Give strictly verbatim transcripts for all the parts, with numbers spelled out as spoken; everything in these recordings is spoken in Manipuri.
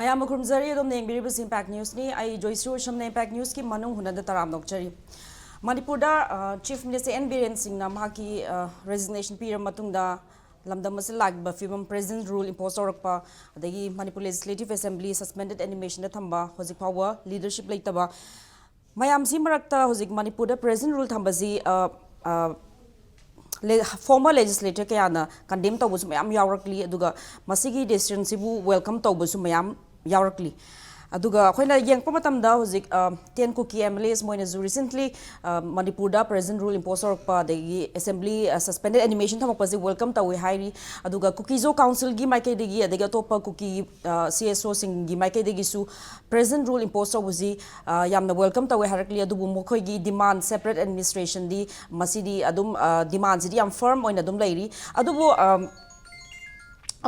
ꯑꯌꯥꯝꯕ ꯈꯨꯔꯨꯝꯖꯔꯤ꯫ ꯑꯗꯣꯝꯅ ꯌꯦꯡꯕꯤꯔꯤꯕꯁꯤ ꯏꯝꯄꯦꯛ ꯅ꯭ꯌꯨꯁꯅꯤ꯫ ꯑꯩ ꯖꯣꯏꯁ꯭ꯔꯤ ꯑꯣꯁꯝꯅ ꯏꯝꯄꯦꯛ ꯅ꯭ꯌꯨꯁꯀꯤ ꯃꯅꯨꯡ ꯍꯨꯠꯅꯗ ꯇꯔꯥꯝꯅ ꯑꯣꯛꯆꯔꯤ꯫ ꯃꯅꯤꯄꯨꯔꯗ, ꯑ, ꯆꯤꯐ ꯃꯤꯅꯤꯁꯇꯔ ꯑꯦꯟ ꯕꯤꯔꯦꯟ ꯁꯤꯡꯅ ꯃꯍꯥꯛꯀꯤ, ꯑ, ꯔꯦꯖꯤꯒꯅꯦꯁꯟ ꯄꯤꯔꯕ ꯃꯇꯨꯡꯗ ꯂꯝꯗꯝ ꯑꯁꯤꯗ ꯂꯥꯛꯂꯤꯕ ꯐꯤꯕꯝ, ꯄ꯭ꯔꯦꯖꯤꯗꯦꯟ ꯔꯨꯜ ꯏꯝꯄꯣꯁ ꯇꯧꯔꯛꯄ, ꯑꯗꯒꯤ ꯃꯅꯤꯄꯨꯔ ꯂꯦꯖꯤꯁꯂꯦꯇꯤꯚ ꯑꯦꯁꯦꯝꯕ꯭ꯂꯤ ꯁꯁꯄꯦꯟꯗꯦꯗ ꯑꯦꯅꯤꯃꯦꯁꯟꯗ ꯊꯝꯕ, ꯍꯧꯖꯤꯛ ꯐꯥꯎꯕ ꯂꯤꯗꯔꯁꯤꯞ ꯂꯩꯇꯕ, ꯃꯌꯥꯝꯁꯤ ꯃꯔꯛꯇ ꯍꯧꯖꯤꯛ ꯃꯅꯤꯄꯨꯔꯗ ꯄ꯭ꯔꯦꯖꯤꯗꯦꯟ ꯔꯨꯜ ꯊꯝꯕꯁꯤ, ꯑ, ꯑ, ꯐꯣꯔꯃꯔ ꯂꯦꯖꯤꯁꯂꯦꯇꯔ ꯀꯌꯥꯅ ꯀꯟꯗꯦꯝ ꯇꯧꯕꯁꯨ ꯃꯌꯥꯝ ꯌꯥꯎꯔꯛꯂꯤ, ꯑꯗꯨꯒ ꯃꯁꯤꯒꯤ ꯗꯤꯁꯤꯖꯟꯁꯤꯕꯨ ꯋꯦꯜꯀꯝ ꯇꯧꯕꯁꯨ ꯃꯌꯥꯝ ꯌꯥꯎꯔꯛꯂꯤ꯫ ꯑꯗꯨꯒ ꯑꯩꯈꯣꯏꯅ ꯌꯦꯡꯉꯛꯄ ꯃꯇꯝꯗ ꯍꯧꯖꯤꯛ, ꯑ, ꯇꯦꯟ ꯀꯨꯀꯤ ꯑꯦꯝ ꯑꯦꯜ ꯑꯦꯁ ꯃꯣꯏꯅꯁꯨ ꯔꯤꯁꯦꯟꯠꯂꯤ, ꯑ, ꯃꯅꯤꯄꯨꯔꯗ ꯄ꯭ꯔꯦꯖꯤꯗꯦꯟ ꯔꯨꯜ ꯏꯝꯄꯣꯁ ꯇꯧꯔꯛꯄ, ꯑꯗꯒꯤ ꯑꯦꯁꯦꯝꯕ꯭ꯂꯤ, ꯑ, ꯁꯁꯄꯦꯟꯗꯦꯗ ꯑꯦꯅꯤꯃꯦꯁꯟ ꯊꯝꯃꯛꯄꯁꯦ ꯋꯦꯜꯀꯝ ꯇꯧꯋꯦ ꯍꯥꯏꯔꯤ꯫ ꯑꯗꯨꯒ ꯀꯨꯀꯤꯖꯣ ꯀꯥꯎꯟꯁꯤꯜꯒꯤ ꯃꯥꯏꯀꯩꯗꯒꯤ, ꯑꯗꯒꯤ ꯑꯇꯣꯞꯄ ꯀꯨꯀꯤ, ꯑ, ꯁꯤ ꯑꯦꯁ ꯑꯣꯁꯤꯡꯒꯤ ꯃꯥꯏꯀꯩꯗꯒꯤꯁꯨ ꯄ꯭ꯔꯦꯖꯤꯗꯦꯟ ꯔꯨꯜ ꯏꯝꯄꯣꯁ ꯇꯧꯕꯁꯤ, ꯑ, ꯌꯥꯝꯅ ꯋꯦꯜꯀꯝ ꯇꯧꯋꯦ ꯍꯥꯏꯔꯛꯂꯤ꯫ ꯑꯗꯨꯕꯨ ꯃꯈꯣꯏꯒꯤ ꯗꯤꯃꯥꯟ, ꯁꯦꯄꯔꯦꯠ ꯑꯦꯗꯃꯤꯅꯤꯁꯇ꯭ꯔꯦꯁꯟꯗꯤ, ꯃꯁꯤꯗꯤ ꯑꯗꯨꯝ, ꯑ, ꯗꯤꯃꯥꯟꯁꯤꯗꯤ ꯌꯥꯝ ꯐꯔꯝ ꯑꯣꯏꯅ ꯑꯗꯨꯝ ꯂꯩꯔꯤ꯫ ꯑꯗꯨꯕꯨ, ꯑ,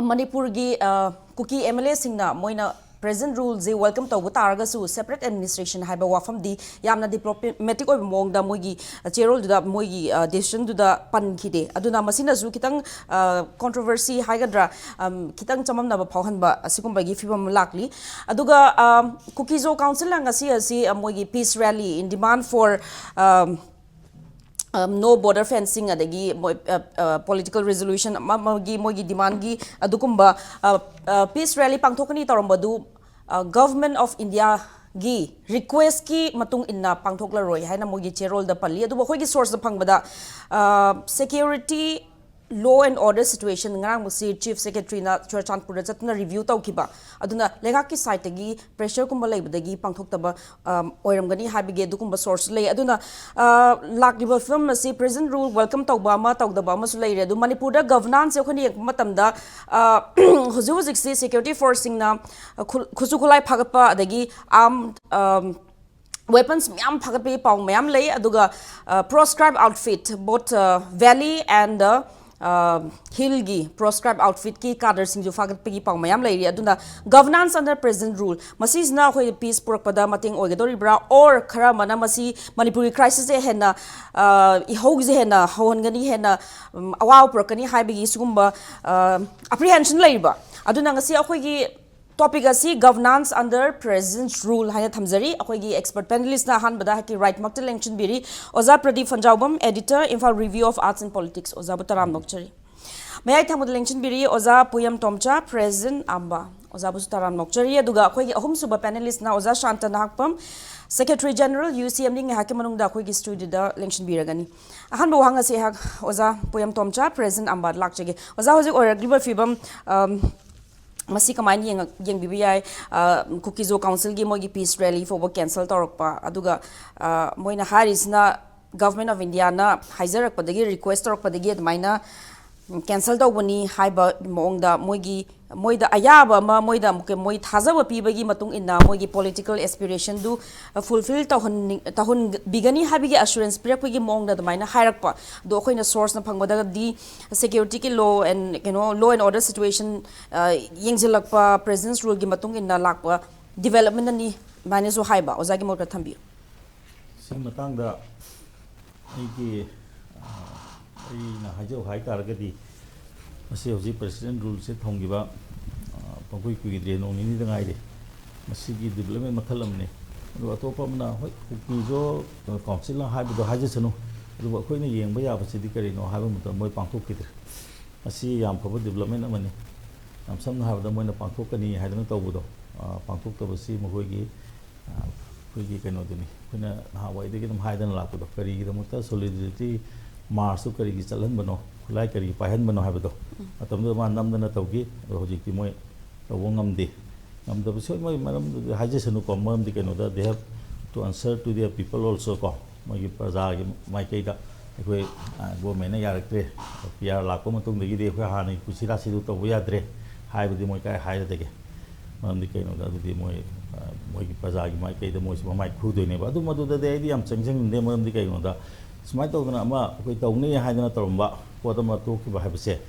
ꯃꯅꯤꯄꯨꯔꯒꯤ, ꯑ, ꯀꯨꯀꯤ ꯑꯦꯝ ꯑꯦꯜ ꯑꯦꯁꯤꯡꯅ ꯃꯣꯏꯅ ꯄ꯭ꯔꯦꯖꯤꯗꯦꯟ ꯔꯨꯜꯁꯦ ꯋꯦꯜꯀꯝ ꯇꯧꯕ ꯇꯥꯔꯒꯁꯨ, ꯁꯦꯄꯔꯦꯠ ꯑꯦꯗꯃꯤꯅꯤꯁꯇ꯭ꯔꯦꯁꯟ ꯍꯥꯏꯕ ꯋꯥꯐꯝꯗꯤ ꯌꯥꯝꯅ ꯗꯤꯄ꯭ꯂꯣꯃꯦꯇꯤꯛ ꯑꯣꯏꯕ ꯃꯑꯣꯡꯗ ꯃꯣꯏꯒꯤ, ꯑ, ꯆꯦꯔꯣꯜꯗꯨꯗ, ꯃꯣꯏꯒꯤ, ꯑ, ꯗꯤꯁꯤꯖꯟꯗꯨꯗ ꯄꯟꯈꯤꯗꯦ꯫ ꯑꯗꯨꯅ ꯃꯁꯤꯅꯁꯨ ꯈꯤꯇꯪ, ꯑ, ꯀꯣꯟꯇ꯭ꯔꯣꯚꯔꯁꯤ ꯍꯥꯏꯒꯗ꯭ꯔꯥ, ꯑꯝ, ꯈꯤꯇꯪ ꯆꯃꯝꯅꯕ ꯐꯥꯎꯍꯟꯕ ꯑꯁꯤꯒꯨꯝꯕꯒꯤ ꯐꯤꯕꯝ ꯑꯃ ꯂꯥꯛꯂꯤ꯫ ꯑꯗꯨꯒ, ꯑ, ꯀꯨꯀꯤꯖꯣ ꯀꯥꯎꯟꯁꯤꯜꯅ ꯉꯁꯤ ꯑꯁꯤ, ꯑ, ꯃꯣꯏꯒꯤ peace rally in demand for, ꯑ, ꯑ, no border fencing, ꯑꯗꯒꯤ ꯃꯣꯏ, ꯑ, ꯑ, political resolution ꯑꯃ ꯑꯃꯒꯤ ꯃꯣꯏꯒꯤ ꯗꯤꯃꯥꯟꯒꯤ ꯑꯗꯨꯒꯨꯝꯕ, ꯑ, ꯑ, peace rally ꯄꯥꯡꯊꯣꯛꯀꯅꯤ ꯇꯧꯔꯝꯕꯗꯨ, ꯑ, Government of Indiaꯒꯤ requestꯀꯤ ꯃꯇꯨꯡ ꯏꯟꯅ ꯄꯥꯡꯊꯣꯛꯂꯔꯣꯏ ꯍꯥꯏꯅ ꯃꯣꯏꯒꯤ ꯆꯦꯔꯣꯜꯗ ꯄꯜꯂꯤ꯫ ꯑꯗꯨꯕꯨ ꯑꯩꯈꯣꯏꯒꯤ sourceꯇ ꯐꯪꯕꯗ, ꯑ, security, law and order situation ꯉꯔꯥꯡꯃꯛꯁꯤ Chief Secretaryꯅ ꯆꯨꯔꯆꯥꯟꯄꯨꯔꯗ ꯆꯠꯇꯨꯅ review ꯇꯧꯈꯤꯕ꯫ ꯑꯗꯨꯅ ꯂꯩꯉꯥꯛꯀꯤ sideꯇꯒꯤ pressureꯒꯨꯝꯕ ꯂꯩꯕꯗꯒꯤ ꯄꯥꯡꯊꯣꯛꯇꯕ, ꯑꯝ, ꯑꯣꯏꯔꯝꯒꯅꯤ ꯍꯥꯏꯕꯒꯤ ꯑꯗꯨꯒꯨꯝꯕ source ꯂꯩ꯫ ꯑꯗꯨꯅ, ꯑ, ꯂꯥꯛꯂꯤꯕ ꯐꯤꯕꯝ ꯑꯁꯤ ꯄ꯭ꯔꯦꯖꯤꯗꯦꯟ ꯔꯨꯜ ꯋꯦꯜꯀꯝ ꯇꯧꯕ ꯑꯃ, ꯇꯧꯗꯕ ꯑꯃꯁꯨ ꯂꯩꯔꯦ꯫ ꯑꯗꯨ ꯃꯅꯤꯄꯨꯔꯗ governanceꯁꯦ ꯑꯩꯈꯣꯏꯅ ꯌꯦꯡꯕ ꯃꯇꯝꯗ, ꯑ, ꯍꯧꯖꯤꯛ ꯍꯧꯖꯤꯛꯁꯤ security forceꯁꯤꯡꯅ, ꯑ, ꯈꯨ-, ꯈꯨꯠꯁꯨ ꯈꯨꯠꯂꯥꯏ ꯐꯥꯒꯠꯄ, ꯑꯗꯒꯤ arm, ꯑꯝ, weapons ꯃꯌꯥꯝ ꯐꯥꯒꯠꯄꯒꯤ ꯄꯥꯎ ꯃꯌꯥꯝ ꯂꯩ꯫ ꯑꯗꯨꯒ, ꯑ, proscribed outfit, both, ꯑ, valley and, ꯑ, ꯑ, hillꯒꯤ proscribed outfitꯀꯤ cadreꯁꯤꯡꯁꯨ ꯐꯥꯒꯠꯄꯒꯤ ꯄꯥꯎ ꯃꯌꯥꯝ ꯂꯩꯔꯤ꯫ ꯑꯗꯨꯅ governance under present rule ꯃꯁꯤꯁꯤꯅ ꯑꯩꯈꯣꯏ peace ꯄꯨꯔꯛꯄꯗ ꯃꯇꯦꯡ ꯑꯣꯏꯒꯗꯧꯔꯤꯕ꯭ꯔꯥ? Or ꯈꯔ ꯑꯃꯅ ꯃꯁꯤ ꯃꯅꯤꯄꯨꯔꯒꯤ crisisꯁꯦ ꯍꯦꯟꯅ, ꯑ, ꯏꯍꯧꯒꯤꯁꯦ ꯍꯦꯟꯅ ꯍꯧꯍꯟꯒꯅꯤ, ꯍꯦꯟꯅ, ꯎꯝ, ꯑꯋꯥꯕ ꯄꯨꯔꯛꯀꯅꯤ ꯍꯥꯏꯕꯒꯤ ꯁꯤꯒꯨꯝꯕ, ꯑ, apprehension ꯂꯩꯔꯤꯕ? ꯑꯗꯨꯅ ꯉꯁꯤ ꯑꯩꯈꯣꯏꯒꯤ Topic ꯑꯁꯤ Governance Under President's Rule ꯍꯥꯏꯅ ꯊꯝꯖꯔꯤ꯫ ꯑꯩꯈꯣꯏꯒꯤ expert panelist ꯅ ꯑꯍꯥꯟꯕꯗ ꯑꯩꯍꯥꯛꯀꯤ right ꯃꯛꯇ ꯂꯦꯡꯁꯤꯟꯕꯤꯔꯤ ꯑꯣꯖꯥ Pradeep ꯐꯟꯖꯥꯎꯕꯝ, editor, Imphal Review of Arts and Politics꯫ ꯑꯣꯖꯥꯕꯨ ꯇꯔꯥꯝꯅ ꯑꯣꯛꯆꯔꯤ꯫ ꯃꯌꯥꯏ ꯊꯪꯕꯗ ꯂꯦꯡꯁꯤꯟꯕꯤꯔꯤ ꯑꯣꯖꯥ ꯄꯨꯌꯝ ꯇꯣꯝꯆꯥ, President ꯑꯝꯕꯥ꯫ ꯑꯣꯖꯥꯕꯨꯁꯨ ꯇꯔꯥꯝꯅ ꯑꯣꯛꯆꯔꯤ꯫ ꯑꯗꯨꯒ ꯑꯩꯈꯣꯏꯒꯤ ꯑꯍꯨꯝꯁꯨꯕ panelist ꯅ ꯑꯣꯖꯥ Santa Nahakpam, Secretary General, U C M ꯅꯤ꯫ ꯉꯥꯏꯍꯥꯛꯀꯤ ꯃꯅꯨꯡꯗ ꯑꯩꯈꯣꯏꯒꯤ studio ꯗ ꯂꯦꯡꯁꯤꯟꯕꯤꯔꯒꯅꯤ꯫ ꯑꯍꯥꯟꯕ ꯋꯥꯍꯪ ꯑꯁꯤ ꯑꯩꯍꯥꯛ ꯑꯣꯖꯥ ꯄꯨꯌꯝ ꯇꯣꯝꯆꯥ, President ꯑꯝꯕꯥꯗ ꯂꯥꯛꯆꯒꯦ꯫ ꯑꯣꯖꯥ, ꯍꯧꯖꯤꯛ ꯑꯣꯏꯔꯛꯂꯤꯕ ꯐꯤꯕꯝ, ꯑꯝ, ꯃꯁꯤ ꯀꯃꯥꯏꯅ ꯌꯦꯡꯉꯛ-, ꯌꯦꯡꯕꯤꯕ ꯌꯥꯏ? ꯑ, ꯀꯨꯀꯤꯖꯣ council ꯒꯤ ꯃꯣꯏꯒꯤ peace rally ꯐꯥꯎꯕ cancel ꯇꯧꯔꯛꯄ, ꯑꯗꯨꯒ, ꯑ, ꯃꯣꯏꯅ ꯍꯥꯏꯔꯤꯁꯤꯅ Government of India ꯅ ꯍꯥꯏꯖꯔꯛꯄꯗꯒꯤ, request ꯇꯧꯔꯛꯄꯗꯒꯤ ꯑꯗꯨꯃꯥꯏꯅ, ꯎꯝ, cancel ꯇꯧꯕꯅꯤ ꯍꯥꯏꯕ ꯃꯑꯣꯡꯗ ꯃꯣꯏꯒꯤ, ꯃꯣꯏꯗ ꯑꯌꯥꯕ ꯑꯃ, ꯃꯣꯏꯗ ꯑꯃꯨꯛꯀ ꯃꯣꯏ ꯊꯥꯖꯕ ꯄꯤꯕꯒꯤ ꯃꯇꯨꯡ ꯏꯟꯅ ꯃꯣꯏꯒꯤ political aspiration ꯗꯨ fulfill ꯇꯧꯍꯟꯅꯤꯡ-, ꯇꯧꯍꯟꯕꯤꯒꯅꯤ ꯍꯥꯏꯕꯒꯤ assurance ꯄꯤꯔꯛꯄꯒꯤ ꯃꯑꯣꯡꯗ ꯑꯗꯨꯃꯥꯏꯅ ꯍꯥꯏꯔꯛꯄ꯫ ꯑꯗꯣ ꯑꯩꯈꯣꯏꯅ source ꯅ ꯐꯪꯕꯗꯗꯤ security ꯒꯤ law and, ꯀꯩꯅꯣ, law and order situation, ꯑ, ꯌꯦꯡꯁꯤꯜꯂꯛꯄ, President's Rule ꯒꯤ ꯃꯇꯨꯡ ꯏꯟꯅ ꯂꯥꯛꯄ development ꯅꯤ ꯑꯗꯨꯃꯥꯏꯅꯁꯨ ꯍꯥꯏꯕ꯫ ꯑꯣꯖꯥꯒꯤ ꯃꯣꯠ ꯈꯔ ꯊꯝꯕꯤꯌꯨ꯫ ꯁꯤꯒꯤ ꯃꯇꯥꯡꯗ ꯑꯩꯒꯤ, ꯑ, ꯑꯩꯅ ꯍꯥꯏꯖꯧ ꯍꯥꯏ ꯇꯥꯔꯒꯗꯤ, ꯃꯁꯤ ꯍꯧꯖꯤꯛ President's Rule ꯁꯦ ꯊꯝꯈꯤꯕ, ꯑ, ꯄꯪꯀꯨꯏ ꯀꯨꯏꯗ꯭ꯔꯤ, ꯅꯣꯡ ꯅꯤꯅꯤꯗ ꯉꯥꯏꯔꯤ꯫ ꯃꯁꯤꯒꯤ development ꯃꯈꯜ ꯑꯃꯅꯤ꯫ ꯑꯗꯨꯒ ꯑꯇꯣꯞꯄ ꯑꯃꯅ, ꯍꯣꯏ, ꯀꯨꯀꯤꯖꯣ council ꯅ ꯍꯥꯏꯕꯗꯣ ꯍꯥꯏꯖꯁꯅꯨ, ꯑꯗꯨꯕꯨ ꯑꯩꯈꯣꯏꯅ ꯌꯦꯡꯕ ꯌꯥꯕꯁꯤꯗꯤ ꯀꯔꯤꯅꯣ ꯍꯥꯏꯕ ꯃꯇꯝꯗ ꯃꯣꯏ ꯄꯥꯡꯊꯣꯛꯈꯤꯗ꯭ꯔꯦ꯫ ꯃꯁꯤ ꯌꯥꯝ ꯐꯕ development ꯑꯃꯅꯤ꯫ ꯌꯥꯝ ꯁꯝꯅ ꯍꯥꯏꯔꯕꯗ, ꯃꯣꯏꯅ ꯄꯥꯡꯊꯣꯛꯀꯅꯤ ꯍꯥꯏꯗꯅ ꯇꯧꯕꯗꯣ, ꯑ, ꯄꯥꯡꯊꯣꯛꯇꯕꯁꯤ ꯃꯈꯣꯏꯒꯤ, ꯑ, ꯑꯩꯈꯣꯏꯒꯤ ꯀꯩꯅꯣꯗꯨꯅꯤ, ꯑꯩꯈꯣꯏꯅ ꯅꯍꯥꯟꯋꯥꯏꯗꯒꯤ ꯑꯗꯨꯝ ꯍꯥꯏꯗꯅ ꯂꯥꯛꯄꯗꯣ, ꯀꯔꯤꯒꯤꯗꯃꯛꯇ Solidarity March ꯇꯨ ꯀꯔꯤꯒꯤ ꯆꯠꯍꯟꯕꯅꯣ, ꯈꯨꯠꯂꯥꯏ ꯀꯔꯤꯒꯤ ꯄꯥꯏꯍꯟꯕꯅꯣ ꯍꯥꯏꯕꯗꯣ꯫ ꯃꯇꯝꯗꯨꯗ ꯃꯥ ꯅꯝꯗꯅ ꯇꯧꯈꯤ, ꯑꯗꯣ ꯍꯧꯖꯤꯛꯇꯤ ꯃꯣꯏ ꯇꯧꯕ ꯉꯝꯗꯦ꯫ ꯉꯝꯗꯕꯁꯤ ꯍꯣꯏ, ꯃꯣꯏ ꯃꯔꯝꯗꯨꯗꯤ ꯍꯥꯏꯖꯁꯅꯨꯀꯣ, ꯃꯔꯝꯗꯤ ꯀꯩꯅꯣꯗ, they have to answer to their people also ꯀꯣ, ꯃꯣꯏꯒꯤ ꯄ꯭ꯔꯖꯥꯒꯤ ꯃꯥꯏꯀꯩꯗ꯫ ꯑꯩꯈꯣꯏ, ꯑ, government ꯅ ꯌꯥꯔꯛꯇ꯭ꯔꯦ, P R ꯂꯥꯛꯄ ꯃꯇꯨꯡꯗꯒꯤꯗꯤ ꯑꯩꯈꯣꯏ ꯍꯥꯟꯅꯒꯤ ꯀꯨꯁꯤ ꯔꯥꯁꯤꯗꯨ ꯇꯧꯕ ꯌꯥꯗ꯭ꯔꯦ ꯍꯥꯏꯕꯗꯤ ꯃꯣꯏ ꯀꯥꯏ ꯍꯥꯏꯔꯗꯒꯦ? ꯃꯔꯝꯗꯤ ꯀꯩꯅꯣꯗ, ꯑꯗꯨꯗꯤ ꯃꯣꯏ, ꯑ, ꯃꯣꯏꯒꯤ ꯄ꯭ꯔꯖꯥꯒꯤ ꯃꯥꯏꯀꯩꯗ ꯃꯣꯏꯁꯨ ꯃꯃꯥꯏ ꯈꯨꯗꯣꯏꯅꯦꯕ꯫ ꯑꯗꯨ ꯃꯗꯨꯗꯗꯤ ꯑꯩꯗꯤ ꯌꯥꯝ ꯆꯪꯁꯤꯟꯅꯤꯡꯗꯦ, ꯃꯔꯝꯗꯤ ꯀꯩꯒꯤꯅꯣꯗ, ꯁꯨꯃꯥꯏꯅ ꯇꯧꯗꯅ ꯑꯃ ꯑꯩꯈꯣꯏ ꯇꯧꯅꯤ ꯍꯥꯏꯗꯅ ꯇꯧꯔꯝꯕ ꯄꯣꯠ ꯑꯃ ꯇꯣꯛꯈꯤꯕ ꯍꯥꯏꯕꯁꯦ,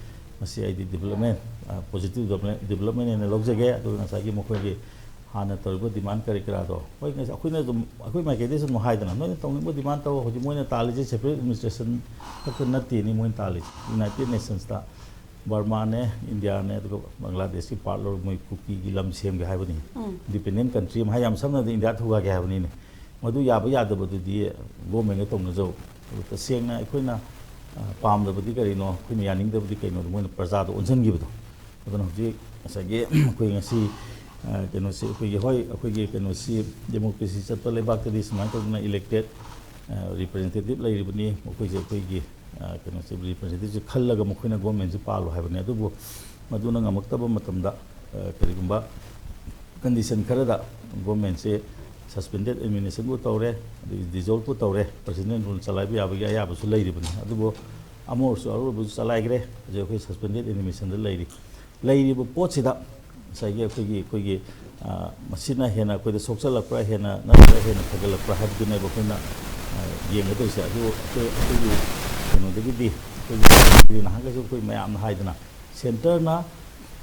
ꯃꯁꯤ ꯑꯩꯗꯤ development, ꯑ, positive development, development ꯍꯥꯏꯅ ꯂꯧꯖꯒꯦ꯫ ꯑꯗꯨꯒ ꯉꯁꯥꯏꯒꯤ ꯃꯈꯣꯏꯒꯤ ꯍꯥꯟꯅ ꯇꯧꯔꯤꯕ demand ꯀꯔꯤ ꯀꯔꯥꯗꯣ, ꯍꯣꯏ, ꯉꯁꯤ ꯑꯩꯈꯣꯏꯅ ꯑꯗꯨꯝ, ꯑꯩꯈꯣꯏ ꯃꯥꯏꯀꯩꯗꯒꯤꯁꯨ ꯑꯗꯨꯝ ꯍꯥꯏꯗꯅ, ꯅꯣꯏꯅ ꯇꯧꯅꯤꯡꯕ demand ꯇꯧ꯫ ꯍꯧꯖꯤꯛ ꯃꯣꯏꯅ ꯇꯥꯜꯂꯤꯁꯦ separate administration ꯈꯛꯇ ꯅꯠꯇꯦꯅꯤ ꯃꯣꯏꯅ ꯇꯥꯜꯂꯤꯁꯦ, United Nations ꯇ ꯕꯔꯃꯥꯅꯦ, ꯏꯟꯗꯤꯌꯥꯅꯦ, ꯑꯗꯨꯒ ꯕꯪꯒ꯭ꯂꯥꯗꯦꯁꯀꯤ ꯄꯥꯔꯠ ꯂꯧꯔꯒ ꯃꯣꯏ ꯀꯨꯀꯤꯒꯤ ꯂꯝ ꯁꯦꯝꯒꯦ ꯍꯥꯏꯕꯅꯤ꯫ ꯏꯟꯗꯤꯄꯦꯟꯗꯦꯟ ꯀꯟꯇ꯭ꯔꯤ ꯑꯃ ꯍꯥꯏ, ꯌꯥꯝ ꯁꯝꯅ ꯍꯥꯏꯔꯕꯗ ꯏꯟꯗꯤꯌꯥ ꯊꯨꯒꯥꯏꯒꯦ ꯍꯥꯏꯕꯅꯤꯅꯦ꯫ ꯃꯗꯨ ꯌꯥꯕ ꯌꯥꯗꯕꯗꯨꯗꯤ ꯒꯣꯔꯃꯦꯟꯒ ꯇꯧꯅꯖꯧ꯫ ꯑꯗꯨ ꯇꯁꯦꯡꯅ ꯑꯩꯈꯣꯏꯅ, ꯑ, ꯄꯥꯝꯗꯕꯗꯤ ꯀꯔꯤꯅꯣ, ꯑꯩꯈꯣꯏꯅ ꯌꯥꯅꯤꯡꯗꯕꯗꯤ ꯀꯩꯅꯣꯗꯣ ꯃꯣꯏꯅ ꯄ꯭ꯔꯖꯥꯗ ꯑꯣꯟꯁꯤꯟꯈꯤꯕꯗꯣ꯫ ꯑꯗꯨꯅ ꯍꯧꯖꯤꯛ ꯉꯁꯥꯏꯒꯤ ꯑꯩꯈꯣꯏ ꯉꯁꯤ, ꯑ, ꯀꯩꯅꯣꯁꯤ ꯑꯩꯈꯣꯏꯒꯤ, ꯍꯣꯏ, ꯑꯩꯈꯣꯏꯒꯤ ꯀꯩꯅꯣꯁꯤ ꯗꯦꯃꯣꯀ꯭ꯔꯦꯁꯤ ꯆꯠꯄ ꯂꯩꯕꯥꯛꯇꯗꯤ ꯁꯨꯃꯥꯏꯅ ꯇꯧꯗꯅ ꯏꯂꯦꯛꯇꯦꯠ, ꯑ, ꯔꯤꯄ꯭ꯔꯖꯦꯟꯇꯦꯇꯤꯞ ꯂꯩꯔꯤꯕꯅꯤ, ꯃꯈꯣꯏꯁꯦ ꯑꯩꯈꯣꯏꯒꯤ, ꯑ, ꯀꯩꯅꯣꯁꯦ ꯔꯤꯄ꯭ꯔꯖꯦꯟꯇꯦꯇꯤꯞꯁꯦ ꯈꯜꯂꯒ ꯃꯈꯣꯏꯅ ꯒꯣꯔꯃꯦꯟꯁꯦ ꯄꯥꯜꯂꯣ ꯍꯥꯏꯕꯅꯤ꯫ ꯑꯗꯨꯕꯨ ꯃꯗꯨꯅ ꯉꯝꯃꯛꯇꯕ ꯃꯇꯝꯗ, ꯑ, ꯀꯔꯤꯒꯨꯝꯕ ꯀꯟꯗꯤꯁꯟ ꯈꯔꯗ ꯒꯣꯔꯃꯦꯟꯁꯦ ꯁꯁꯄꯦꯟꯗꯦꯠ ꯑꯦꯗꯃꯤꯅꯤꯁꯇ꯭ꯔꯦꯁꯟꯕꯨ ꯇꯧꯔꯦ, ꯑꯗꯒꯤ ꯗꯤꯖꯣꯜꯕꯄꯨ ꯇꯧꯔꯦ, ꯄ꯭ꯔꯁꯤꯗꯦꯟ ꯔꯨꯜ ꯆꯂꯥꯏꯕ ꯌꯥꯕꯒꯤ ꯑꯌꯥꯕꯁꯨ ꯂꯩꯔꯤꯕꯅꯤ꯫ ꯑꯗꯨꯕꯨ ꯑꯃ ꯑꯣꯏꯔꯁꯨ ꯑꯔꯣꯏꯕꯁꯨ ꯆꯂꯥꯏꯈ꯭ꯔꯦ꯫ ꯍꯧꯖꯤꯛ ꯑꯩꯈꯣꯏ ꯁꯁꯄꯦꯟꯗꯦꯠ ꯑꯦꯗꯃꯤꯅꯤꯁꯇ꯭ꯔꯦꯁꯟꯗ ꯂꯩꯔꯤ꯫ ꯂꯩꯔꯤꯕ ꯄꯣꯠꯁꯤꯗ ꯉꯁꯥꯏꯒꯤ ꯑꯩꯈꯣꯏꯒꯤ, ꯑꯩꯈꯣꯏꯒꯤ, ꯑ, ꯃꯁꯤꯅ ꯍꯦꯟꯅ ꯑꯩꯈꯣꯏꯗ ꯁꯣꯛꯆꯜꯂꯛꯄ꯭ꯔꯥ, ꯍꯦꯟꯅ ꯅꯠꯇ꯭ꯔꯒ ꯍꯦꯟꯅ ꯐꯒꯠꯂꯛꯄ꯭ꯔꯥ ꯍꯥꯏꯕꯗꯨꯅꯦꯕ ꯑꯩꯈꯣꯏꯅ, ꯑ, ꯌꯦꯡꯒꯗꯣꯏꯁꯦ꯫ ꯑꯗꯨ ꯑꯩꯈꯣꯏ, ꯑꯩꯈꯣꯏꯒꯤ ꯀꯩꯅꯣꯗꯒꯤꯗꯤ, ꯑꯩꯈꯣꯏꯒꯤ ꯅꯍꯥꯟꯈꯩꯁꯨ ꯑꯩꯈꯣꯏ ꯃꯌꯥꯝꯅ ꯍꯥꯏꯗꯅ, ꯁꯦꯟꯇꯔꯅ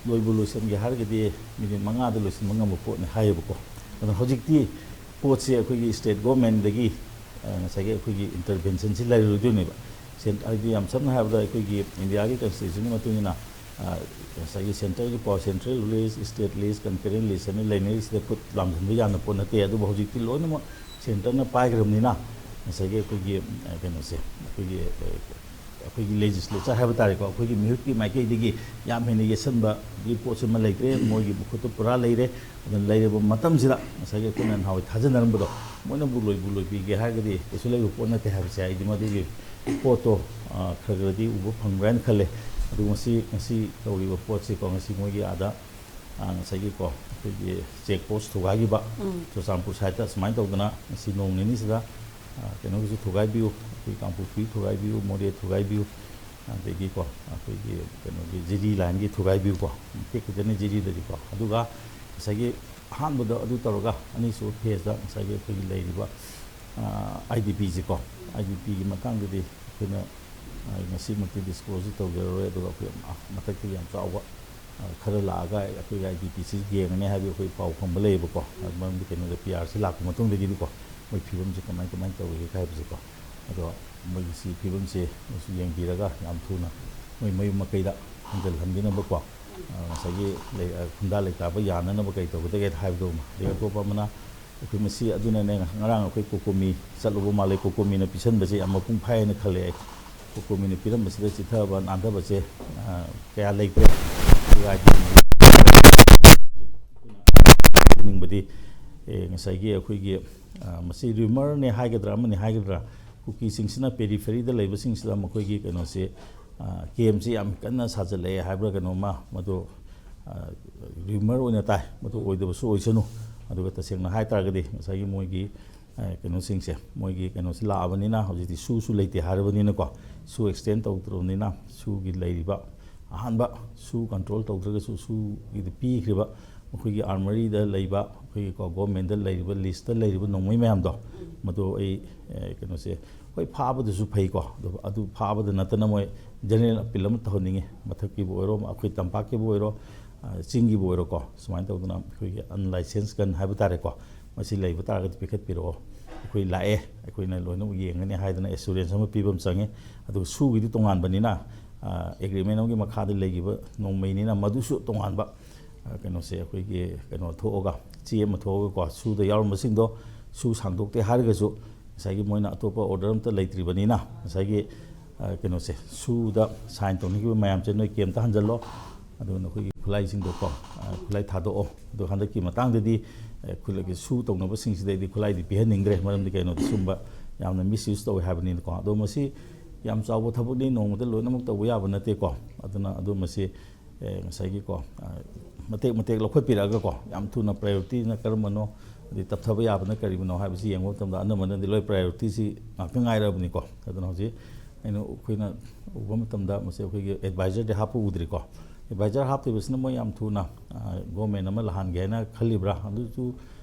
ꯂꯣꯏꯕꯨ ꯂꯣꯏꯁꯤꯟꯒꯦ ꯍꯥꯏꯔꯒꯗꯤ ꯃꯤꯅꯤꯠ ꯃꯉꯥꯗ ꯂꯣꯏꯁꯤꯟꯕ ꯉꯝꯕ ꯄꯣꯠꯅꯤ ꯍꯥꯏꯌꯦꯕꯀꯣ꯫ ꯑꯗꯨꯅ ꯍꯧꯖꯤꯛꯇꯤ ꯄꯣꯠꯁꯦ ꯑꯩꯈꯣꯏꯒꯤ ꯁ꯭ꯇꯦꯠ ꯒꯣꯔꯃꯦꯟꯗꯒꯤ, ꯑ, ꯉꯁꯥꯏꯒꯤ ꯑꯩꯈꯣꯏꯒꯤ ꯏꯟꯇꯔꯚꯦꯟꯁꯟꯁꯤ ꯂꯩꯔꯣꯏꯗꯣꯏꯅꯦꯕ꯫ ꯁꯦꯟ-, ꯍꯥꯏꯗꯤ ꯌꯥꯝ ꯁꯝꯅ ꯍꯥꯏꯔꯕꯗ ꯑꯩꯈꯣꯏꯒꯤ ꯏꯟꯗꯤꯌꯥꯒꯤ ꯀꯟꯁꯇꯤꯇ꯭ꯌꯨꯁꯟꯒꯤ ꯃꯇꯨꯡ ꯏꯟꯅ, ꯑ, ꯉꯁꯥꯏꯒꯤ ꯁꯦꯟꯇꯔꯒꯤ power, central rules, state less, concern less ꯍꯥꯏꯅ ꯂꯩꯅꯔꯤꯁꯤꯗ ꯈꯨꯠ ꯂꯥꯝꯁꯤꯟꯕ ꯌꯥꯅ ꯄꯣꯠ ꯅꯠꯇꯦ꯫ ꯑꯗꯨꯕꯨ ꯍꯧꯖꯤꯛꯇꯤ ꯂꯣꯏꯅꯃꯛ ꯁꯦꯟꯇꯔꯅ ꯄꯥꯏꯈ꯭ꯔꯕꯅꯤꯅ ꯉꯁꯥꯏꯒꯤ ꯑꯩꯈꯣꯏꯒꯤ, ꯑ, ꯀꯩꯅꯣꯁꯦ, ꯑꯩꯈꯣꯏꯒꯤ, ꯑ, ꯑꯩꯈꯣꯏꯒꯤ ꯂꯦꯖꯤꯁꯂꯦꯆꯔ ꯍꯥꯏꯕ ꯇꯥꯔꯦꯀꯣ, ꯑꯩꯈꯣꯏꯒꯤ ꯃꯤꯍꯨꯠꯀꯤ ꯃꯥꯏꯀꯩꯗꯒꯤ ꯌꯥꯝ ꯍꯦꯟꯅ ꯌꯦꯠꯁꯟꯕꯒꯤ ꯄꯣꯠꯁꯤ ꯑꯃ ꯂꯩꯇ꯭ꯔꯦ꯫ ꯃꯣꯏꯒꯤ ꯃꯈꯨꯠꯇ ꯄꯨꯔꯥ ꯂꯩꯔꯦ꯫ ꯑꯗꯨꯅ ꯂꯩꯔꯕ ꯃꯇꯝꯁꯤꯗ ꯉꯁꯥꯏꯒꯤ ꯑꯩꯈꯣꯏꯅ ꯅꯍꯥꯟꯋꯥꯏ ꯊꯥꯖꯅꯔꯝꯕꯗꯣ ꯃꯣꯏꯅꯕꯨ ꯂꯣꯏꯕꯨ ꯂꯣꯏꯕꯤꯒꯦ ꯍꯥꯏꯔꯒꯗꯤ ꯀꯩꯁꯨ ꯂꯩꯕ ꯄꯣꯠ ꯅꯠꯇꯦ ꯍꯥꯏꯕꯁꯦ ꯑꯩꯗꯤ ꯃꯗꯨꯒꯤ ꯄꯣꯠꯇꯣ, ꯑ, ꯈꯔ ꯈꯔꯗꯤ ꯎꯕ ꯐꯪꯕ꯭ꯔꯥ ꯍꯥꯏꯅ ꯈꯜꯂꯦ꯫ ꯑꯗꯨ ꯉꯁꯤ, ꯉꯁꯤ ꯇꯧꯔꯤꯕ ꯄꯣꯠꯁꯤꯀꯣ, ꯉꯁꯤ ꯃꯣꯏꯒꯤ ꯑꯥꯗ, ꯑ, ꯉꯁꯥꯏꯒꯤꯀꯣ ꯑꯩꯈꯣꯏꯒꯤ ꯆꯦꯛ ꯄꯣꯁ ꯊꯨꯒꯥꯏꯈꯤꯕ ꯎꯝ꯫ ꯆꯨꯔꯆꯥꯟꯄꯨꯔ ꯁꯥꯏꯠꯇ ꯁꯨꯃꯥꯏꯅ ꯇꯧꯗꯅ ꯉꯁꯤ ꯅꯣꯡ ꯅꯤꯅꯤꯁꯤꯗ, ꯑ, ꯀꯩꯅꯣꯒꯤꯁꯨ ꯊꯨꯒꯥꯏꯕꯤꯌꯨ, ꯑꯩꯈꯣꯏ ꯀꯥꯡꯄꯣꯛꯄꯤ ꯊꯨꯒꯥꯏꯕꯤꯌꯨ, ꯃꯣꯔꯦ ꯊꯨꯒꯥꯏꯕꯤꯌꯨ, ꯑꯗꯒꯤꯀꯣ ꯑꯩꯈꯣꯏꯒꯤ ꯀꯩꯅꯣꯒꯤ ꯖꯤꯔꯤ ꯂꯥꯏꯟꯒꯤ ꯊꯨꯒꯥꯏꯕꯤꯌꯨꯀꯣ, ꯇꯦꯛ ꯈꯛꯇꯅꯤ ꯖꯤꯔꯤꯗꯗꯤꯀꯣ꯫ ꯑꯗꯨꯒ ꯉꯁꯥꯏꯒꯤ ꯑꯍꯥꯟꯕꯗ ꯑꯗꯨ ꯇꯧꯔꯒ ꯑꯅꯤꯁꯨꯕ ꯐꯦꯁꯇ ꯉꯁꯥꯏꯒꯤ ꯑꯩꯈꯣꯏꯒꯤ ꯂꯩꯔꯤꯕ, ꯑ, ꯑꯥꯏ ꯗꯤ ꯄꯤꯁꯤꯀꯣ, ꯑꯥꯏ ꯗꯤ ꯄꯤꯒꯤ ꯃꯇꯥꯡꯗꯗꯤ ꯑꯩꯈꯣꯏꯅ, ꯑ, ꯉꯁꯤꯃꯛꯇꯤ ꯗꯤꯁꯀ꯭ꯂꯣꯖꯇꯤ ꯇꯧꯖꯔꯔꯣꯏ꯫ ꯑꯗꯨꯒ ꯑꯩꯈꯣꯏ ꯃ-, ꯃꯊꯛꯇꯒꯤ ꯌꯥꯝ ꯆꯥꯎꯕ, ꯑ, ꯈꯔ ꯂꯥꯛꯑꯒ ꯑꯩꯈꯣꯏꯒꯤ ꯑꯥꯏ ꯗꯤ ꯄꯤꯁꯤ ꯌꯦꯡꯉꯅꯤ ꯍꯥꯏꯕꯒꯤ ꯑꯩꯈꯣꯏ ꯄꯥꯎ ꯐꯪꯕ ꯂꯩꯌꯦꯕꯀꯣ꯫ ꯑꯗꯨ ꯃꯔꯝꯗꯤ ꯀꯩꯅꯣꯗ ꯄꯤ ꯑꯥꯔ ꯁꯤ ꯂꯥꯛꯄ ꯃꯇꯨꯡꯗꯒꯤꯗꯤꯀꯣ ꯃꯣꯏ ꯐꯤꯕꯝꯁꯦ ꯀꯃꯥꯏ, ꯀꯃꯥꯏꯅ ꯇꯧꯔꯤꯒꯦ ꯍꯥꯏꯕꯁꯦꯀꯣ꯫ ꯑꯗꯣ ꯃꯣꯏꯒꯤ ꯁꯤ ꯐꯤꯕꯝꯁꯦ ꯃꯣꯏꯁꯨ ꯌꯦꯡꯕꯤꯔꯒ ꯌꯥꯝ ꯊꯨꯅ ꯃꯣꯏ ꯃꯌꯨꯝ ꯃꯀꯩꯗ ꯍꯟꯖꯤꯜꯍꯟꯕꯤꯅꯕꯀꯣ, ꯑ, ꯉꯁꯥꯏꯒꯤ ꯂꯩ-, ꯑ, ꯈꯨꯟꯗꯥ ꯂꯩꯇꯥꯕ ꯌꯥꯅꯅꯕ ꯀꯔꯤ ꯇꯧꯒꯗꯒꯦ ꯍꯥꯏꯕꯗꯣ ꯑꯃ꯫ ꯑꯗꯩ ꯑꯇꯣꯞꯄ ꯑꯃꯅ ꯑꯩꯈꯣꯏ ꯃꯁꯤ ꯑꯗꯨꯅꯅꯦ, ꯉꯔꯥꯡ ꯑꯩꯈꯣꯏ ꯀꯣꯀꯣꯃꯤ ꯆꯠꯂꯨꯕ ꯃꯥꯜꯂꯦ, ꯀꯣꯀꯣꯃꯤꯅ ꯄꯤꯁꯟꯕꯁꯦ ꯌꯥꯝ ꯃꯄꯨꯡ ꯐꯥꯏ ꯍꯥꯏꯅ ꯈꯜꯂꯦ ꯑꯩ꯫ ꯀꯣꯀꯣꯃꯤꯅ ꯄꯤꯔꯝꯕꯁꯤꯗ ꯆꯤꯊꯕ ꯅꯥꯟꯊꯕꯁꯦ, ꯑ, ꯀꯌꯥ ꯂꯩꯇ꯭ꯔꯦ꯫ ꯅꯤꯡꯕꯗꯤ, ꯑꯦ, ꯉꯁꯥꯏꯒꯤ ꯑꯩꯈꯣꯏꯒꯤ, ꯑ, ꯃꯁꯤ ꯔꯤꯃꯔꯅꯦ ꯍꯥꯏꯒꯗ꯭ꯔꯥ ꯑꯃꯅꯤ ꯍꯥꯏꯒꯗ꯭ꯔꯥ, ꯀꯨꯀꯤꯁꯤꯡꯁꯤꯅ ꯄꯦꯔꯤꯐꯦꯔꯤꯗ ꯂꯩꯕꯁꯤꯡꯁꯤꯗ ꯃꯈꯣꯏꯒꯤ ꯀꯩꯅꯣꯁꯦ, ꯑ, ꯀꯦꯝꯁꯤ ꯌꯥꯝ ꯀꯟꯅ ꯁꯥꯖꯤꯜꯂꯛꯑꯦ ꯍꯥꯏꯕ꯭ꯔꯥ ꯀꯩꯅꯣꯝꯃ, ꯃꯗꯨ, ꯑ, ꯔꯤꯃꯔ ꯑꯣꯏꯅ ꯇꯥꯏ꯫ ꯃꯗꯨ ꯑꯣꯏꯗꯕꯁꯨ ꯑꯣꯏꯁꯅꯨ꯫ ꯑꯗꯨꯒ ꯇꯁꯦꯡꯅ ꯍꯥꯏ ꯇꯥꯔꯒꯗꯤ ꯉꯁꯥꯏꯒꯤ ꯃꯣꯏꯒꯤ, ꯑ, ꯀꯩꯅꯣꯁꯤꯡꯁꯦ, ꯃꯣꯏꯒꯤ ꯀꯩꯅꯣꯁꯤ ꯂꯥꯛꯑꯕꯅꯤꯅ ꯍꯧꯖꯤꯛꯇꯤ ꯁꯨꯁꯨ ꯂꯩꯇꯦ ꯍꯥꯏꯔꯕꯅꯤꯅꯀꯣ, ꯁꯨ ꯑꯦꯛꯁꯇꯦꯟ ꯇꯧꯗ꯭ꯔꯕꯅꯤꯅ ꯁꯨꯒꯤ ꯂꯩꯔꯤꯕ ꯑꯍꯥꯟꯕ ꯁꯨ ꯀꯟꯇ꯭ꯔꯣꯜ ꯇꯧꯗ꯭ꯔꯒꯁꯨ ꯁꯨꯒꯤꯗ ꯄꯤꯈ꯭ꯔꯤꯕ ꯃꯈꯣꯏꯒꯤ ꯑꯥꯔꯃꯔꯤꯗ ꯂꯩꯕ, ꯑꯩꯈꯣꯏꯒꯤ ꯀꯣ ꯒꯣꯔꯃꯦꯟꯗ ꯂꯩꯔꯤꯕ ꯂꯤꯁꯇ ꯂꯩꯔꯤꯕ ꯅꯣꯡꯃꯩ ꯃꯌꯥꯝꯗꯣ, ꯃꯗꯨ ꯑꯩ, ꯑꯦ, ꯀꯩꯅꯣꯁꯦ, ꯍꯣꯏ, ꯐꯥꯕꯗꯨꯁꯨ ꯐꯩꯀꯣ, ꯑꯗꯨꯕꯨ ꯑꯗꯨ ꯐꯥꯕꯗ ꯅꯠꯇꯅ ꯃꯣꯏ ꯖꯦꯅꯔꯦꯜ ꯑꯄꯤꯜ ꯑꯃ ꯇꯧꯍꯟꯅꯤꯡꯉꯤ, ꯃꯊꯛꯀꯤꯕꯨ ꯑꯣꯏꯔꯣ, ꯑꯩꯈꯣꯏ ꯇꯝꯄꯥꯛꯀꯤꯕꯨ ꯑꯣꯏꯔꯣ, ꯑ, ꯆꯤꯡꯒꯤꯕꯨ ꯑꯣꯏꯔꯣꯀꯣ, ꯁꯨꯃꯥꯏꯅ ꯇꯧꯗꯅ ꯑꯩꯈꯣꯏꯒꯤ ꯑꯟꯂꯥꯏꯁꯦꯟꯁ ꯒꯟ ꯍꯥꯏꯕ ꯇꯥꯔꯦꯀꯣ, ꯃꯁꯤ ꯂꯩꯕ ꯇꯥꯔꯒꯗꯤ ꯄꯤꯈꯠꯄꯤꯔꯛꯑꯣ, ꯑꯩꯈꯣꯏ ꯂꯥꯛꯑꯦ, ꯑꯩꯈꯣꯏꯅ ꯂꯣꯏꯅꯃꯛ ꯌꯦꯡꯒꯅꯤ ꯍꯥꯏꯗꯅ ꯑꯦꯁꯨꯔꯦꯟꯁ ꯑꯃ ꯄꯤꯕ ꯑꯃ ꯆꯪꯉꯤ꯫ ꯑꯗꯨꯒ ꯁꯨꯒꯤꯗꯤ ꯇꯣꯉꯥꯟꯕꯅꯤꯅ, ꯑ, ꯑꯦꯒ꯭ꯔꯤꯃꯦꯟ ꯑꯃꯒꯤ ꯃꯈꯥꯗ ꯂꯩꯈꯤꯕ ꯅꯣꯡꯃꯩꯅꯤꯅ ꯃꯗꯨꯁꯨ ꯇꯣꯉꯥꯟꯕ, ꯑ, ꯀꯩꯅꯣꯁꯦ, ꯑꯩꯈꯣꯏꯒꯤ ꯀꯩꯅꯣ ꯊꯣꯛꯑꯒ, ꯆꯦ ꯑꯃ ꯊꯣꯛꯑꯒꯀꯣ, ꯁꯨꯗ ꯌꯥꯎꯔꯝꯕꯁꯤꯡꯗꯣ ꯁꯨ ꯁꯥꯡꯗꯣꯛꯇꯦ ꯍꯥꯏꯔꯒꯁꯨ ꯉꯁꯥꯏꯒꯤ ꯃꯣꯏꯅ ꯑꯇꯣꯞꯄ ꯑꯣꯔꯗꯔ ꯑꯝꯇ ꯂꯩꯇ꯭ꯔꯤꯕꯅꯤꯅ ꯉꯁꯥꯏꯒꯤ, ꯑ, ꯀꯩꯅꯣꯁꯦ, ꯁꯨꯗ ꯁꯥꯏꯟ ꯇꯧꯅꯈꯤꯕ ꯃꯌꯥꯝꯁꯦ ꯅꯣꯏ ꯀꯦꯝꯇ ꯍꯟꯖꯜꯂꯣ, ꯑꯗꯨꯒ ꯅꯈꯣꯏꯒꯤ ꯈꯨꯠꯂꯥꯏꯁꯤꯡꯗꯣꯀꯣ, ꯑ, ꯈꯨꯠꯂꯥꯏ ꯊꯥꯗꯣꯛꯑꯣ꯫ ꯑꯗꯣ ꯍꯟꯗꯛꯀꯤ ꯃꯇꯥꯡꯗꯗꯤ, ꯑ, ꯈꯨꯠꯂꯥꯏꯒꯤ ꯁꯨ ꯇꯧꯅꯕꯁꯤꯡꯁꯤꯗꯩꯗꯤ ꯈꯨꯠꯂꯥꯏꯗꯤ ꯄꯤꯍꯟꯅꯤꯡꯗ꯭ꯔꯦ, ꯃꯔꯝꯗꯤ ꯀꯩꯅꯣꯗ ꯁꯨꯝꯕ ꯌꯥꯝꯅ ꯃꯤꯁꯌꯨꯁ ꯇꯧꯋꯦ ꯍꯥꯏꯕꯅꯤꯅꯀꯣ꯫ ꯑꯗꯣ ꯃꯁꯤ ꯌꯥꯝ ꯆꯥꯎꯕ ꯊꯕꯛꯅꯤ, ꯅꯣꯡꯃꯗ ꯂꯣꯏꯅꯃꯛ ꯇꯧꯕ ꯌꯥꯕ ꯅꯠꯇꯦꯀꯣ꯫ ꯑꯗꯨꯅ ꯑꯗꯨ ꯃꯁꯤ, ꯑꯦ, ꯉꯁꯥꯏꯒꯤꯀꯣ, ꯑ, ꯃꯇꯦꯛ ꯃꯇꯦꯛ ꯂꯧꯈꯠꯄꯤꯔꯛꯑꯒꯀꯣ, ꯌꯥꯝ ꯊꯨꯅ ꯄ꯭ꯔꯥꯏꯌꯣꯔꯤꯇꯤꯅ ꯀꯔꯝꯕꯅꯣ, ꯑꯗꯩ ꯇꯞꯊꯕ ꯌꯥꯕꯅ ꯀꯔꯤꯕꯅꯣ ꯍꯥꯏꯕꯁꯤ ꯌꯦꯡꯕ ꯃꯇꯝꯗ ꯑꯅꯝꯕꯅꯗꯤ ꯂꯣꯏ ꯄ꯭ꯔꯥꯏꯌꯣꯔꯤꯇꯤꯁꯤ ꯉꯥꯛꯇ ꯉꯥꯏꯔꯕꯅꯤꯀꯣ꯫ ꯑꯗꯨꯅ ꯍꯧꯖꯤꯛ ꯑꯩꯅ, ꯑꯩꯈꯣꯏꯅ ꯎꯕ ꯃꯇꯝꯗ ꯃꯁꯤ ꯑꯩꯈꯣꯏꯒꯤ ꯑꯦꯗꯚꯥꯏꯖꯔꯗꯤ ꯍꯥꯞꯄ ꯎꯗ꯭ꯔꯤꯀꯣ꯫ ꯑꯦꯗꯚꯥꯏꯖꯔ ꯍꯥꯞꯇ꯭ꯔꯤꯕꯁꯤꯅ ꯃꯣꯏ ꯌꯥꯝ ꯊꯨꯅ, ꯑ, ꯒꯣꯔꯃꯦꯟ ꯑꯃ ꯂꯥꯛꯍꯟꯒꯦ ꯍꯥꯏꯅ ꯈꯜꯂꯤꯕ꯭ꯔꯥ? ꯑꯗꯨꯁꯨ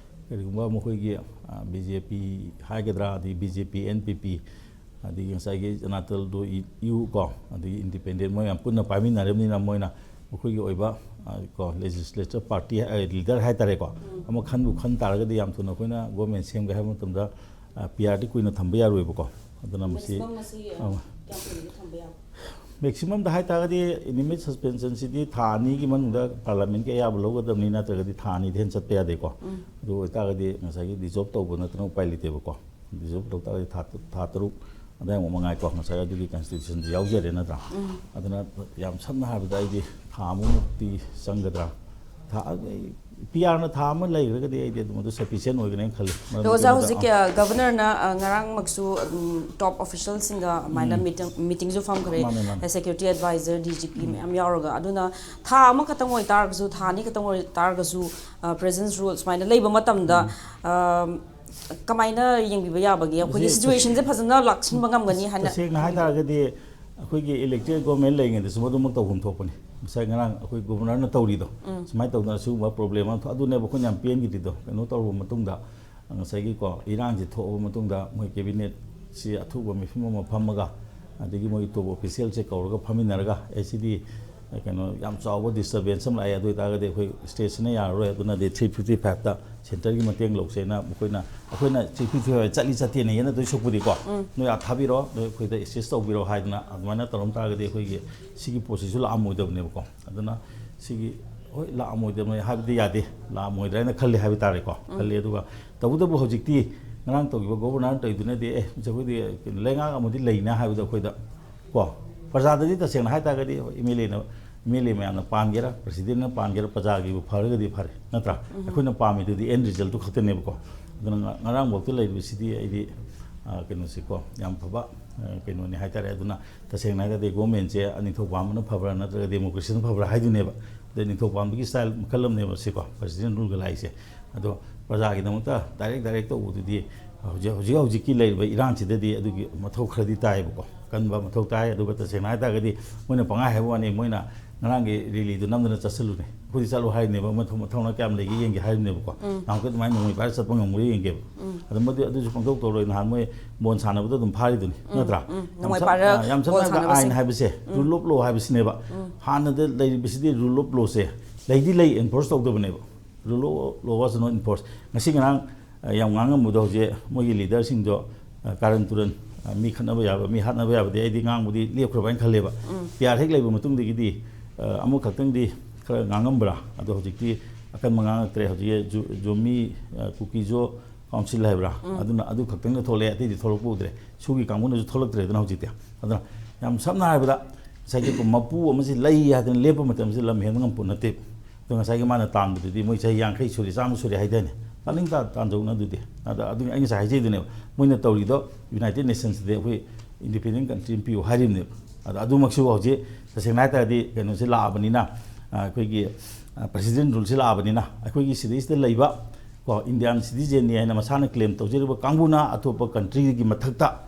ꯀꯔꯤꯒꯨꯝꯕ ꯃꯈꯣꯏꯒꯤ, ꯑ, ꯕꯤ ꯖꯦ ꯄꯤ ꯍꯥꯏꯒꯗ꯭ꯔꯥ, ꯑꯗꯩ ꯕꯤ ꯖꯦ ꯄꯤ, ꯑꯦꯟ ꯄꯤ ꯄꯤ, ꯑꯗꯒꯤ ꯉꯁꯥꯏꯒꯤ ꯖꯅꯇꯥ ꯗꯜ ꯌꯨ ꯀꯣ, ꯑꯗꯒꯤ ꯏꯟꯗꯤꯄꯦꯟꯗꯦꯟ, ꯃꯣꯏ ꯌꯥꯝ ꯄꯨꯟꯅ ꯄꯥꯏꯃꯤꯟꯅꯔꯕꯅꯤꯅ ꯃꯣꯏꯅ ꯃꯈꯣꯏꯒꯤ ꯑꯣꯏꯕ, ꯑ, ꯀꯣ, ꯂꯦꯖꯤꯁꯂꯦꯆꯔ ꯄꯥꯔꯇꯤ, ꯑ, ꯂꯤꯗꯔ ꯍꯥꯏꯇꯥꯔꯦꯀꯣ, ꯑꯃ ꯈꯟꯕꯨ ꯈꯟ ꯇꯥꯔꯒꯗꯤ ꯌꯥꯝ ꯊꯨꯅ ꯑꯩꯈꯣꯏꯅ ꯒꯣꯔꯃꯦꯟ ꯁꯦꯝꯒꯦ ꯍꯥꯏꯕ ꯃꯇꯝꯗ, ꯑ, ꯄꯤ ꯑꯥꯔꯗꯤ ꯀꯨꯏꯅ ꯊꯝꯕ ꯌꯥꯔꯣꯏꯕꯀꯣ꯫ ꯑꯗꯨꯅ ꯃꯁꯤ, ꯃꯦꯛꯁꯤꯃꯝ ꯃꯁꯤ, ꯑ, ꯑ, ꯀꯌꯥꯝ ꯀꯨꯏꯅꯗꯤ ꯊꯝꯕ ꯌꯥꯕ? ꯃꯦꯛꯁꯤꯃꯝꯗ ꯍꯥꯏꯇꯥꯔꯒꯗꯤ ꯑꯦꯅꯤꯃꯦꯠ ꯁꯁꯄꯦꯟꯁꯟꯁꯤꯗꯤ ꯊꯥ ꯑꯅꯤꯒꯤ ꯃꯅꯨꯡꯗ ꯄꯥꯔꯂꯥꯃꯦꯟꯒꯤ ꯑꯌꯥꯕ ꯂꯧꯒꯗꯕꯅꯤ, ꯅꯠꯇ꯭ꯔꯒꯗꯤ ꯊꯥ ꯑꯅꯤꯗꯤ ꯍꯦꯟꯅ ꯆꯠꯄ ꯌꯥꯗꯦꯀꯣ꯫ ꯑꯗꯨ ꯑꯣꯏꯇꯥꯔꯒꯗꯤ ꯉꯁꯥꯏꯒꯤ ꯗꯤꯖꯣꯜꯕ ꯇꯧꯕ ꯅꯠꯇꯅ ꯎꯄꯥꯏ ꯂꯩꯇꯦꯕꯀꯣ꯫ ꯗꯤꯖꯣꯜꯕ ꯇꯧ ꯇꯥꯔꯒꯗꯤ ꯊꯥ ꯇ- ꯊꯥ ꯇꯔꯨꯛ ꯑꯗꯥꯏꯃꯨꯛ ꯃꯉꯥꯏꯀꯣ꯫ ꯉꯁꯥꯏ ꯑꯗꯨꯒꯤ ꯀꯟꯁꯇꯤꯇ꯭ꯌꯨꯁꯟꯁꯤ ꯌꯥꯎꯖꯔꯦ ꯅꯠꯇ꯭ꯔꯥ? ꯑꯗꯨꯅ ꯌꯥꯝ ꯁꯝꯅ ꯍꯥꯏꯔꯕꯗ ꯑꯩꯗꯤ ꯊꯥ ꯑꯃꯃꯨꯛꯇꯤ ꯆꯪꯒꯗ꯭ꯔꯥ? ꯊꯥ ꯄꯤ ꯑꯥꯔꯅ ꯊꯥ ꯑꯃ ꯂꯩꯈ꯭ꯔꯒꯗꯤ ꯑꯩꯗꯤ ꯑꯗꯨꯝ ꯑꯗꯨ ꯁꯐꯤꯁꯤꯌꯦꯟ ꯑꯣꯏꯒꯅꯦꯅ ꯈꯜꯂꯤ꯫ ꯃꯔꯝꯗꯤ ꯑꯗꯣ ꯑꯣꯖꯥ, ꯀꯩꯅꯣꯗ ꯍꯧꯖꯤꯛ ꯑ, ꯒꯚꯔꯅꯔꯅ ꯑ, ꯉꯔꯥꯡꯃꯛꯁꯨ ꯑꯗꯨꯝ ꯇꯣꯞ ꯑꯣꯐꯤꯁꯤꯌꯦꯜꯁꯤꯡꯒ ꯑꯗꯨꯃꯥꯏꯅ ꯃꯤꯇꯤꯡ ꯃꯤꯇꯤꯡꯁꯨ ꯐꯝꯈ꯭ꯔꯦ꯫ ꯃꯥꯅꯦ, ꯃꯥꯅꯦ꯫ Security adviser, D G P ꯃꯌꯥꯝ ꯌꯥꯎꯔꯒ꯫ ꯑꯗꯨꯅ ꯊꯥ ꯑꯃꯈꯛꯇꯪ ꯑꯣꯏꯇꯥꯔꯒꯁꯨ, ꯊꯥ ꯑꯅꯤꯈꯛꯇꯪ ꯑꯣꯏꯇꯥꯔꯒꯁꯨ, ꯄ꯭ꯔꯦꯖꯦꯟꯁ ꯔꯨꯜ ꯁꯨꯃꯥꯏꯅ ꯂꯩꯕ ꯃꯇꯝꯗ, ꯑ, ꯀꯃꯥꯏꯅ ꯌꯦꯡꯕꯤꯕ ꯌꯥꯕꯒꯦ? ꯑꯩꯈꯣꯏꯒꯤ ꯃꯁꯤ ꯁꯤꯆꯨꯋꯦꯁꯟꯁꯦ ꯐꯖꯅ ꯂꯥꯛꯁꯤꯟꯕ ꯉꯝꯒꯅꯤ ꯍꯥꯏꯅ꯫ ꯇꯁꯦꯡꯅ ꯍꯥꯏꯇꯥꯔꯒꯗꯤ ꯑꯩꯈꯣꯏꯒꯤ ꯏꯂꯦꯛꯇꯦꯗ ꯒꯣꯔꯃꯦꯟ ꯂꯩꯔꯤꯉꯩꯗꯁꯨ ꯃꯗꯨꯃꯛ ꯇꯧꯐꯝ ꯊꯣꯛꯄꯅꯤ꯫ ꯉꯁꯥꯏ ꯉꯔꯥꯡ ꯑꯩꯈꯣꯏ ꯒꯣꯕꯔꯅꯔꯅ ꯇꯧꯔꯤꯗꯣ, ꯁꯨꯃꯥꯏꯅ ꯇꯧꯗꯅ ꯁꯤꯒꯨꯝꯕ ꯄ꯭ꯔꯣꯕ꯭ꯂꯦꯝ ꯑꯃ ꯊꯣꯛ-, ꯑꯗꯨꯅꯦꯕ ꯑꯩꯈꯣꯏꯅ ꯌꯥꯝ ꯄꯦꯟꯈꯤꯗ꯭ꯔꯤꯗꯣ꯫ ꯀꯩꯅꯣ ꯇꯧꯔꯕ ꯃꯇꯨꯡꯗ, ꯉꯁꯥꯏꯒꯤꯀꯣ, ꯏꯔꯥꯡꯁꯤ ꯊꯣꯛꯑꯕ ꯃꯇꯨꯡꯗ ꯃꯣꯏ ꯀꯦꯕꯤꯅꯦꯠꯁꯤ ꯑꯊꯨꯕ ꯃꯤꯐꯝ ꯑꯃ ꯐꯝꯃꯒ, ꯑꯗꯒꯤ ꯃꯣꯏ ꯇꯣꯞ ꯑꯣꯐꯤꯁꯤꯌꯦꯜꯁꯦ ꯀꯧꯔꯒ ꯐꯝꯃꯤꯟꯅꯔꯒ, ꯑꯦ, ꯁꯤꯗꯤ ꯀꯩꯅꯣ, ꯌꯥꯝ ꯆꯥꯎꯕ ꯗꯤꯁꯇꯔꯕꯦꯟꯁ ꯑꯃ ꯂꯥꯛꯑꯦ, ꯑꯗꯨ ꯑꯣꯏꯇꯥꯔꯒꯗꯤ ꯑꯩꯈꯣꯏ ꯁ꯭ꯇꯦꯠꯁꯤꯅ ꯌꯥꯔꯔꯣꯏ, ꯑꯗꯨꯅ ꯗꯦꯠ ꯊ꯭ꯔꯤ ꯐꯤꯐꯇꯤ ꯐꯥꯏꯚꯇ ꯁꯦꯟꯇꯔꯒꯤ ꯃꯇꯦꯡ ꯂꯧꯁꯦꯅ ꯃꯈꯣꯏꯅ, ꯑꯩꯈꯣꯏꯅ ꯊ꯭ꯔꯤ ꯐꯤꯐꯇꯤ ꯐꯥꯏꯚ ꯆꯠꯂꯤ ꯆꯠꯇꯦꯅ ꯌꯦꯟꯅꯗꯣꯏ ꯁꯔꯨꯛꯄꯨꯗꯤꯀꯣ, ꯎꯝ꯫ ꯅꯣꯏ ꯑꯥ ꯊꯥꯕꯤꯔꯣ, ꯅꯣꯏ ꯑꯩꯈꯣꯏꯗ ꯑꯦꯁꯤꯁ ꯇꯧꯕꯤꯔꯣ ꯍꯥꯏꯗꯅ ꯑꯗꯨꯃꯥꯏꯅ ꯇꯧꯔꯝ ꯇꯥꯔꯒꯗꯤ ꯑꯩꯈꯣꯏꯒꯤ ꯁꯤꯒꯤ ꯄꯣꯠꯁꯤꯁꯨ ꯂꯥꯛꯑꯝꯃꯣꯏꯗꯕꯅꯦꯕꯀꯣ꯫ ꯑꯗꯨꯅ ꯁꯤꯒꯤ, ꯍꯣꯏ, ꯂꯥꯛꯑꯝꯃꯣꯏꯗꯕꯅꯤ ꯍꯥꯏꯕꯗꯤ ꯌꯥꯗꯦ, ꯂꯥꯛꯑꯝꯃꯣꯏꯗ꯭ꯔꯥ ꯍꯥꯏꯅ ꯈꯜꯂꯤ ꯍꯥꯏꯕ ꯇꯥꯔꯦꯀꯣ, ꯎꯝ꯫ ꯈꯜꯂꯤ꯫ ꯑꯗꯨꯒ ꯇꯧꯕꯇꯕꯨ ꯍꯧꯖꯤꯛꯇꯤ ꯉꯔꯥꯡ ꯇꯧꯈꯤꯕ ꯒꯣꯕꯔꯅꯔ ꯇꯧꯔꯤꯗꯨꯅꯗꯤ, "ꯑꯦ, ꯑꯩꯈꯣꯏꯗꯤ ꯂꯩꯉꯥꯛ ꯑꯃꯗꯤ ꯂꯩꯅ" ꯍꯥꯏꯕꯗꯣ ꯑꯩꯈꯣꯏꯗ ꯀꯣ, ꯄ꯭ꯔꯖꯥꯗꯗꯤ ꯇꯁꯦꯡꯅ ꯍꯥꯏ ꯇꯥꯔꯒꯗꯤ, ꯍꯣꯏ, ꯑꯦꯝ ꯑꯦꯜ ꯑꯦꯅ, ꯑꯦꯝ ꯑꯦꯜ ꯑꯦ ꯃꯌꯥꯝꯅ ꯄꯥꯟꯒꯦꯔꯥ, ꯄ꯭ꯔꯁꯤꯗꯦꯟꯅ ꯄꯥꯟꯒꯦꯔꯥ, ꯄ꯭ꯔꯖꯥꯒꯤꯕꯨ ꯐꯔꯒꯗꯤ ꯐꯔꯦ, ꯅꯠꯇ꯭ꯔꯥ? ꯎꯝ꯫ ꯑꯩꯈꯣꯏꯅ ꯄꯥꯝꯃꯤꯗꯨꯗꯤ ꯑꯦꯟ ꯔꯤꯖꯜꯇꯨ ꯈꯛꯇꯅꯦꯕꯀꯣ꯫ ꯑꯗꯨꯅ ꯉ-, ꯉꯔꯥꯡꯐꯥꯎꯗ ꯂꯩꯔꯤꯕꯁꯤꯗꯤ ꯑꯩꯗꯤ, ꯑ, ꯀꯩꯅꯣꯁꯤꯀꯣ, ꯌꯥꯝ ꯐꯕ, ꯑ, ꯀꯩꯅꯣꯅꯤ ꯍꯥꯏ ꯇꯥꯔꯦ꯫ ꯑꯗꯨꯅ ꯇꯁꯦꯡꯅ ꯍꯥꯏꯔꯒꯗꯤ ꯒꯣꯔꯃꯦꯟꯁꯦ ꯅꯤꯡꯊꯧ ꯄꯥꯟꯕꯅ ꯐꯕ꯭ꯔꯥ ꯅꯠꯇ꯭ꯔꯒ ꯗꯦꯃꯣꯀ꯭ꯔꯦꯁꯤꯅ ꯐꯕ꯭ꯔꯥ ꯍꯥꯏꯗꯨꯅꯦꯕ꯫ ꯑꯗꯩ ꯅꯤꯡꯊꯧ ꯄꯥꯟꯕꯒꯤ ꯁ꯭ꯇꯥꯏꯜ ꯃꯈꯜ ꯑꯃꯅꯦꯕ ꯁꯤꯀꯣ, ꯄ꯭ꯔꯁꯤꯗꯦꯟ ꯔꯨꯜꯒ ꯂꯥꯛꯏꯁꯦ꯫ ꯑꯗꯣ ꯄ꯭ꯔꯖꯥꯒꯤꯗꯃꯛꯇ ꯗꯥꯏꯔꯦꯛ ꯗꯥꯏꯔꯦꯛ ꯇꯧꯕꯗꯨꯗꯤ ꯍꯧꯖꯤꯛ, ꯍꯧꯖꯤꯛ ꯍꯧꯖꯤꯛꯀꯤ ꯂꯩꯔꯤꯕ ꯏꯔꯥꯡꯁꯤꯗꯗꯤ ꯑꯗꯨꯒꯤ ꯃꯊꯧ ꯈꯔꯗꯤ ꯇꯥꯏꯌꯦꯕꯀꯣ, ꯀꯟꯕ ꯃꯊꯧ ꯇꯥꯏ꯫ ꯑꯗꯨꯒ ꯇꯁꯦꯡꯅ ꯍꯥꯏ ꯇꯥꯔꯒꯗꯤ ꯃꯣꯏꯅ ꯄꯪꯍꯥꯏ ꯍꯥꯏꯕ ꯋꯥꯅꯤ, ꯃꯣꯏꯅ ꯉꯔꯥꯡꯒꯤ ꯔꯦꯂꯤꯗꯨ ꯅꯝꯗꯅ ꯆꯠꯁꯜꯂꯨꯅꯦ꯫ ꯑꯩꯈꯣꯏꯗꯤ ꯆꯠꯂꯨ ꯍꯥꯏꯔꯤꯅꯦꯕ, ꯃꯊꯧ-, ꯃꯊꯧꯅꯥ ꯀꯌꯥꯝ ꯂꯩꯒꯦ ꯌꯦꯡꯒꯦ ꯍꯥꯏꯔꯤꯅꯦꯕꯀꯣ꯫ ꯎꯝ꯫ ꯅꯍꯥꯟꯃꯨꯛꯀꯤ ꯑꯗꯨꯃꯥꯏꯅ ꯅꯣꯡꯃꯩ ꯄꯥꯏꯔ ꯆꯠꯄ ꯉꯝꯒ꯭ꯔꯦ ꯌꯦꯡꯒꯦꯕ꯫ ꯎꯝ꯫ ꯑꯗꯨ ꯃꯗꯨ, ꯑꯗꯨꯁꯨ ꯄꯪꯇꯧ ꯇꯧꯔꯣꯏ꯫ ꯅꯍꯥꯟ ꯃꯣꯏ ꯕꯣꯜ ꯁꯥꯟꯅꯕꯗ ꯑꯗꯨꯝ ꯐꯥꯔꯤꯗꯨꯅꯤ, ꯎꯝ, ꯅꯠꯇ꯭ꯔꯥ? ꯎꯝ꯫ ꯌꯥꯝ ꯅꯣꯡꯃꯩ ꯁꯝ-, ꯄꯥꯏꯔ ꯑ, ꯌꯥꯝ ꯁꯝꯅ ꯕꯣꯜ ꯍꯥꯏꯔꯕꯗ ꯁꯥꯟꯅꯕꯁꯦ꯫ ꯑꯥꯏꯟ ꯍꯥꯏꯕꯁꯦ, ꯎꯝ꯫ ꯔꯨꯜ ꯑꯣꯐ ꯂꯣ ꯍꯥꯏꯕꯁꯤꯅꯦꯕ꯫ ꯎꯝ꯫ ꯍꯥꯟꯅꯗ ꯂꯩꯔꯤꯕꯁꯤꯗꯤ ꯔꯨꯜ ꯑꯣꯐ ꯂꯣꯁꯦ ꯂꯩꯗꯤ ꯂꯩ, ꯑꯦꯟꯐꯣꯔꯁ ꯇꯧꯗꯕꯅꯦꯕ꯫ Rule of law was not enforced꯫ ꯉꯁꯤ ꯉꯔꯥꯡ, ꯑ, ꯌꯥꯝ ꯉꯥꯡꯉꯝꯕꯗꯣ ꯍꯧꯖꯤꯛ ꯃꯣꯏꯒꯤ ꯂꯤꯗꯔꯁꯤꯡꯗꯣ ꯑ, ꯀꯥꯔꯟ ꯇꯨꯔꯟ, ꯑ, ꯃꯤ ꯈꯠꯅꯕ ꯌꯥꯕ, ꯃꯤ ꯍꯥꯠꯅꯕ ꯌꯥꯕꯗꯤ ꯑꯩꯗꯤ ꯉꯥꯡꯕꯗꯤ ꯂꯦꯞꯈ꯭ꯔꯕ ꯍꯥꯏꯅ ꯈꯜꯂꯦꯕ꯫ ꯄꯤ ꯑꯥꯔ ꯍꯦꯛ ꯂꯩꯕ ꯃꯇꯨꯡꯗꯒꯤꯗꯤ, ꯑ, ꯑꯃꯈꯛꯇꯪꯗꯤ ꯈꯔ ꯉꯥꯡꯉꯝꯕ꯭ꯔꯥ, ꯑꯗꯣ ꯍꯧꯖꯤꯛꯇꯤ ꯑꯀꯟꯕ ꯉꯥꯡꯉꯛꯇ꯭ꯔꯦ꯫ ꯍꯧꯖꯤꯛꯀꯤ ꯖꯨ-, ꯖꯣꯃꯤ, ꯑ, ꯀꯨꯀꯤꯖꯣ ꯀꯥꯎꯟꯁꯤꯜ ꯍꯥꯏꯕ꯭ꯔꯥ, ꯑꯗꯨꯅ, ꯑꯗꯨ ꯈꯛꯇꯪꯗ ꯊꯣꯛꯂꯛꯑꯦ, ꯑꯇꯩꯗꯤ ꯊꯣꯛꯂꯛꯄ ꯎꯗ꯭ꯔꯦ꯫ ꯁꯨꯒꯤ ꯀꯥꯡꯕꯨꯅꯁꯨ ꯊꯣꯛꯂꯛꯇ꯭ꯔꯦꯗꯅ ꯍꯧꯖꯤꯛꯇꯤ꯫ ꯑꯗꯨꯅ ꯌꯥꯝ ꯁꯝꯅ ꯍꯥꯏꯔꯕꯗ, ꯉꯁꯥꯏꯒꯤ ꯃꯄꯨ ꯑꯃꯁꯤ ꯂꯩ ꯍꯥꯏꯗꯅ ꯂꯦꯞꯄ ꯃꯇꯝꯁꯤꯗ ꯂꯝ ꯍꯦꯟꯕ ꯉꯝꯄꯣꯠ ꯅꯠꯇꯦ꯫ ꯑꯗꯣ ꯉꯁꯥꯏꯒꯤ ꯃꯥꯅ ꯇꯥꯟꯕꯗꯨꯗꯤ ꯃꯣꯏ ꯆꯍꯤ ꯌꯥꯡꯈꯩ ꯁꯨꯔꯦ, ꯆꯥꯝꯃ ꯁꯨꯔꯦ ꯍꯥꯏꯗꯥꯏꯅꯦ? ꯇꯥꯅꯤꯡ ꯇꯥ-, ꯇꯥꯟꯖꯧꯅ ꯑꯗꯨꯗꯤ꯫ ꯑꯗ ꯑꯗꯨ ꯑꯩ ꯉꯁꯥꯏ ꯍꯥꯏꯖꯩꯗꯨꯅꯦꯕ, ꯃꯣꯏꯅ ꯇꯧꯔꯤꯗꯣ ꯌꯨꯅꯥꯏꯇꯦꯠ ꯅꯦꯁꯟꯁꯇꯗꯤ ꯑꯩꯈꯣꯏ ꯏꯟꯗꯤꯄꯦꯟꯗꯦꯟ ꯀꯟꯇ꯭ꯔꯤ ꯑꯃ ꯄꯤꯌꯨ ꯍꯥꯏꯔꯤꯕꯅꯦꯕ꯫ ꯑꯗ ꯑꯗꯨꯃꯛꯁꯨ ꯍꯧꯖꯤꯛ ꯇꯁꯦꯡꯅ ꯍꯥꯏ ꯇꯥꯔꯗꯤ ꯀꯩꯅꯣꯁꯦ ꯂꯥꯛꯑꯕꯅꯤꯅ, ꯑ, ꯑꯩꯈꯣꯏꯒꯤ, ꯑ, ꯄ꯭ꯔꯦꯁꯤꯗꯦꯟ ꯔꯨꯜꯁꯦ ꯂꯥꯛꯑꯕꯅꯤꯅ, ꯑꯩꯈꯣꯏꯒꯤ ꯁꯤꯗꯩꯁꯤꯗ ꯂꯩꯕ ꯀꯣ, ꯏꯟꯗꯤꯌꯥꯟ ꯁꯤꯇꯤꯖꯦꯟꯅꯤ ꯍꯥꯏꯅ ꯃꯁꯥꯅ ꯀ꯭ꯂꯦꯝ ꯇꯧꯖꯔꯤꯕ ꯀꯥꯡꯕꯨꯅ ꯑꯇꯣꯞꯄ ꯀꯟꯇ꯭ꯔꯤꯒꯤ ꯃꯊꯛꯇ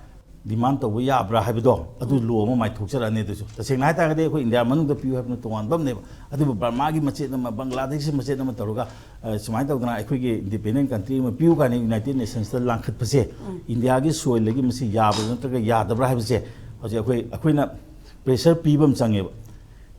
ꯗꯤꯃꯥꯟ ꯇꯧꯕ ꯌꯥꯕ꯭ꯔꯥ ꯍꯥꯏꯕꯗꯣ, ꯑꯗꯨ ꯂꯣ ꯑꯃ ꯃꯥꯏꯊꯣꯛꯆꯔꯛꯑꯅꯤ꯫ ꯑꯗꯨꯁꯨ ꯇꯁꯦꯡꯅ ꯍꯥꯏ ꯇꯥꯔꯒꯗꯤ ꯑꯩꯈꯣꯏ ꯏꯟꯗꯤꯌꯥ ꯃꯅꯨꯡꯗ ꯄꯤꯌꯨ ꯍꯥꯏꯕꯅ ꯇꯣꯉꯥꯟꯕ ꯑꯃꯅꯦꯕ꯫ ꯑꯗꯨꯕꯨ ꯕꯔꯃꯥꯒꯤ ꯃꯆꯦꯠ ꯑꯃ, ꯕꯪꯒ꯭ꯂꯥꯗꯦꯁꯀꯤ ꯃꯆꯦꯠ ꯑꯃ ꯇꯧꯔꯒ, ꯑ, ꯁꯨꯃꯥꯏꯅ ꯇꯧꯗꯅ ꯑꯩꯈꯣꯏꯒꯤ ꯏꯟꯗꯤꯄꯦꯟꯗꯦꯟ ꯀꯟꯇ꯭ꯔꯤ ꯑꯃ ꯄꯤꯌꯨ ꯀꯥꯏꯅ ꯌꯨꯅꯥꯏꯇꯦꯠ ꯅꯦꯁꯟꯁꯇ ꯂꯥꯡꯈꯠꯄꯁꯦ, ꯏꯟꯗꯤꯌꯥꯒꯤ ꯁꯣꯏꯜꯗꯒꯤ ꯃꯁꯤ ꯌꯥꯕ꯭ꯔꯥ ꯅꯠꯇ꯭ꯔꯒ ꯌꯥꯗꯕ꯭ꯔꯥ ꯍꯥꯏꯕꯁꯦ ꯍꯧꯖꯤꯛ ꯑꯩꯈꯣꯏ, ꯑꯩꯈꯣꯏꯅ ꯄ꯭ꯔꯦꯁꯔ ꯄꯤꯕ ꯑꯃ ꯆꯪꯉꯦꯕ꯫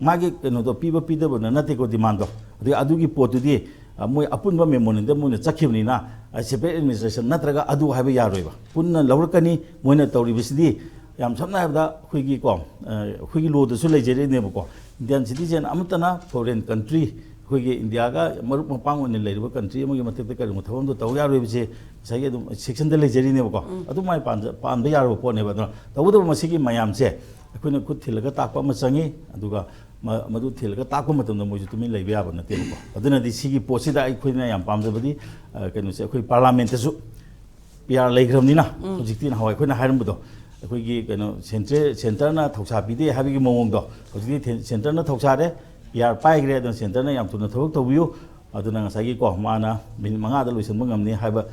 ꯃꯥꯒꯤ ꯀꯩꯅꯣꯗꯣ ꯄꯤꯕ ꯄꯤꯗꯕꯅ ꯅꯠꯇꯦꯀꯣ, ꯗꯤꯃꯥꯟꯗꯣ꯫ ꯑꯗꯨ, ꯑꯗꯨꯒꯤ ꯄꯣꯠꯇꯨꯗꯤ, ꯑ, ꯃꯣꯏ ꯑꯄꯨꯟꯕ ꯃꯦꯃꯣꯔꯦꯟꯗꯝ ꯑꯣꯏꯅ ꯆꯠꯈꯤꯕꯅꯤꯅ, ꯑ, ꯁꯦꯄꯔꯦꯠ ꯑꯦꯗꯃꯤꯅꯤꯁꯇ꯭ꯔꯦꯁꯟ ꯅꯠꯇ꯭ꯔꯒ ꯑꯗꯨ ꯍꯥꯏꯕ ꯌꯥꯔꯣꯏꯕ꯫ ꯄꯨꯟꯅ ꯂꯧꯔꯛꯀꯅꯤ꯫ ꯃꯣꯏꯅ ꯇꯧꯔꯤꯕꯁꯤꯗꯤ ꯌꯥꯝ ꯁꯝꯅ ꯍꯥꯏꯔꯕꯗ ꯑꯩꯈꯣꯏꯒꯤ ꯀꯣ, ꯑ, ꯑꯩꯈꯣꯏꯒꯤ ꯂꯣꯗꯁꯨ ꯂꯩꯖꯔꯤꯅꯦꯕꯀꯣ꯫ ꯏꯟꯗꯤꯌꯥꯟ ꯁꯤꯇꯤꯖꯦꯟ ꯑꯃꯠꯇꯅ ꯐꯣꯔꯦꯟ ꯀꯟꯇ꯭ꯔꯤ, ꯑꯩꯈꯣꯏꯒꯤ ꯏꯟꯗꯤꯌꯥꯒ ꯃꯔꯨꯞ ꯃꯄꯥꯡ ꯑꯣꯏꯅ ꯂꯩꯔꯤꯕ ꯀꯟꯇ꯭ꯔꯤ ꯑꯃꯒꯤ ꯃꯊꯛꯇ ꯀꯔꯤꯒꯨꯝꯕ ꯊꯕꯛ ꯑꯃ ꯇꯧ ꯌꯥꯔꯣꯏꯕꯁꯦ ꯉꯁꯥꯏꯒꯤ ꯑꯗꯨꯝ ꯁꯦꯛꯁꯟꯗ ꯂꯩꯖꯔꯤꯅꯦꯕꯀꯣ꯫ ꯑꯗꯨ ꯃꯥꯏ ꯄꯥꯟꯖ-, ꯄꯥꯟꯕ ꯌꯥꯔꯕ ꯄꯣꯠꯅꯦꯕ꯫ ꯑꯗꯨꯅ ꯇꯧꯕꯇꯕꯨ ꯃꯁꯤꯒꯤ ꯃꯌꯥꯝꯁꯦ ꯑꯩꯈꯣꯏꯅ ꯈꯨꯠ ꯊꯤꯜꯂꯒ ꯇꯥꯛꯄ ꯑꯃ ꯆꯪꯉꯤ꯫ ꯑꯗꯨꯒ ꯃ-, ꯃꯗꯨ ꯊꯤꯜꯂꯒ ꯇꯥꯛꯄ ꯃꯇꯝꯗ ꯃꯣꯏꯁꯨ ꯇꯨꯃꯤꯟ ꯂꯩꯕ ꯌꯥꯕ ꯅꯠꯇꯦꯕꯀꯣ꯫ ꯑꯗꯨꯅꯗꯤ ꯁꯤꯒꯤ ꯄꯣꯠꯁꯤꯗ ꯑꯩꯈꯣꯏꯅ ꯌꯥꯝ ꯄꯥꯝꯖꯕꯗꯤ, ꯑ, ꯀꯩꯅꯣꯁꯦ, ꯑꯩꯈꯣꯏ ꯄꯥꯔꯂꯥꯃꯦꯟꯇꯁꯨ ꯄꯤ ꯑꯥꯔ ꯂꯩꯈ꯭ꯔꯕꯅꯤꯅ, ꯍꯧꯖꯤꯛꯇꯤ ꯅꯍꯥꯟꯋꯥꯏ ꯑꯩꯈꯣꯏꯅ ꯍꯥꯏꯔꯝꯕꯗꯣ, ꯑꯩꯈꯣꯏꯒꯤ ꯀꯩꯅꯣ ꯁꯦꯟꯇ꯭ꯔꯦ-, ꯁꯦꯟꯇꯔꯅ ꯊꯧꯁꯥ ꯄꯤꯗꯦ ꯍꯥꯏꯕꯒꯤ ꯃꯑꯣꯡꯗꯣ ꯍꯧꯖꯤꯛꯇꯤ ꯊꯦ-, ꯁꯦꯟꯇꯔꯅ ꯊꯧꯁꯥꯔꯦ, ꯄꯤ ꯑꯥꯔ ꯄꯥꯏꯈ꯭ꯔꯦ꯫ ꯑꯗꯨꯅ ꯁꯦꯟꯇꯔꯅ ꯌꯥꯝ ꯊꯨꯅ ꯊꯕꯛ ꯇꯧꯕꯤꯌꯨ꯫ ꯑꯗꯨꯅ ꯉꯁꯥꯏꯒꯤꯀꯣ, ꯃꯥꯅ ꯃꯤꯅꯤꯠ ꯃꯉꯥꯗ ꯂꯣꯏꯁꯤꯟꯕ ꯉꯝꯅꯤ ꯍꯥꯏꯕ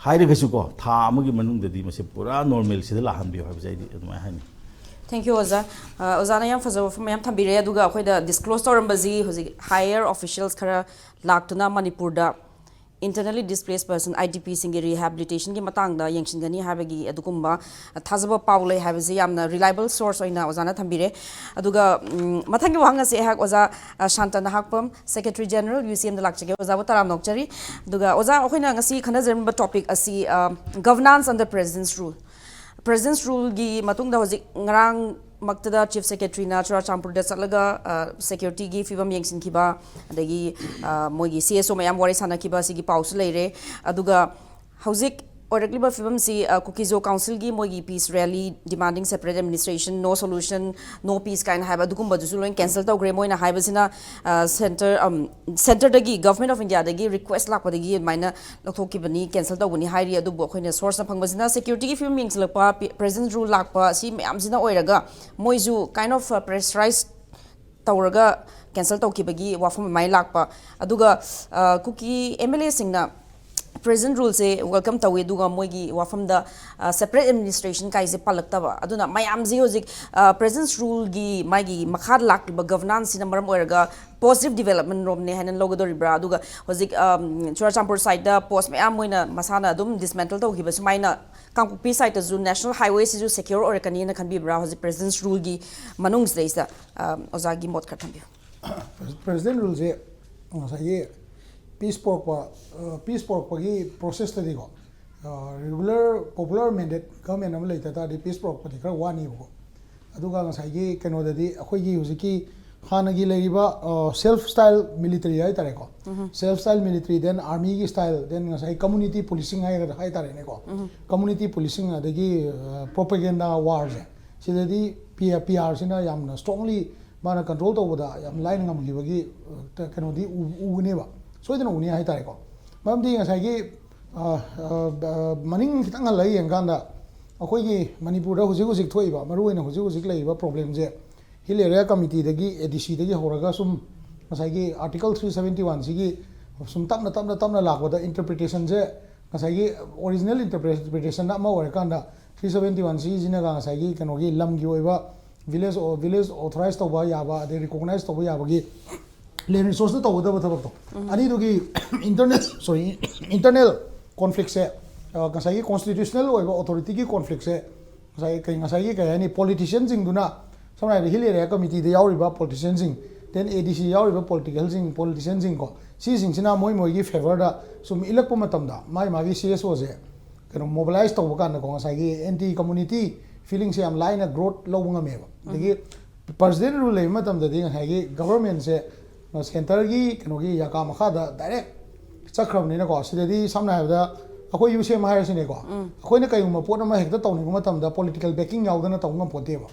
ꯍꯥꯏꯔꯒꯁꯨꯀꯣ, ꯊꯥ ꯑꯃꯒꯤ ꯃꯅꯨꯡꯗꯗꯤ ꯃꯁꯤ ꯄꯨꯔꯥ ꯅꯣꯔꯃꯦꯜꯁꯤꯗ ꯂꯥꯛꯍꯟꯕꯤꯌꯨ ꯍꯥꯏꯕꯁꯦ ꯑꯩꯗꯤ ꯑꯗꯨꯃꯥꯏꯅ ꯍꯥꯏꯅꯤꯡꯉꯤ꯫ Thank you, ꯑꯣꯖꯥ꯫ ꯑ, ꯑꯣꯖꯥꯅ ꯌꯥꯝ ꯐꯖꯕ ꯋꯥꯐꯝ ꯃꯌꯥꯝ ꯊꯝꯕꯤꯔꯦ꯫ ꯑꯗꯨꯒ ꯑꯩꯈꯣꯏꯗ ꯗꯤꯁꯀ꯭ꯂꯣꯁ ꯇꯧꯔꯝꯕꯁꯤ ꯍꯧꯖꯤꯛ ꯍꯥꯏꯌꯔ ꯑꯣꯐꯤꯁꯤꯌꯦꯜꯁ ꯈꯔ ꯂꯥꯛꯇꯨꯅ ꯃꯅꯤꯄꯨꯔꯗ internally displaced person, IDPꯁꯤꯡꯒꯤ rehabilitationꯒꯤ ꯃꯇꯥꯡꯗ ꯌꯦꯡꯁꯤꯟꯒꯅꯤ ꯍꯥꯏꯕꯒꯤ ꯑꯗꯨꯒꯨꯝꯕ ꯊꯥꯖꯕ ꯄꯥꯎ ꯂꯩ ꯍꯥꯏꯕꯁꯤ ꯌꯥꯝꯅ reliable source ꯑꯣꯏꯅ ꯑꯣꯖꯥꯅ ꯊꯝꯕꯤꯔꯦ꯫ ꯑꯗꯨꯒ, ꯎꯝ, ꯃꯊꯪꯒꯤ ꯋꯥꯍꯪ ꯑꯁꯤ ꯑꯩꯍꯥꯛ ꯑꯣꯖꯥ, ꯑ, ꯁꯥꯟꯇ ꯅꯍꯥꯛꯄꯝ, Secretary General, UCMꯗ ꯂꯥꯛꯆꯒꯦ꯫ ꯑꯣꯖꯥꯕꯨ ꯇꯔꯥꯝꯅ ꯑꯣꯛꯆꯔꯤ꯫ ꯑꯗꯨꯒ ꯑꯣꯖꯥ, ꯑꯩꯈꯣꯏꯅ ꯉꯁꯤ ꯈꯟꯅꯖꯔꯝꯕ topic ꯑꯁꯤ, ꯑ, governance under President's Rule꯫ President's Ruleꯒꯤ ꯃꯇꯨꯡꯗ ꯍꯧꯖꯤꯛ ꯉꯔꯥꯡꯃꯛꯇꯗ Chief Secretaryꯅ ꯆꯨꯔꯥꯆꯥꯟꯄꯨꯔꯗ ꯆꯠꯂꯒ ꯁꯦꯀ꯭ꯌꯨꯔꯤꯇꯤꯒꯤ ꯐꯤꯕꯝ ꯌꯦꯡꯁꯤꯟꯈꯤꯕ, ꯑꯗꯒꯤ ꯃꯣꯏꯒꯤ C S O ꯃꯌꯥꯝ ꯋꯥꯔꯤ ꯁꯥꯟꯅꯈꯤꯕ, ꯑꯁꯤꯒꯤ ꯄꯥꯎꯁꯨ ꯂꯩꯔꯦ꯫ ꯑꯗꯨꯒ ꯍꯧꯖꯤꯛ ꯑꯣꯏꯔꯛꯂꯤꯕ ꯐꯤꯕꯝꯁꯤ, ꯀꯨꯀꯤꯖꯣ ꯀꯥꯎꯟꯁꯤꯜꯒꯤ ꯃꯣꯏꯒꯤ peace rally demanding separate administration, no solution, no peace ꯀꯥꯏꯅ ꯍꯥꯏꯕ ꯑꯗꯨꯒꯨꯝꯕꯗꯨꯁꯨ ꯂꯣꯏ cancel ꯇꯧꯈ꯭ꯔꯦ꯫ ꯃꯣꯏꯅ ꯍꯥꯏꯕꯁꯤꯅ ꯁꯦꯟꯇꯔ ꯁꯦꯟꯇꯔꯗꯒꯤ, Government of Indiaꯗꯒꯤ request ꯂꯥꯛꯄꯗꯒꯤ ꯑꯗꯨꯃꯥꯏꯅ ꯂꯧꯊꯣꯛꯈꯤꯕꯅꯤ, cancel ꯇꯧꯒꯅꯤ ꯍꯥꯏꯔꯤ꯫ ꯑꯗꯨꯕꯨ ꯑꯩꯈꯣꯏꯅ sourceꯅ ꯐꯪꯕꯁꯤꯅ ꯁꯦꯀ꯭ꯌꯨꯔꯤꯇꯤꯒꯤ ꯐꯤꯕꯝ ꯌꯦꯡꯁꯤꯜꯂꯛꯄ, President's Rule ꯂꯥꯛꯄ, ꯁꯤ ꯃꯌꯥꯝꯁꯤꯅ ꯑꯣꯏꯔꯒ ꯃꯣꯏꯁꯨ kind of pressurize ꯇꯧꯔꯒ cancel ꯇꯧꯈꯤꯕꯒꯤ ꯋꯥꯐꯝ ꯑꯗꯨꯃꯥꯏꯅ ꯂꯥꯛꯄ꯫ ꯑꯗꯨꯒ ꯀꯨꯀꯤ M L Aꯁꯤꯡꯅ President's Ruleꯁꯦ welcome ꯇꯧꯋꯤ, ꯑꯗꯨꯒ ꯃꯣꯏꯒꯤ ꯋꯥꯐꯝꯗ separate administration ꯀꯥꯏꯁꯦ ꯄꯜꯂꯛꯇꯕ꯫ ꯑꯗꯨꯅ ꯃꯌꯥꯝꯁꯤ ꯍꯧꯖꯤꯛ President's Ruleꯒꯤ ꯃꯥꯒꯤ ꯃꯈꯥꯗ ꯂꯥꯛꯂꯤꯕ governancesꯁꯤꯅ ꯃꯔꯝ ꯑꯣꯏꯔꯒ positive development ꯔꯣꯝꯅꯦ ꯍꯥꯏꯅ ꯂꯧꯒꯗꯧꯔꯤꯕ꯭ꯔꯥ? ꯑꯗꯨꯒ ꯍꯧꯖꯤꯛ ꯆꯨꯔꯥꯆꯥꯟꯄꯨꯔ sideꯇ post ꯃꯌꯥꯝ ꯃꯣꯏꯅ ꯃꯁꯥꯅ ꯑꯗꯨꯝ dismantle ꯇꯧꯈꯤꯕ, ꯁꯨꯃꯥꯏꯅ ꯀꯥꯡꯄꯣꯛꯄꯤ sideꯇꯁꯨ national highwayꯁꯤꯁꯨ secure ꯑꯣꯏꯔꯛꯀꯅꯤꯅ ꯈꯟꯕꯤꯕ꯭ꯔꯥ ꯍꯧꯖꯤꯛ President's Ruleꯒꯤ ꯃꯅꯨꯡꯁꯤꯗꯩꯁꯤꯗ? ꯑꯣꯖꯥꯒꯤ ꯃꯣꯠ ꯈꯔ ꯊꯝꯕꯤꯌꯨ꯫ President's Ruleꯁꯦ ꯉꯁꯥꯏꯒꯤ peace ꯄꯨꯔꯛꯄ peace ꯄꯨꯔꯛꯄꯒꯤ processꯇꯗꯤꯀꯣ, regular popular mandate government ꯑꯃ ꯂꯩꯇ ꯇꯥꯔꯗꯤ peace ꯄꯨꯔꯛꯄꯗꯤ ꯈꯔ ꯋꯥꯅꯤꯕꯀꯣ꯫ ꯑꯗꯨꯒ ꯉꯁꯥꯏꯒꯤ ꯀꯩꯅꯣꯗꯗꯤ ꯑꯩꯈꯣꯏꯒꯤ ꯍꯧꯖꯤꯛꯀꯤ ꯍꯥꯟꯅꯒꯤ ꯂꯩꯔꯤꯕ self style military ꯍꯥꯏꯇꯥꯔꯦꯀꯣ, self style military, then armyꯒꯤ style, then ꯉꯁꯥꯏ community policing ꯍꯥꯏꯒꯗ꯭ꯔꯥ ꯍꯥꯏꯇꯥꯔꯦꯅꯦꯀꯣ, community policing, ꯑꯗꯒꯤ propaganda warꯁꯦ, ꯁꯤꯗꯗꯤ P P Rꯁꯤꯅ ꯌꯥꯝꯅ strongly ꯃꯥꯅ control ꯇꯧꯕꯗ ꯌꯥꯝ ꯂꯥꯏꯅ ꯉꯝꯈꯤꯕꯒꯤ ꯀꯩꯅꯣꯗꯤ ꯎꯒꯅꯦꯕ, ꯁꯣꯏꯗꯅ ꯎꯒꯅꯤ ꯍꯥꯏꯇꯥꯔꯦꯀꯣ꯫ ꯃꯔꯝꯗꯤ ꯉꯁꯥꯏꯒꯤ ꯃꯅꯤꯡ ꯈꯤꯇꯪ ꯍꯜꯂꯒ ꯌꯦꯡꯀꯥꯟꯗ ꯑꯩꯈꯣꯏꯒꯤ ꯃꯅꯤꯄꯨꯔꯗ ꯍꯧꯖꯤꯛ ꯍꯧꯖꯤꯛ ꯊꯣꯛꯏꯕ, ꯃꯔꯨꯑꯣꯏꯅ ꯍꯧꯖꯤꯛ ꯍꯧꯖꯤꯛ ꯂꯩꯔꯤꯕ problemꯁꯦ Hill Area Committeeꯗꯒꯤ, ADCꯗꯒꯤ ꯍꯧꯔꯒ ꯁꯨꯝ ꯉꯁꯥꯏꯒꯤ Article three seventy oneꯁꯤꯒꯤ ꯁꯨꯝ ꯇꯞꯅ ꯇꯞꯅ ꯇꯞꯅ ꯂꯥꯛꯄꯗ interpretationꯁꯦ ꯉꯁꯥꯏꯒꯤ original interpretation ꯑꯃ ꯑꯣꯏꯔꯀꯥꯟꯗ three seventy oneCsꯤꯅꯒ ꯉꯁꯥꯏꯒꯤ ꯀꯩꯅꯣꯒꯤ ꯂꯝꯒꯤ ꯑꯣꯏꯕ village village authorize ꯇꯧꯕ ꯌꯥꯕ, ꯑꯗꯩ recognize ꯇꯧꯕ ꯌꯥꯕꯒꯤ land resourceꯇ ꯇꯧꯒꯗꯕ ꯊꯕꯛꯇꯣ, ꯑꯅꯤꯗꯨꯒꯤ internal, sorry, internal conflictꯁꯦ, ꯉꯁꯥꯏꯒꯤ constitutional ꯑꯣꯏꯕ authorityꯒꯤ conflictꯁꯦ ꯉꯁꯥꯏ ꯀꯩ ꯉꯁꯥꯏꯒꯤ ꯀꯩ ꯍꯥꯏꯅꯤ, politicianꯁꯤꯡꯗꯨꯅ, ꯁꯝꯅ ꯍꯥꯏꯔꯕꯗ Hill Area Committeeꯗ ꯌꯥꯎꯔꯤꯕ politicianꯁꯤꯡ, then ADC ꯌꯥꯎꯔꯤꯕ politicalꯁꯤꯡ, politicianꯁꯤꯡ ꯀꯣ, ꯁꯤꯁꯤꯡꯁꯤꯅ ꯃꯣꯏ ꯃꯣꯏꯒꯤ favourꯗ ꯁꯨꯝ ꯏꯜꯂꯛꯄ ꯃꯇꯝꯗ ꯃꯥꯒꯤ ꯃꯥꯒꯤ CSOꯁꯦ ꯀꯩꯅꯣ ꯃꯣꯕꯤꯂꯥꯏꯁ ꯇꯧꯕ ꯀꯥꯟꯗꯀꯣ, ꯉꯁꯥꯏꯒꯤ ꯑꯦꯟꯇꯤ ꯀꯝꯃꯨꯅꯤꯇꯤ ꯐꯤꯂꯤꯡꯁꯦ ꯌꯥꯝ ꯂꯥꯏꯅ ꯒ꯭ꯔꯣꯠ ꯂꯧꯕ ꯉꯝꯃꯦꯕ꯫ ꯑꯗꯒꯤ ꯄ꯭ꯔꯁꯤꯗꯦꯟ ꯔꯨꯜ ꯂꯩꯕ ꯃꯇꯝꯗꯗꯤ ꯉꯁꯥꯏꯒꯤ ꯒꯚꯔꯟꯃꯦꯟꯁꯦ ꯁꯦꯟꯇꯔꯒꯤ ꯀꯩꯅꯣꯒꯤ ꯌꯥꯀꯥ ꯃꯈꯥꯗ ꯗꯥꯏꯔꯦꯛ ꯆꯠꯈ꯭ꯔꯕꯅꯤꯅꯀꯣ, ꯁꯤꯗꯗꯤ ꯁꯝꯅ ꯍꯥꯏꯔꯕꯗ ꯑꯩꯈꯣꯏ ꯌꯨ ꯁꯤ ꯑꯦꯝ ꯍꯥꯏꯔꯁꯤꯅꯦꯀꯣ, ꯑꯩꯈꯣꯏꯅ ꯀꯩꯒꯨꯝꯕ ꯄꯣꯠ ꯑꯃ ꯍꯦꯛꯇ ꯇꯧꯅꯤꯡꯕ ꯃꯇꯝꯗ ꯄꯣꯂꯤꯇꯤꯀꯦꯜ ꯕꯦꯀꯤꯡ ꯌꯥꯎꯗꯅ ꯇꯧꯕ ꯉꯝꯄꯣꯠꯇꯦꯕ꯫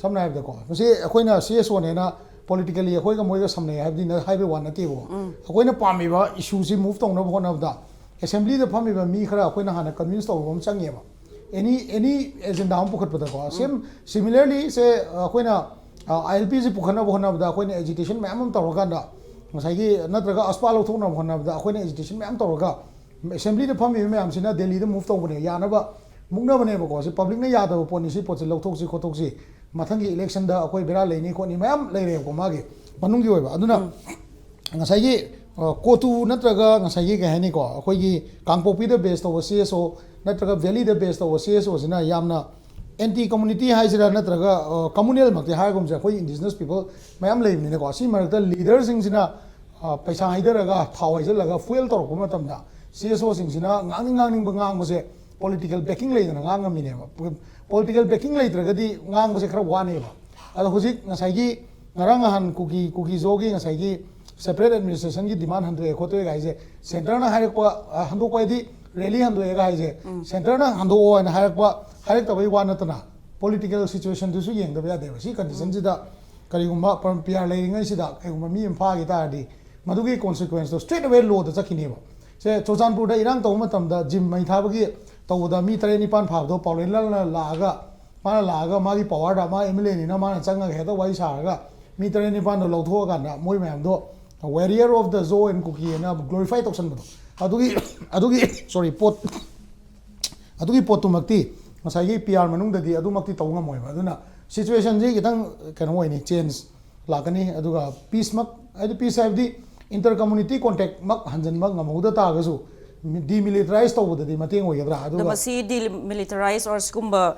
ꯁꯝꯅ ꯍꯥꯏꯔꯕꯗꯀꯣ, ꯃꯁꯤ ꯑꯩꯈꯣꯏꯅ ꯁꯤ ꯑꯦꯁ ꯑꯣꯅꯦꯅ ꯄꯣꯂꯤꯇꯤꯀꯦꯜꯂꯤ ꯑꯩꯈꯣꯏꯒ ꯃꯣꯏꯒ ꯁꯝꯅꯩ ꯍꯥꯏꯕꯗꯤ ꯅ-, ꯍꯥꯏꯕꯩ ꯋꯥ ꯅꯠꯇꯦꯕꯀꯣ꯫ ꯑꯩꯈꯣꯏꯅ ꯄꯥꯝꯃꯤꯕ ꯏꯁꯨꯁꯤ ꯃꯨꯚ ꯇꯧꯅꯕ ꯍꯣꯠꯅꯕꯗ ꯑꯦꯁꯦꯝꯕ꯭ꯂꯤꯗ ꯐꯝꯃꯤꯕ ꯃꯤ ꯈꯔ ꯑꯩꯈꯣꯏꯅ ꯍꯥꯟꯅ ꯀꯟꯚꯤꯟꯁ ꯇꯧꯕ ꯑꯃ ꯆꯪꯉꯦꯕ꯫ ꯑꯦꯅꯤ, ꯑꯦꯅꯤ ꯑꯦꯖꯦꯟꯗꯥ ꯑꯃ ꯄꯨꯈꯠꯄꯗꯀꯣ, ꯁꯦꯝ, ꯁꯤꯃꯤꯂꯔꯂꯤ ꯁꯦ ꯑꯩꯈꯣꯏꯅ ꯑꯥꯏ ꯑꯦꯜ ꯄꯤꯁꯤ ꯄꯨꯈꯠꯅꯕ ꯍꯣꯠꯅꯕꯗ ꯑꯩꯈꯣꯏꯅ ꯑꯦꯖꯤꯇꯦꯁꯟ ꯃꯌꯥꯝ ꯑꯃ ꯇꯧꯔꯀꯥꯟꯗ, ꯉꯁꯥꯏꯒꯤ ꯅꯠꯇ꯭ꯔꯒ ꯑꯁꯄꯥ ꯂꯧꯊꯣꯛꯅꯕ ꯍꯣꯠꯅꯕꯗ ꯑꯩꯈꯣꯏꯅ ꯑꯦꯖꯤꯇꯦꯁꯟ ꯃꯌꯥꯝ ꯇꯧꯔꯒ ꯑꯦꯁꯦꯝꯕ꯭ꯂꯤꯗ ꯐꯝꯃꯤꯕ ꯃꯌꯥꯝꯁꯤꯅ ꯗꯦꯜꯂꯤꯗ ꯃꯨꯚ ꯇꯧꯕꯅꯦ, ꯌꯥꯅꯕ ꯃꯨꯛꯅꯕꯅꯦꯕꯀꯣ꯫ ꯁꯤ ꯄꯕ꯭ꯂꯤꯛꯅ ꯌꯥꯗꯕ ꯄꯣꯠꯅꯤ, ꯁꯤ ꯄꯣꯠꯁꯦ ꯂꯧꯊꯣꯛꯁꯤ ꯈꯣꯠꯇꯣꯛꯁꯤ, ꯃꯊꯪꯒꯤ ꯏꯂꯦꯛꯁꯟꯗ ꯑꯩꯈꯣꯏ ꯕꯦꯔꯥ ꯂꯩꯅꯤ ꯈꯣꯠꯅꯤ ꯃꯌꯥꯝ ꯂꯩꯔꯦꯕꯀꯣ ꯃꯥꯒꯤ ꯃꯅꯨꯡꯒꯤ ꯑꯣꯏꯕ꯫ ꯑꯗꯨꯅ ꯉꯁꯥꯏꯒꯤ, ꯑ, ꯀꯣꯇꯨ ꯅꯠꯇ꯭ꯔꯒ ꯉꯁꯥꯏꯒꯤ ꯀꯩ ꯍꯥꯏꯅꯤꯀꯣ, ꯑꯩꯈꯣꯏꯒꯤ ꯀꯥꯡꯄꯣꯛꯄꯤꯗ ꯕꯦꯁ ꯇꯧꯕ ꯁꯤ ꯑꯦꯁ ꯑꯣ ꯅꯠꯇ꯭ꯔꯒ ꯚꯦꯂꯤꯗ ꯕꯦꯁ ꯇꯧꯕ ꯁꯤ ꯑꯦꯁ ꯑꯣꯁꯤꯅ ꯌꯥꯝꯅ ꯑꯦꯟꯇꯤ ꯀꯝꯃꯨꯅꯤꯇꯤ ꯍꯥꯏꯁꯤꯔꯥ ꯅꯠꯇ꯭ꯔꯒ, ꯑ, ꯀꯝꯃꯨꯅꯦꯜꯃꯛꯇꯤ ꯍꯥꯏꯔꯒꯨꯝꯁꯦ, ꯑꯩꯈꯣꯏ ꯏꯟꯗꯤꯖꯤꯅꯁ ꯄꯤꯄꯜ ꯃꯌꯥꯝ ꯂꯩꯕꯅꯤꯅꯀꯣ꯫ ꯁꯤ ꯃꯔꯛꯇ ꯂꯤꯗꯔꯁꯤꯡꯁꯤꯅ, ꯑ, ꯄꯩꯁꯥ ꯍꯩꯊꯔꯒ ꯊꯥꯎ ꯍꯩꯖꯤꯜꯂꯒ ꯐꯨꯌꯦꯜ ꯇꯧꯔꯛꯄ ꯃꯇꯝꯗ ꯁꯤ ꯑꯦꯁ ꯑꯣꯁꯤꯡꯁꯤꯅ ꯉꯥꯡꯅꯤꯡ ꯉꯥꯡꯅꯤꯡꯕ ꯉꯥꯡꯕꯁꯦ ꯄꯣꯂꯤꯇꯤꯀꯦꯜ ꯕꯦꯀꯤꯡ ꯂꯩꯗꯅ ꯉꯥꯡꯉꯝꯃꯤꯅꯦꯕ꯫ ꯄꯣꯂꯤꯇꯤꯀꯦꯜ ꯕꯦꯀꯤꯡ ꯂꯩꯇ꯭ꯔꯒꯗꯤ ꯉꯥꯡꯕꯁꯦ ꯈꯔ ꯋꯥꯅꯦꯕ꯫ ꯑꯗꯣ ꯍꯧꯖꯤꯛ ꯉꯁꯥꯏꯒꯤ ꯉꯔꯥꯡ ꯅꯍꯥꯟ ꯀꯨꯀꯤ, ꯀꯨꯀꯤ ꯖꯣꯒꯤ ꯉꯁꯥꯏꯒꯤ ꯁꯦꯄꯔꯦꯠ ꯑꯦꯗꯃꯤꯅꯤꯁꯇ꯭ꯔꯦꯁꯟꯒꯤ ꯗꯤꯃꯥꯟ ꯍꯟꯗꯣꯛꯑꯦ ꯈꯣꯠꯇꯣꯛꯑꯦꯒ ꯍꯥꯏꯁꯦ, ꯁꯦꯟꯇꯔꯅ ꯍꯥꯏꯔꯛꯄ, ꯑ, ꯍꯟꯗꯣꯛꯄ ꯍꯥꯏꯗꯤ ꯔꯦꯂꯤ ꯍꯟꯗꯣꯛꯑꯦꯒ ꯍꯥꯏꯁꯦ, ꯁꯦꯟꯇꯔꯅ ꯍꯟꯗꯣꯛꯑꯣ ꯍꯥꯏꯅ ꯍꯥꯏꯔꯛꯄ, ꯍꯥꯏꯔꯛꯇꯕꯩ ꯋꯥ ꯅꯠꯇꯅ ꯄꯣꯂꯤꯇꯤꯀꯦꯜ ꯁꯤꯆꯨꯋꯦꯁꯟꯗꯨꯁꯨ ꯌꯦꯡꯗꯕ ꯌꯥꯗꯦꯕ꯫ ꯁꯤ ꯀꯟꯗꯤꯁꯟꯁꯤꯗ ꯀꯔꯤꯒꯨꯝꯕ ꯄꯤ ꯑꯥꯔ ꯂꯩꯔꯤꯉꯩꯁꯤꯗ ꯀꯔꯤꯒꯨꯝꯕ ꯃꯤ ꯑꯃ ꯐꯥꯈꯤ ꯇꯥꯔꯗꯤ ꯃꯗꯨꯒꯤ ꯀꯣꯟꯁꯤꯀ꯭ꯋꯦꯟꯁꯇꯣ ꯁ꯭ꯇ꯭ꯔꯦꯠ ꯑꯋꯦ ꯂꯣꯗ ꯆꯠꯈꯤꯅꯦꯕ꯫ ꯁꯦ, ꯆꯨꯔꯆꯥꯟꯄꯨꯔꯗ ꯏꯔꯥꯡ ꯇꯧꯕ ꯃꯇꯝꯗ ꯖꯤꯝ ꯃꯩ ꯊꯥꯕꯒꯤ ꯇꯧꯕꯗ ꯃꯤ ꯇꯔꯦꯠ ꯅꯤꯄꯥꯟ ꯐꯥꯕꯗꯣ ꯄꯥꯎꯂꯦꯟ ꯂꯥꯜꯅ ꯂꯥꯛꯑꯒ, ꯃꯥꯅ ꯂꯥꯛꯑꯒ ꯃꯥꯒꯤ ꯄꯋꯥꯔꯗ, ꯃꯥ ꯑꯦꯝ ꯑꯦꯜ ꯑꯦꯅꯤꯅ ꯃꯥꯅ ꯆꯪꯉꯒ ꯍꯦꯛꯇ ꯋꯥꯔꯤ ꯁꯥꯔꯒ ꯃꯤ ꯇꯔꯦꯠ ꯅꯤꯄꯥꯟꯗꯣ ꯂꯧꯊꯣꯛꯑꯀꯥꯟꯗ ꯃꯣꯏ ꯃꯌꯥꯝꯗꯣ ꯋꯦꯔꯤꯌꯔ ꯑꯣꯐ ꯗ ꯖꯣ ꯑꯦꯟ ꯀꯨꯀꯤ ꯍꯥꯏꯅ ꯒ꯭ꯂꯣꯔꯤꯐꯥꯏ ꯇꯧꯁꯟꯕꯗꯣ, ꯑꯗꯨꯒꯤ, ꯑꯗꯨꯒꯤ, ꯁꯣꯔꯤ, ꯄꯣꯠ, ꯑꯗꯨꯒꯤ ꯄꯣꯠꯇꯨꯃꯛꯇꯤ ꯉꯁꯥꯏꯒꯤ ꯄꯤ ꯑꯥꯔ ꯃꯅꯨꯡꯗꯗꯤ ꯑꯗꯨꯃꯛꯇꯤ ꯇꯧꯕ ꯉꯝꯃꯣꯏꯕ꯫ ꯑꯗꯨꯅ ꯁꯤꯆꯨꯋꯦꯁꯟꯁꯤ ꯈꯤꯇꯪ ꯀꯩꯅꯣ ꯑꯣꯏꯅꯤ, ꯆꯦꯟꯖ ꯂꯥꯛꯀꯅꯤ꯫ ꯑꯗꯨꯒ ꯄꯤꯁꯃꯛ, ꯍꯥꯏꯗꯤ ꯄꯤꯁ ꯍꯥꯏꯕꯗꯤ ꯏꯟꯇꯔ ꯀꯝꯃꯨꯅꯤꯇꯤ ꯀꯣꯟꯇꯦꯛꯃꯛ ꯍꯟꯖꯤꯟꯕ ꯉꯝꯍꯧꯗ ꯇꯥꯔꯒꯁꯨ, ꯗꯤꯃꯤꯂꯤꯇꯔꯥꯏꯁ ꯇꯧꯕꯗꯗꯤ ꯃꯇꯦꯡ ꯑꯣꯏꯒꯗ꯭ꯔꯥ? ꯑꯗꯣ ꯑꯗꯨꯒ ꯃꯁꯤ ꯗꯤꯃꯤꯂꯤꯇꯔꯥꯏꯁ ꯑꯣꯔ ꯁꯤꯒꯨꯝꯕ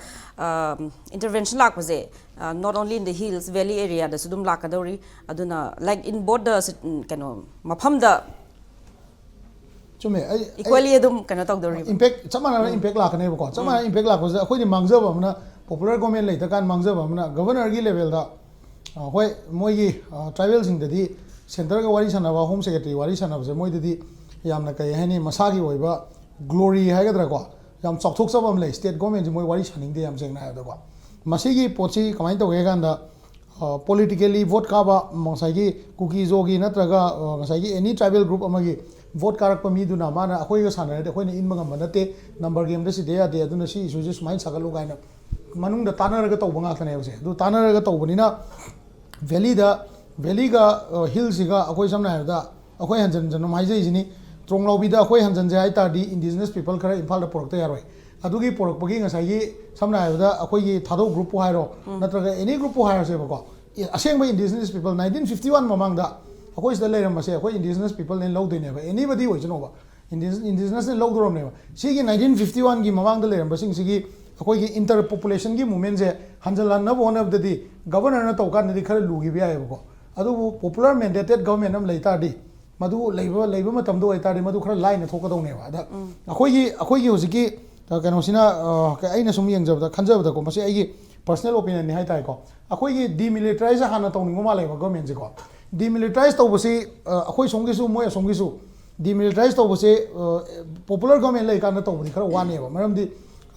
ꯏꯟꯇꯔꯚꯦꯟꯁꯟ ꯂꯥꯛꯄꯁꯦ, not only in the hills, valley areaꯗꯁꯨ ꯑꯗꯨꯝ ꯂꯥꯛꯀꯗꯧꯔꯤ꯫ ꯑꯗꯨꯅ, like, in both the, ꯀꯩꯅꯣ, ꯃꯐꯝꯗ ꯆꯨꯝꯃꯦ ꯑꯩ ꯏꯀ꯭ꯋꯦꯂꯤ ꯑꯗꯨꯝ ꯀꯩꯅꯣ ꯇꯧꯗꯧꯔꯤꯕ ꯏꯝꯄꯦꯛ ꯆꯞ ꯃꯥꯟꯅꯅ ꯏꯝꯄꯦꯛ ꯂꯥꯛꯀꯅꯦꯕꯀꯣ ꯆꯞ ꯃꯥꯟꯅꯅ ꯏꯝꯄꯦꯛ ꯂꯥꯛꯄꯁꯤꯗ ꯑꯩꯈꯣꯏꯗꯤ ꯃꯥꯡꯖꯕ ꯑꯃꯅ ꯄꯣꯄꯨꯂꯔ ꯒꯣꯔꯃꯦꯟ ꯂꯩꯇ꯭ꯔꯀꯥꯟꯗ ꯃꯥꯡꯖꯕ ꯑꯃꯅ ꯒꯕꯔꯅꯔꯒꯤ ꯂꯦꯚꯦꯜꯗ ꯍꯣꯏ ꯃꯣꯏꯒꯤ ꯇ꯭ꯔꯥꯏꯕꯦꯜꯁꯤꯡꯗꯗꯤ ꯁꯦꯟꯇꯔꯒ ꯋꯥꯔꯤ ꯁꯥꯟꯅꯕ ꯍꯣꯝ ꯁꯦꯀ꯭ꯔꯦꯇꯔꯤ ꯋꯥꯔꯤ ꯁꯥꯟꯅꯕꯁꯦ ꯃꯣꯏꯗꯗꯤ ꯌꯥꯝꯅ ꯀꯩ ꯍꯥꯏꯅꯤ ꯃꯁꯥꯒꯤ ꯑꯣꯏꯕ ꯒ꯭ꯂꯣꯔꯤ ꯍꯥꯏꯒꯗ꯭ꯔꯥꯀꯣ ꯌꯥꯝ ꯆꯥꯎꯊꯣꯛꯆꯕ ꯑꯃ ꯂꯩ ꯁ꯭ꯇꯦꯠ ꯒꯣꯔꯃꯦꯟꯁꯦ ꯃꯣꯏ ꯋꯥꯔꯤ ꯁꯥꯅꯤꯡꯗꯦ ꯌꯥꯝ ꯁꯦꯡꯅ ꯍꯥꯏꯕꯗꯀꯣ ꯃꯁꯤꯒꯤ ꯄꯣꯠꯁꯤ ꯀꯃꯥꯏꯅ ꯇꯧꯒꯦ ꯍꯥꯏ ꯀꯥꯟꯗ ꯄꯣꯂꯤꯇꯤꯀꯦꯜꯂꯤ ꯚꯣꯠ ꯀꯥꯕ ꯉꯁꯥꯏꯒꯤ ꯀꯨꯀꯤꯖꯣꯒꯤ ꯅꯠꯇ꯭ꯔꯒ ꯉꯁꯥꯏꯒꯤ ꯑꯦꯅꯤ ꯇ꯭ꯔꯥꯏꯕꯦꯜ ꯒ꯭ꯔꯨꯞ ꯑꯃꯒꯤ ꯚꯣꯠ ꯀꯥꯔꯛꯄ ꯃꯤꯗꯨꯅ ꯃꯥꯅ ꯑꯩꯈꯣꯏꯒ ꯁꯥꯟꯅꯔꯗꯤ ꯑꯩꯈꯣꯏꯅ ꯏꯟꯕ ꯉꯝꯕ ꯅꯠꯇꯦ ꯅꯝꯕꯔ ꯒꯦꯝꯗ ꯁꯤꯗ ꯌꯥꯗꯦ ꯑꯗꯨꯅ ꯁꯤ ꯏꯁꯨꯁꯦ ꯁꯨꯃꯥꯏꯅ ꯁꯥꯒꯠꯂꯨ ꯀꯥꯏꯅ ꯃꯅꯨꯡꯗ ꯇꯥꯟꯅꯔꯒ ꯇꯧꯕ ꯉꯥꯛꯇꯅꯦꯕꯁꯦ ꯑꯗꯨ ꯇꯥꯟꯅꯔꯒ ꯇꯧꯕꯅꯤꯅ ꯚꯦꯂꯤꯗ ꯚꯦꯂꯤꯒ ꯍꯤꯜꯁꯤꯒ ꯑꯩꯈꯣꯏ ꯁꯝꯅ ꯍꯥꯏꯔꯕꯗ ꯑꯩꯈꯣꯏ ꯍꯟꯖꯟ ꯍꯟꯖꯟ ꯑꯗꯨꯝ ꯍꯥꯏꯖꯔꯤꯁꯤꯅꯤ ꯇ꯭ꯔꯣꯡꯂꯥꯎꯕꯤꯗ ꯑꯩꯈꯣꯏ ꯍꯟꯖꯟꯁꯦ ꯍꯥꯏ ꯇꯥꯔꯗꯤ ꯏꯟꯗꯤꯖꯤꯅꯁ ꯄꯤꯄꯜ ꯈꯔ ꯏꯝꯐꯥꯜꯗ ꯄꯨꯔꯛꯇ ꯌꯥꯔꯣꯏ ꯑꯗꯨꯒꯤ ꯄꯨꯔꯛꯄꯒꯤ ꯉꯁꯥꯏꯒꯤ ꯁꯝꯅ ꯍꯥꯏꯔꯕꯗ ꯑꯩꯈꯣꯏꯒꯤ ꯊꯥꯗꯧ ꯒ꯭ꯔꯨꯞꯄꯨ ꯍꯥꯏꯔꯣ ꯅꯠꯇ꯭ꯔꯒ ꯑꯦꯅꯤ ꯒ꯭ꯔꯨꯞꯄꯨ ꯍꯥꯏꯔꯁꯦꯕꯀꯣ ꯑꯦ, ꯑꯁꯦꯡꯕ indigenous people nineteen fifty one ꯃꯃꯥꯡꯗ ꯑꯩꯈꯣꯏ ꯁꯤꯗ ꯂꯩꯔꯝꯕꯁꯦ ꯑꯩꯈꯣꯏ ꯏꯟꯗꯤꯖꯤꯅꯁ ꯄꯤꯄꯜꯅꯦꯅ ꯂꯧꯗꯣꯏꯅꯦꯕ ꯑꯦꯅꯤꯕꯗꯤ ꯑꯣꯏꯁꯅꯣꯕ ꯏꯟꯗꯤꯖꯤꯅꯁꯅꯦ ꯂꯧꯗꯣꯔꯝꯅꯦꯕ ꯁꯤꯒꯤ ꯅꯥꯏꯟꯇꯤꯟ ꯐꯤꯐꯇꯤ ꯋꯥꯟꯒꯤ ꯃꯃꯥꯡꯗ ꯂꯩꯔꯝꯕꯁꯤꯡꯁꯤꯒꯤ ꯑꯩꯈꯣꯏꯒꯤ ꯏꯟꯇꯔ ꯄꯣꯄꯨꯂꯦꯁꯟꯒꯤ ꯃꯨꯞꯃꯦꯟꯁꯦ ꯍꯟꯖꯜꯍꯟꯅꯕ ꯍꯣꯠꯅꯕꯗꯗꯤ ꯒꯕꯔꯅꯔꯅ ꯇꯧ ꯀꯥꯟꯗꯗꯤ ꯈꯔ ꯂꯨꯈꯤꯕ ꯌꯥꯏꯑꯕꯀꯣ ꯑꯗꯨꯕꯨ ꯄꯣꯄꯨꯂꯔ ꯃꯦꯟꯗꯦꯇꯦꯠ ꯒꯕꯔꯃꯦꯟ ꯑꯃ ꯂꯩ ꯇꯥꯔꯗꯤ ꯃꯗꯨ ꯂꯩꯕ ꯂꯩꯕ ꯃꯇꯝꯗ ꯑꯣꯏꯇꯥꯔꯗꯤ ꯃꯗꯨ ꯈꯔ ꯂꯥꯏꯅ ꯊꯣꯛꯀꯗꯧꯅꯦꯕ ꯑꯗ ꯑꯩꯈꯣꯏꯒꯤ ꯑꯩꯈꯣꯏꯒꯤ ꯍꯧꯖꯤꯛꯀꯤ ꯑ, ꯀꯩꯅꯣꯁꯤꯅ ꯑ, ꯀ- ꯑꯩꯅ ꯁꯨꯝ ꯌꯦꯡꯖꯕꯗ ꯈꯟꯖꯕꯗꯀꯣ ꯃꯁꯤ ꯑꯩꯒꯤ ꯄꯔꯁꯅꯦꯜ ꯑꯣꯄꯤꯅꯤꯌꯟꯅꯤ ꯍꯥꯏꯇꯥꯔꯦꯀꯣ ꯑꯩꯈꯣꯏꯒꯤ ꯗꯤꯃꯤꯂꯤꯇꯔꯥꯏꯁ ꯍꯥꯟꯅ ꯇꯧꯅꯤꯡꯕ ꯃꯥꯜꯂꯦꯕ ꯒꯣꯔꯃꯦꯟꯁꯦꯀꯣ ꯗꯤꯃꯤꯂꯤꯇꯔꯥꯏꯁ ꯇꯧꯕꯁꯤ ꯑ, ꯑꯩꯈꯣꯏ ꯁꯣꯝꯒꯤꯁꯨ ꯃꯣꯏ ꯑꯁꯣꯝꯒꯤꯁꯨ ꯗꯤꯃꯤꯂꯤꯇꯔꯥꯏꯁ ꯇꯧꯕꯁꯦ ꯄꯣꯄꯨꯂꯔ ꯒꯣꯔꯃꯦꯟ ꯂꯩꯀꯥꯟꯗ ꯇꯧꯕꯗꯤ ꯈꯔ ꯋꯥꯅꯦꯕ ꯃꯔꯝꯗꯤ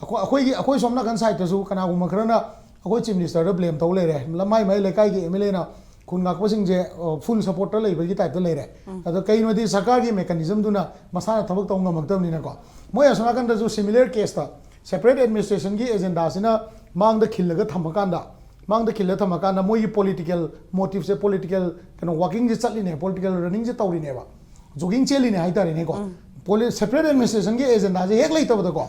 ꯑꯩꯈꯣꯏ ꯑꯩꯈꯣꯏꯒꯤ ꯑꯩꯈꯣꯏ ꯁꯣꯝ ꯅꯥꯀꯟ ꯁꯥꯏꯠꯇꯁꯨ ꯀꯅꯥꯒꯨꯝꯕ ꯈꯔꯅ ꯑꯩꯈꯣꯏ ꯆꯤꯐ ꯃꯤꯅꯤꯁꯇꯔꯗ ꯕ꯭ꯂꯦꯝ ꯇꯧ ꯂꯩꯔꯦ ꯃꯥꯏ ꯃꯥꯏ ꯂꯩꯀꯥꯏꯒꯤ ꯑꯦꯝ ꯑꯦꯜ ꯑꯦꯅ ꯈꯨꯟ ꯉꯥꯛꯄꯁꯤꯡꯁꯦ ꯐꯨꯜ ꯁꯞꯄꯣꯔꯠꯇ ꯂꯩꯕꯒꯤ ꯇꯥꯏꯞꯇ ꯂꯩꯔꯦ ꯑꯗꯣ ꯀꯩꯅꯣꯗꯤ ꯁꯔꯀꯥꯔꯒꯤ ꯃꯦꯀꯥꯅꯤꯖꯝꯗꯨꯅ ꯃꯁꯥꯅ ꯊꯕꯛ ꯇꯧ ꯉꯝꯃꯛꯇꯕꯅꯤꯅꯀꯣ ꯃꯣꯏ ꯑꯁꯣꯝ ꯅꯥꯀꯟꯗꯁꯨ ꯁꯤꯃꯤꯂꯔ ꯀꯦꯁꯇ ꯁꯦꯄꯔꯦꯠ ꯑꯦꯗꯃꯤꯅꯤꯁꯇ꯭ꯔꯦꯁꯟꯒꯤ ꯑꯦꯖꯦꯟꯗꯥꯁꯤꯅ ꯃꯥꯡꯗ ꯈꯤꯜꯂꯒ ꯊꯝꯃꯀꯥꯟꯗ ꯃꯥꯡꯗ ꯈꯤꯜꯂꯒ ꯊꯝꯃꯀꯥꯟꯗ ꯃꯣꯏꯒꯤ ꯄꯣꯂꯤꯇꯤꯀꯦꯜ ꯃꯣꯇꯤꯞꯁꯦ ꯄꯣꯂꯤꯇꯤꯀꯦꯜ ꯀꯩꯅꯣ ꯋꯥꯀꯤꯡꯁꯦ ꯆꯠꯂꯤꯅꯦ ꯄꯣꯂꯤꯇꯤꯀꯦꯜ ꯔꯟꯅꯤꯡꯁꯦ ꯇꯧꯔꯤꯅꯦꯕ ꯖꯣꯒꯤꯡ ꯆꯦꯜꯂꯤꯅꯦ ꯍꯥꯏꯇꯥꯔꯦꯅꯦꯀꯣ ꯄꯣꯂꯤ ꯁꯦꯄꯔꯦꯠ ꯑꯦꯗꯃꯤꯅꯤꯁꯇ꯭ꯔꯦꯁꯟꯒꯤ ꯑꯦꯖꯦꯟꯗꯥꯁꯦ ꯍꯦꯛ ꯂꯩꯇꯕꯗꯀꯣ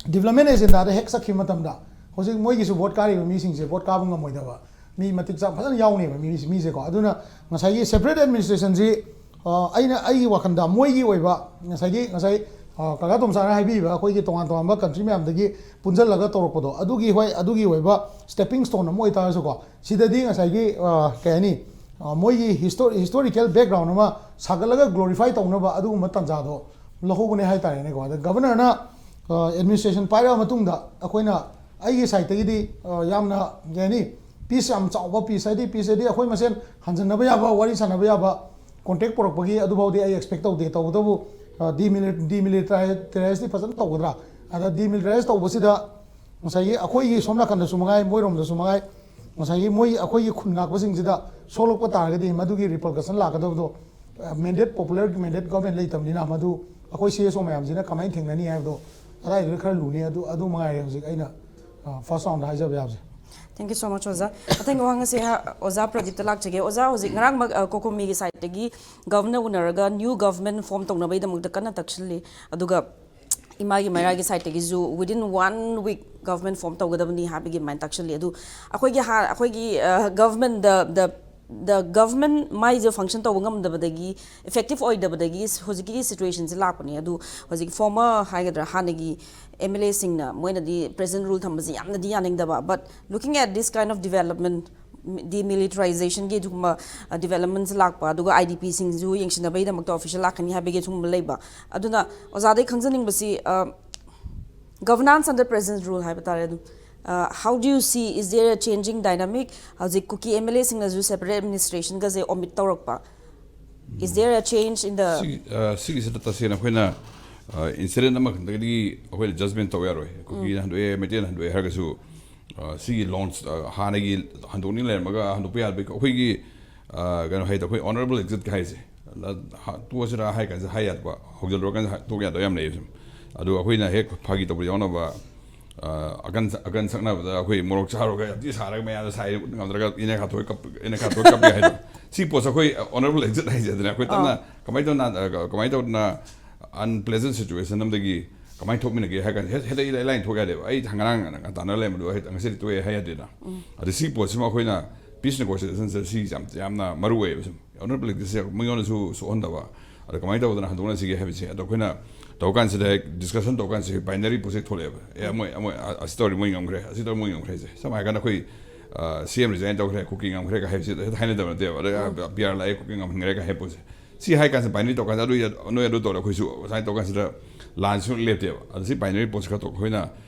ꯗꯤꯕ꯭ꯂꯞꯃꯦꯟ ꯑꯦꯖꯦꯟꯗꯥꯗ ꯍꯦꯛ ꯆꯠꯈꯤꯕ ꯃꯇꯝꯗ ꯍꯧꯖꯤꯛ ꯃꯣꯏꯒꯤꯁꯨ ꯚꯣꯠ ꯀꯥꯔꯤꯕ ꯃꯤꯁꯤꯡꯁꯦ ꯚꯣꯠ ꯀꯥꯕ ꯉꯝꯃꯣꯏꯗꯕ ꯃꯤ ꯃꯇꯤꯛ ꯆꯥ ꯐꯖꯅ ꯌꯥꯎꯅꯦꯕ ꯃꯤ ꯃꯤꯁꯦꯀꯣ ꯑꯗꯨꯅ ꯉꯁꯥꯏꯒꯤ ꯁꯦꯄꯔꯦꯠ ꯑꯦꯗꯃꯤꯅꯤꯁꯇ꯭ꯔꯦꯁꯟꯁꯤ ꯑꯩꯅ ꯑꯩꯒꯤ ꯋꯥꯈꯜꯗ ꯃꯣꯏꯒꯤ ꯑꯣꯏꯕ ꯉꯁꯥꯏꯒꯤ ꯉꯁꯥꯏ ꯀꯀꯥ ꯇꯣꯝꯆꯥꯅ ꯍꯥꯏꯕꯤꯕ ꯑꯩꯈꯣꯏꯒꯤ ꯇꯣꯉꯥꯟ ꯇꯣꯉꯥꯟꯕ ꯀꯟꯇ꯭ꯔꯤ ꯃꯌꯥꯝꯗꯒꯤ ꯄꯨꯟꯁꯤꯜꯂꯒ ꯇꯧꯔꯛꯄꯗꯣ ꯑꯗꯨꯒꯤ ꯍꯣꯏ ꯑꯗꯨꯒꯤ ꯑꯣꯏꯕ ꯁ꯭ꯇꯦꯄꯤꯡ ꯁ꯭ꯇꯣꯟ ꯑꯃ ꯑꯣꯏꯇꯥꯔꯁꯨꯀꯣ ꯁꯤꯗꯗꯤ ꯉꯁꯥꯏꯒꯤ ꯀꯩ ꯍꯥꯏꯅꯤ ꯃꯣꯏꯒꯤ ꯍꯤꯁꯇꯣꯔꯤꯀꯦꯜ ꯕꯦꯛꯒ꯭ꯔꯥꯎꯟ ꯑꯃ ꯁꯥꯒꯠꯂꯒ ꯒ꯭ꯂꯣꯔꯤꯐꯥꯏ ꯇꯧꯅꯕ ꯑꯗꯨꯒꯨꯝꯕ ꯇꯥꯟꯖꯥꯗꯣ ꯂꯧꯍꯧꯕꯅꯦ ꯍꯥꯏꯇꯥꯔꯦꯅꯦꯀꯣ꯫ ꯑꯗ ꯒꯕꯔꯅꯔꯅ ꯑꯦꯗꯃꯤꯅꯤꯁꯇ꯭ꯔꯦꯁꯟ ꯄꯥꯏꯔꯛꯑ ꯃꯇꯨꯡꯗ ꯑꯩꯈꯣꯏꯅ, ꯑꯩꯒꯤ ꯁꯥꯏꯠꯇꯒꯤꯗꯤ ꯌꯥꯝꯅ, ꯀꯩ ꯍꯥꯏꯅꯤ, ꯄꯤꯁ ꯌꯥꯝ ꯆꯥꯎꯕ ꯄꯤꯁ, ꯍꯥꯏꯗꯤ ꯄꯤꯁ ꯍꯥꯏꯗꯤ ꯑꯩꯈꯣꯏ ꯃꯁꯦꯟ ꯍꯟꯖꯟꯅꯕ ꯌꯥꯕ, ꯋꯥꯔꯤ ꯁꯥꯟꯅꯕ ꯌꯥꯕ ꯀꯣꯟꯇꯦꯛ ꯄꯨꯔꯛꯄꯒꯤ ꯑꯗꯨꯐꯥꯎꯗꯤ ꯑꯩ ꯑꯦꯛꯁꯄꯦꯛ ꯇꯧꯗꯦ꯫ ꯇꯧꯕꯇꯕꯨ ꯗꯤꯃꯤꯂꯤꯇꯔꯥꯏꯁꯇꯤ ꯐꯖꯅ ꯇꯧꯒꯗ꯭ꯔꯥ? ꯑꯗ ꯗꯤꯃꯤꯂꯤꯇꯔꯥꯏꯁ ꯇꯧꯕꯁꯤꯗ ꯉꯁꯥꯏꯒꯤ ꯑꯩꯈꯣꯏꯒꯤ ꯁꯣꯝ ꯅꯥꯀꯟꯗꯁꯨ ꯃꯉꯥꯏ, ꯃꯣꯏꯔꯣꯝꯗꯁꯨ ꯃꯉꯥꯏ, ꯉꯁꯥꯏꯒꯤ ꯃꯣꯏ ꯑꯩꯈꯣꯏꯒꯤ ꯈꯨꯟ ꯉꯥꯛꯄꯁꯤꯡꯁꯤꯗ ꯁꯣꯛꯂꯛꯄ ꯇꯥꯔꯒꯗꯤ ꯃꯗꯨꯒꯤ ꯔꯤꯄꯔꯀꯁꯟ ꯂꯥꯛꯀꯗꯕꯗꯣ ꯃꯦꯟꯗꯦꯠ, ꯄꯣꯄꯨꯂꯔ ꯃꯦꯟꯗꯦꯠ ꯒꯣꯔꯃꯦꯟ ꯂꯩꯇꯕꯅꯤꯅ ꯃꯗꯨ ꯑꯩꯈꯣꯏ ꯁꯤ ꯑꯦꯁ ꯑꯣ ꯃꯌꯥꯝꯁꯤꯅ ꯀꯃꯥꯏꯅ ꯊꯦꯡꯅꯅꯤ ꯍꯥꯏꯕꯗꯣ ꯑꯗꯥꯏꯗꯨꯗ ꯈꯔ ꯂꯨꯅꯤ꯫ ꯑꯗꯨ, ꯑꯗꯨ ꯃꯉꯥꯏꯔꯦ ꯍꯧꯖꯤꯛ ꯑꯩꯅ ꯐꯥꯔꯁ ꯔꯥꯎꯟꯗ ꯍꯥꯏꯖꯕ ꯌꯥꯕꯁꯦ꯫ Thank you so much, ꯑꯣꯖꯥ꯫ ꯃꯊꯪꯒꯤ ꯋꯥꯍꯪ ꯑꯁꯦ ꯑꯣꯖꯥ ꯄ꯭ꯔꯗꯤꯞꯇ ꯂꯥꯛꯆꯒꯦ꯫ ꯑꯣꯖꯥ, ꯍꯧꯖꯤꯛ ꯉꯔꯥꯡꯃꯛ ꯀꯣꯀꯣꯃꯤꯒꯤ ꯁꯥꯏꯠꯇꯒꯤ ꯒꯚꯔꯅꯔ ꯎꯅꯔꯒ ꯅ꯭ꯌꯨ ꯒꯚꯔꯟꯃꯦꯟ ꯐꯣꯝ ꯇꯧꯅꯕꯒꯤꯗꯃꯛꯇ ꯀꯟꯅ ꯇꯛꯁꯤꯜꯂꯤ꯫ ꯑꯗꯨꯒ ꯏꯃꯥꯒꯤ ꯃꯩꯔꯥꯒꯤ ꯁꯥꯏꯠꯇꯒꯤꯁꯨ within one week government form ꯇꯧꯒꯗꯕꯅꯤ ꯍꯥꯏꯕꯒꯤ ꯑꯗꯨꯃꯥꯏꯅ ꯇꯛꯁꯤꯜꯂꯤ꯫ ꯑꯗꯨ ꯑꯩꯈꯣꯏꯒꯤ ꯍꯥ-, ꯑꯩꯈꯣꯏꯒꯤ ꯒꯚꯔꯟꯃꯦꯟꯗ, ꯗ ꯗ ꯒꯚꯔꯟꯃꯦꯟ ꯃꯥꯏꯁꯦ ꯐꯪꯁꯟ ꯇꯧꯕ ꯉꯝꯗꯕꯗꯒꯤ, ꯏꯐꯦꯛꯇꯤꯞ ꯑꯣꯏꯗꯕꯗꯒꯤ ꯍꯧꯖꯤꯛꯀꯤ ꯁꯤꯆꯨꯋꯦꯁꯟꯁꯦ ꯂꯥꯛꯄꯅꯦ꯫ ꯑꯗꯨ ꯍꯧꯖꯤꯛ ꯐꯣꯔꯃꯔ ꯍꯥꯏꯒꯗ꯭ꯔꯥ, ꯍꯥꯟꯅꯒꯤ ꯑꯦꯝ ꯑꯦꯜ ꯑꯦꯁꯤꯡꯅ ꯃꯣꯏꯅꯗꯤ ꯄ꯭ꯔꯦꯖꯦꯟ ꯔꯨꯜ ꯊꯝꯕꯁꯦ ꯌꯥꯝꯅꯗꯤ ꯌꯥꯅꯤꯡꯗꯕ, but looking at this kind of development, demilitarization ꯒꯤ ꯑꯗꯨꯒꯨꯝꯕ ꯗꯤꯕꯦꯂꯞꯃꯦꯟꯁ ꯂꯥꯛꯄ, ꯑꯗꯨꯒ ꯑꯥꯏ ꯗꯤ ꯄꯤꯁꯤꯡꯁꯨ ꯌꯦꯡꯁꯤꯟꯅꯕꯒꯤꯗꯃꯛꯇ ꯑꯣꯐꯤꯁꯤꯌꯦꯜ ꯂꯥꯛꯀꯅꯤ ꯍꯥꯏꯕꯒꯤ ꯑꯗꯨꯒꯨꯝꯕ ꯂꯩꯕ꯫ ꯑꯗꯨꯅ ꯑꯣꯖꯥꯗꯩ ꯈꯪꯖꯅꯤꯡꯕꯁꯤ, governance under present rule ꯍꯥꯏꯕ ꯇꯥꯔꯦ꯫ ꯑꯗꯨꯝ, how do you see, is there a changing dynamic? ꯍꯧꯖꯤꯛ ꯀꯨꯀꯤ ꯑꯦꯝ ꯑꯦꯜ ꯑꯦꯁꯤꯡꯅꯁꯨ ꯁꯦꯄꯔꯦꯠ ꯑꯦꯗꯃꯤꯅꯤꯁꯇ꯭ꯔꯦꯁꯟꯒꯁꯦ ꯑꯣꯃꯤꯠ ꯇꯧꯔꯛꯄ, is there a change in the ꯁꯤꯒꯤ, ꯑ, ꯁꯤꯒꯤꯁꯤꯗ ꯇꯁꯦꯡꯅ ꯑꯩꯈꯣꯏꯅ ꯏꯟꯁꯤꯗꯦꯟ ꯑꯃꯈꯛꯇꯒꯤ ꯑꯩꯈꯣꯏꯅ ꯖꯖꯃꯦꯟ ꯇꯧꯕ ꯌꯥꯔꯣꯏ꯫ ꯀꯨꯀꯤꯅ ꯍꯟꯗꯣꯛꯑꯦ, ꯃꯩꯇꯩꯅ ꯍꯟꯗꯣꯛꯑꯦ ꯍꯥꯏꯔꯒꯁꯨ, ꯑ, ꯁꯤꯒꯤ ꯂꯣꯟꯁ, ꯑ, ꯍꯥꯟꯅꯒꯤ ꯍꯟꯗꯣꯛꯅꯤꯡ ꯂꯩꯔꯝꯃꯒ ꯍꯟꯗꯣꯛꯄ ꯌꯥꯗꯕꯒꯤ ꯑꯩꯈꯣꯏꯒꯤ, ꯑ, ꯀꯩꯅꯣ ꯍꯥꯏꯗ ꯑꯩꯈꯣꯏ ꯑꯣꯅꯔꯦꯕꯜ ꯑꯦꯛꯖꯤꯠꯀ ꯍꯥꯏꯁꯦ, ꯇꯣꯛꯑꯁꯤꯔꯥ ꯍꯥꯏ ꯀꯥꯟꯁꯤꯗ ꯍꯥꯏ ꯌꯥꯗꯕ, ꯍꯧꯖꯤꯜꯂꯨꯔꯀꯥꯟꯗ ꯇꯣꯛ ꯌꯥꯗꯕ ꯌꯥꯝ ꯂꯩꯌꯦꯕ꯫ ꯑꯗꯨ ꯑꯩꯈꯣꯏꯅ ꯍꯦꯛ ꯐꯥꯒꯤ ꯇꯧꯕ ꯌꯥꯎꯅꯕ, ꯑ, ꯑꯀꯟ ꯑꯀꯟ ꯁꯛꯅꯕꯗ ꯑꯩꯈꯣꯏ ꯃꯣꯔꯣꯛ ꯆꯥꯔꯨꯔꯒ ꯌꯥꯝ ꯊꯤ ꯁꯥꯔꯒ ꯃꯌꯥꯗ ꯁꯥꯏ ꯉꯝꯗ꯭ꯔꯒ ꯏꯅꯦ ꯈꯥꯊꯣꯛꯑ ꯀꯞ ꯏꯅꯦ ꯈꯥꯊꯣꯛꯑ ꯀꯞꯄꯦ ꯍꯥꯏꯗꯣ꯫ ꯁꯤ ꯄꯣꯠꯁꯦ ꯑꯩꯈꯣꯏ ꯑꯣꯅꯔꯦꯕꯜ ꯑꯦꯛꯖꯤꯠ ꯍꯥꯏꯁꯦ ꯑꯗꯨꯅ ꯑꯩꯈꯣꯏ ꯇꯞꯅ ꯀꯃꯥꯏꯅ ꯇꯧꯅ, ꯑ, ꯀꯃꯥꯏꯅ ꯇꯧꯗꯅ ꯑꯟꯄ꯭ꯂꯦꯖꯦꯟ ꯁꯤꯆꯨꯋꯦꯁꯟ ꯑꯃꯗꯒꯤ ꯀꯃꯥꯏꯅ ꯊꯣꯛꯃꯤꯟꯅꯒꯦ ꯍꯥꯏ ꯀꯥꯟꯗ ꯍꯦ-, ꯍꯦꯛꯇ ꯏꯂꯥꯏ ꯂꯥꯏꯅ ꯊꯣꯛ ꯌꯥꯗꯦꯕ꯫ ꯑꯩ ꯉꯔꯥꯡ ꯉꯟꯇꯥꯅ ꯂꯩꯔꯝꯕꯗꯣ ꯍꯦꯛꯇ ꯉꯁꯤꯗꯤ ꯇꯣꯛꯑꯦ ꯍꯥꯏ ꯌꯥꯗꯦꯅ꯫ ꯑꯗ ꯁꯤ ꯄꯣꯠꯁꯤꯃ ꯑꯩꯈꯣꯏꯅ ꯄꯤꯁ ꯅꯦꯒꯣꯁꯤꯌꯦꯁꯟꯁꯦ ꯁꯤ ꯌꯥꯝ, ꯌꯥꯝꯅ ꯃꯔꯨ ꯑꯣꯏꯌꯦꯕ ꯁꯨꯝ꯫ ꯑꯣꯅꯔꯦꯕꯜ ꯑꯦꯛꯖꯤꯠꯁꯦ ꯃꯤꯉꯣꯟꯗꯁꯨ ꯁꯣꯛꯍꯟꯗꯕ꯫ ꯑꯗ ꯀꯃꯥꯏꯅ ꯇꯧꯗꯅ ꯍꯟꯗꯣꯛꯅꯁꯤꯒꯦ ꯍꯥꯏꯕꯁꯦ꯫ ꯑꯗꯣ ꯑꯩꯈꯣꯏꯅ ꯇꯧꯕ ꯀꯥꯟꯁꯤꯗ ꯍꯦꯛ ꯗꯤꯁꯀꯁꯟ ꯇꯧꯕ ꯀꯥꯟꯁꯤꯗ ꯕꯥꯏꯅꯔꯤ ꯄꯣꯠꯁꯦ ꯊꯣꯛꯂꯛꯑꯦꯕ꯫ ꯑꯦ, ꯃꯣꯏ, ꯃꯣꯏ, ꯑ-, ꯑꯁꯤ ꯇꯧꯔꯗꯤ ꯃꯣꯏ ꯉꯝꯈ꯭ꯔꯦ, ꯑꯁꯤ ꯇꯧꯔꯗꯤ ꯃꯣꯏ ꯉꯝꯈ꯭ꯔꯦ ꯍꯥꯏꯁꯦ꯫ ꯁꯝꯅ ꯍꯥꯏꯔꯀꯥꯟꯗ ꯑꯩꯈꯣꯏ, ꯑ, ꯁꯤ ꯑꯦꯝ ꯔꯤꯖꯥꯏꯟ ꯇꯧꯈ꯭ꯔꯦ, ꯀꯨꯀꯤ ꯉꯝꯈ꯭ꯔꯦꯒ ꯍꯥꯏꯕꯁꯦ ꯍꯦꯛꯇ ꯍꯥꯏꯅꯗꯕ ꯅꯠꯇꯦꯕ꯫ ꯑꯗ, ꯑ, ꯄꯤ ꯑꯥꯔ ꯂꯥꯛꯑꯦ, ꯀꯨꯀꯤ ꯉꯝꯍꯟꯈ꯭ꯔꯦꯒ ꯍꯥꯏꯕ ꯄꯣꯠꯁꯦ꯫ ꯁꯤ ꯍꯥꯏ ꯀꯥꯟꯁꯤꯗ ꯕꯥꯏꯅꯔꯤ ꯇꯧ ꯀꯥꯟꯁꯤꯗ ꯑꯗꯨ ꯌꯥ-, ꯅꯣꯏ ꯑꯗꯨ ꯇꯧꯔꯦ, ꯑꯩꯈꯣꯏꯁꯨ ꯁꯨꯃꯥꯏꯅ ꯇꯧ ꯀꯥꯟꯁꯤꯗ ꯂꯥꯟꯁꯨ ꯂꯦꯞꯇꯦꯕ꯫ ꯑꯗꯣ ꯁꯤ ꯕꯥꯏꯅꯔꯤ ꯄꯣꯠꯁꯤ ꯈꯔ ꯇꯧ-, ꯑꯩꯈꯣꯏꯅ,